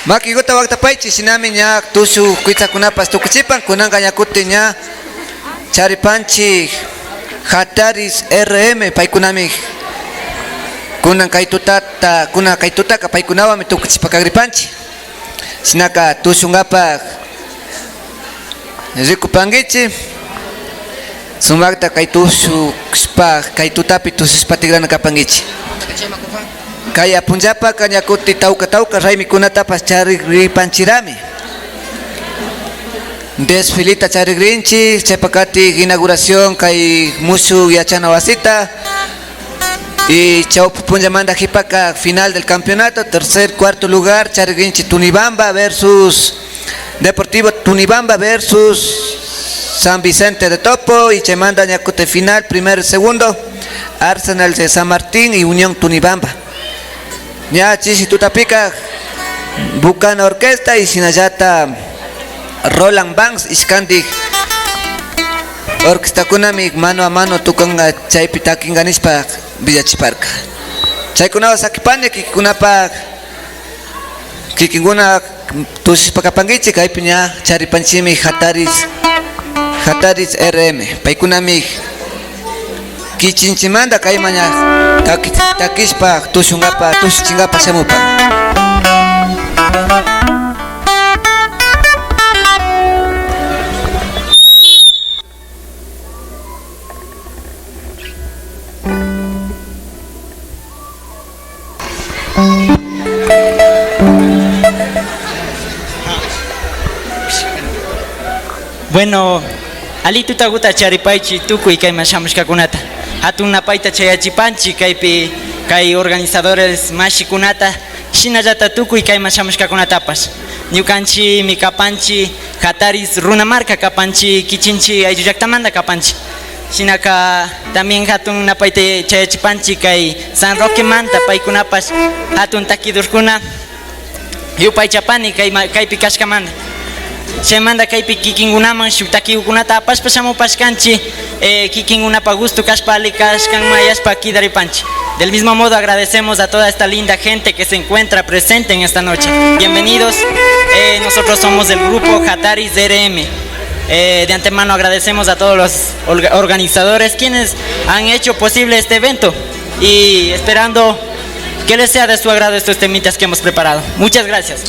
Makiguta waktapaychik, shinami ña tushu kuytsakunapash tukuchipan. Kunanka ña kutin ña charipanchik Jataris R M, paykunami kunan kay tutata, kunan kay tutaka paykunawanmi tukuchishpa kagripanchik. Shinaka tushunkapak rikupankichik, sumakta kay tushushpa, kay tutapi tushushpa tikrana kapankichik. Kaya punllapaka ña kutin tawka tawka raymikunatapash chariripanchirami. Desfilita charigrinchik, chaypa katik inauguración kay mushuk yachana wasita. Y chawpi punllamanta kipaka final del campeonato, tercer, cuarto lugar, charigrinchik Tunibamba versus Deportivo Tunibamba versus San Vicente de Topo, y chaymanta ña kutin final, primero y segundo, Arsenal de San Martín y Unión Tunibamba. Ña chishi tutapika Bucana Orquesta y shinallata Roland Banks ishkantik orquestakunami mano a mano tukanka chaypi takinka nishpa willachiparka. Chaykunawan sakipani kikinkunapa, kikinkuna tushushpa kapankichik, kaypi ña charipanchikmi Jataris, Jataris R M. Paykunami kichinchimanta kayman ña taki-, takishpa tushunkapa, tushuchinkapa shamupan. Bueno, alli tutakuta charipaychik tukuy kayman shamushkakunata. Hatun napayta chayachipanchik kaypi kay organizadores mashikunata, shinallata tukuy kayman shamushkakunatapash. Ñukanchikmi kapanchik Jataris runamarka kapanchik, kichinchik ayllu llaktamanta kapanchik. Shinaka también hatun napayta chayachipanchik kay San Roquemanta, paykunapash hatun takidorkuna. Yupaychapani kayma-, kaypi kashkamanta. Chaymanta kaypi kikinkunaman shuk takikukunata apashpa shamupashkanchik, eh, kikinkunapa gusto kashpa alli kashkanman yashpa kidaripanchik. Del mismo modo agradecemos a toda esta linda gente que se encuentra presente en esta noche. Bienvenidos. Eh, nosotros somos del grupo Jataris R M. Eh, de antemano agradecemos a todos los orga-, organizadores quienes han hecho posible este evento y esperando que les sea de su agrado estos temitas que hemos preparado. Muchas gracias.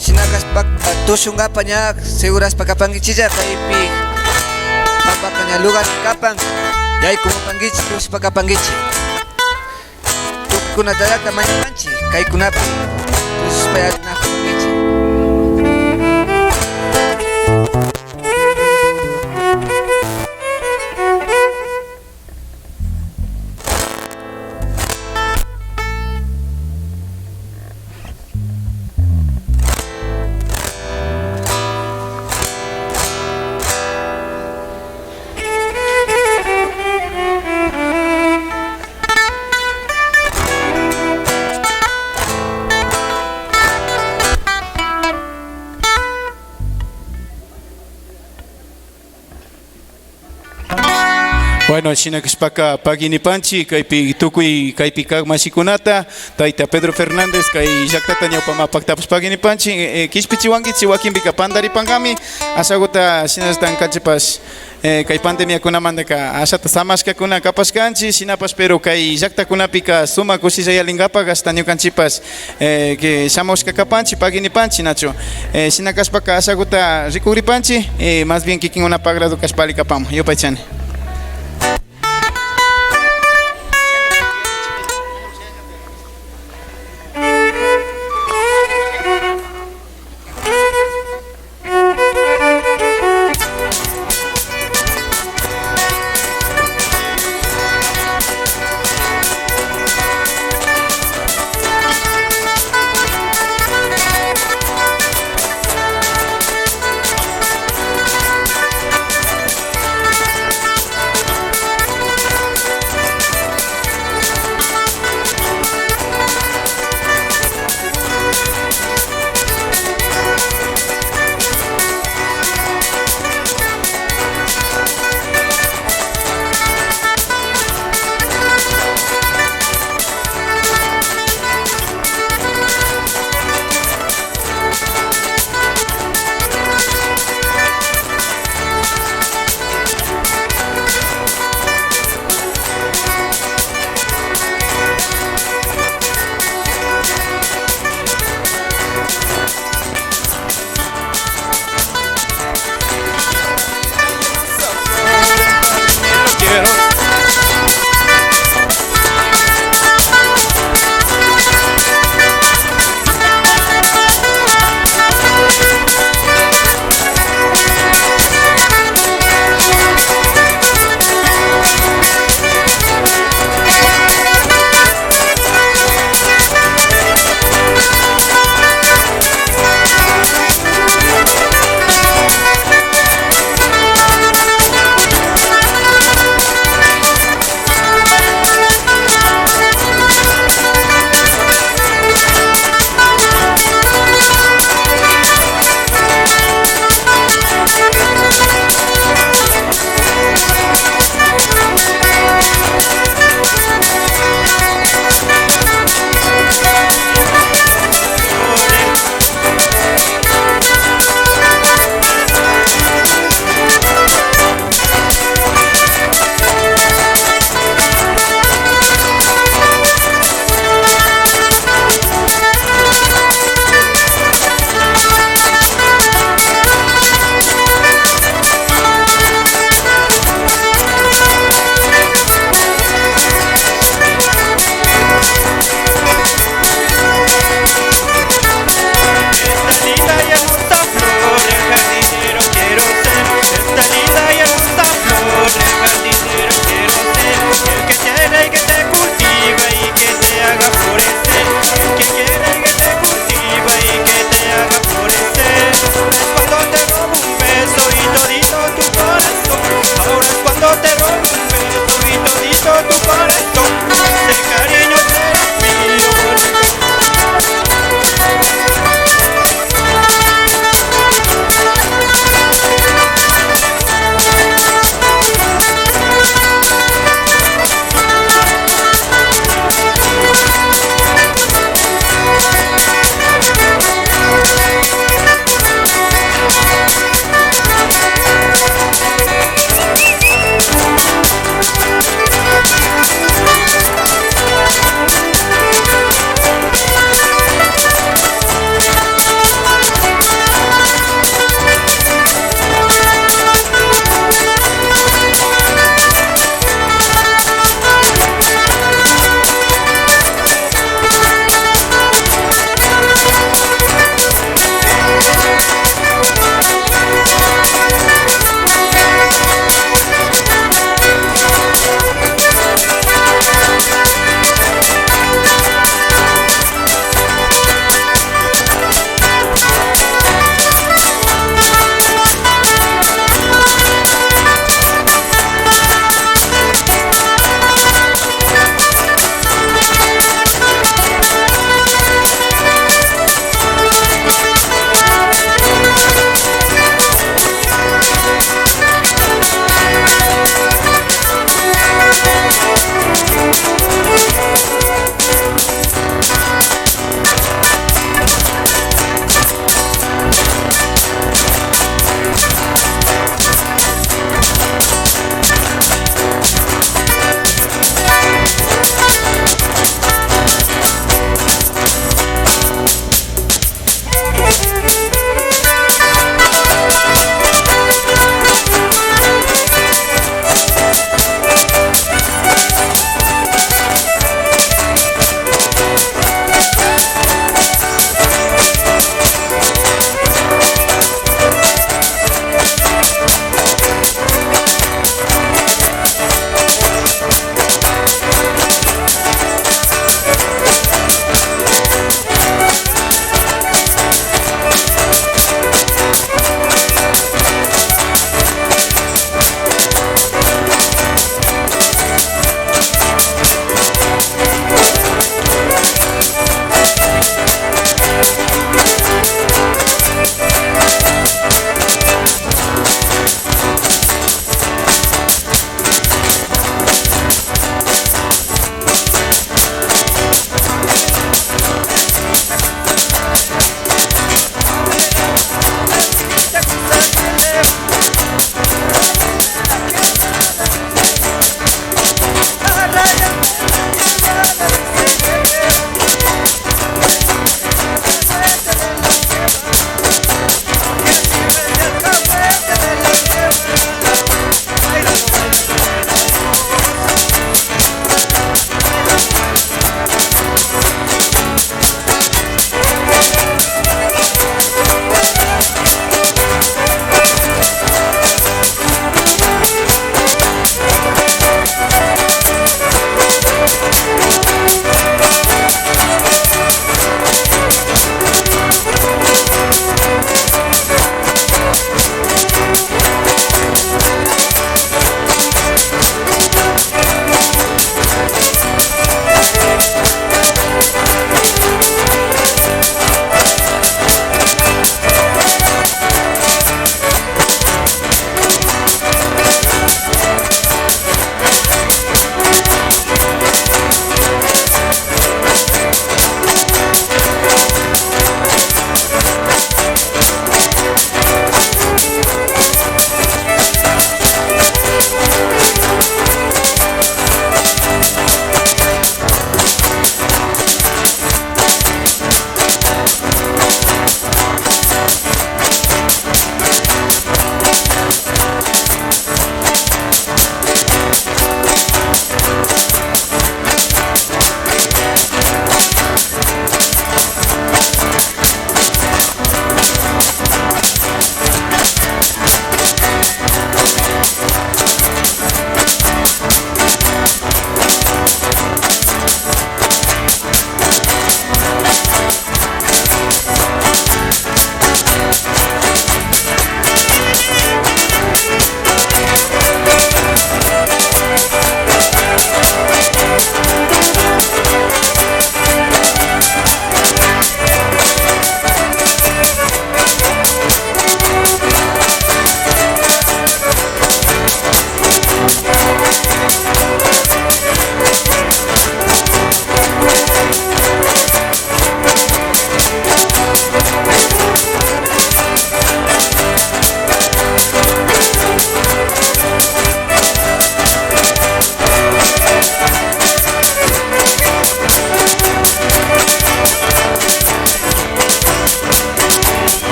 Shina kashpa, tushunkapa ña segurashpa kapankichilla, kaypi pampaka ña lugar kapan, yaykumupankichi, tushushpa kapankichi. Tukuykunatallata mañapanchi, kaykunapi tushushpa yanapakunkichi. Bueno, shina kashpaka pagui nipanchi, kaypi tukuy, kaypi kak mashikunata, tayta Pedro Fernández, kay llaktata ñawpaman paktapash pagui nipanchi, eh, eh, kishpichiwankichi, wakinpika pantaripankami, ashaguta shinallata kanchipash, eh, kay pandemiakunamantaka ashata samashkakuna kapashkanchi, shinapash, pero kay llaktakunapika sumak kushilla yalinkapak, hasta ñukanchipash eh, que shamushka kapanchi, pagui nipanchi, nachu. Eh, shina kashpaka ashaguta rikugripanchi, eh, más bien kikinkunapa agrado kashpa alli kapanman. Yupaychani.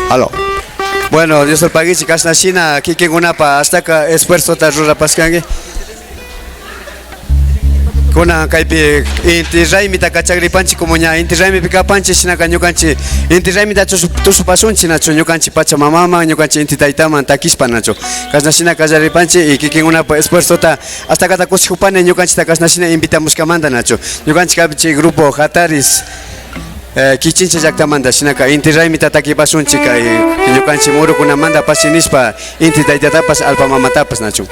Aló. Bueno, Dios pagichi, kashna shina kikinkunapa ashtaka esfuerzota rurapashkanki. Kunan kaypi inti raymita kachagripanchik, como ña inti raymipi kapanchik, shinaka ñukanchik inti raymita tushu-, tushupashunchik, nachu, ñukanchik pachamamaman, ñukanchik inti taytaman takishpa, nachu. Kashna shina kallaripanchik y kikinkunapa esfuerzota ashtakata kushikupani ñukanchikta kashna shina invitamushkamanta, nachu. Ñukanchik kapanchik grupo Jataris. Eh, Kichincha llaktamanta, shinaka inti raymita takipashunchik kay ñukanchik murukunamantapash nishpa inti taytatapash allpa mamatapash, nachu.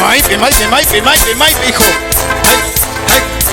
Maypi, maypi, maypi, maypi, maypi, hijo. Ay, ay.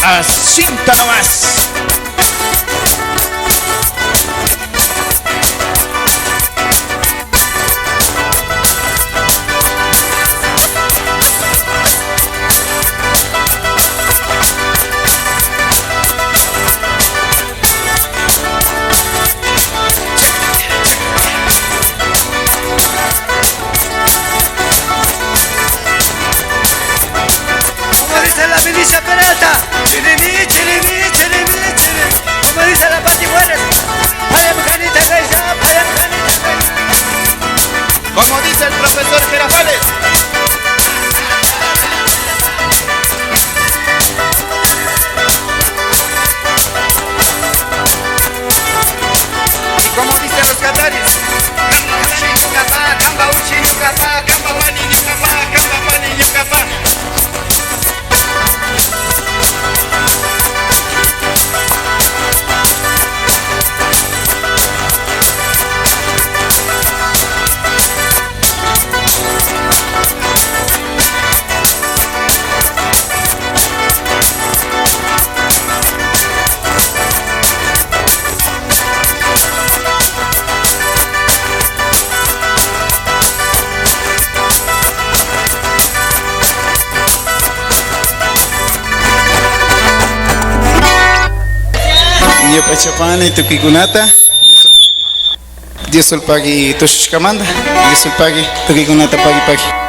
Ashintawash. Como dice la milicia Peralta, chirimi, chirimi, chirimi, chirimi. Como dice la Paqui Juárez, payam kanita kaysa, payam kanita kaysa. Como dice el profesor Girafales. Y como dicen los cataris, kamba uchi ñukapa, kamba uchi ñukapa, kamba pani ñukapa, kamba pani ñukapa. Ñupa chapani tukuykunata. Diosolpagui tushushkamanta. Diosolpagui tukuykunata pagui pagui.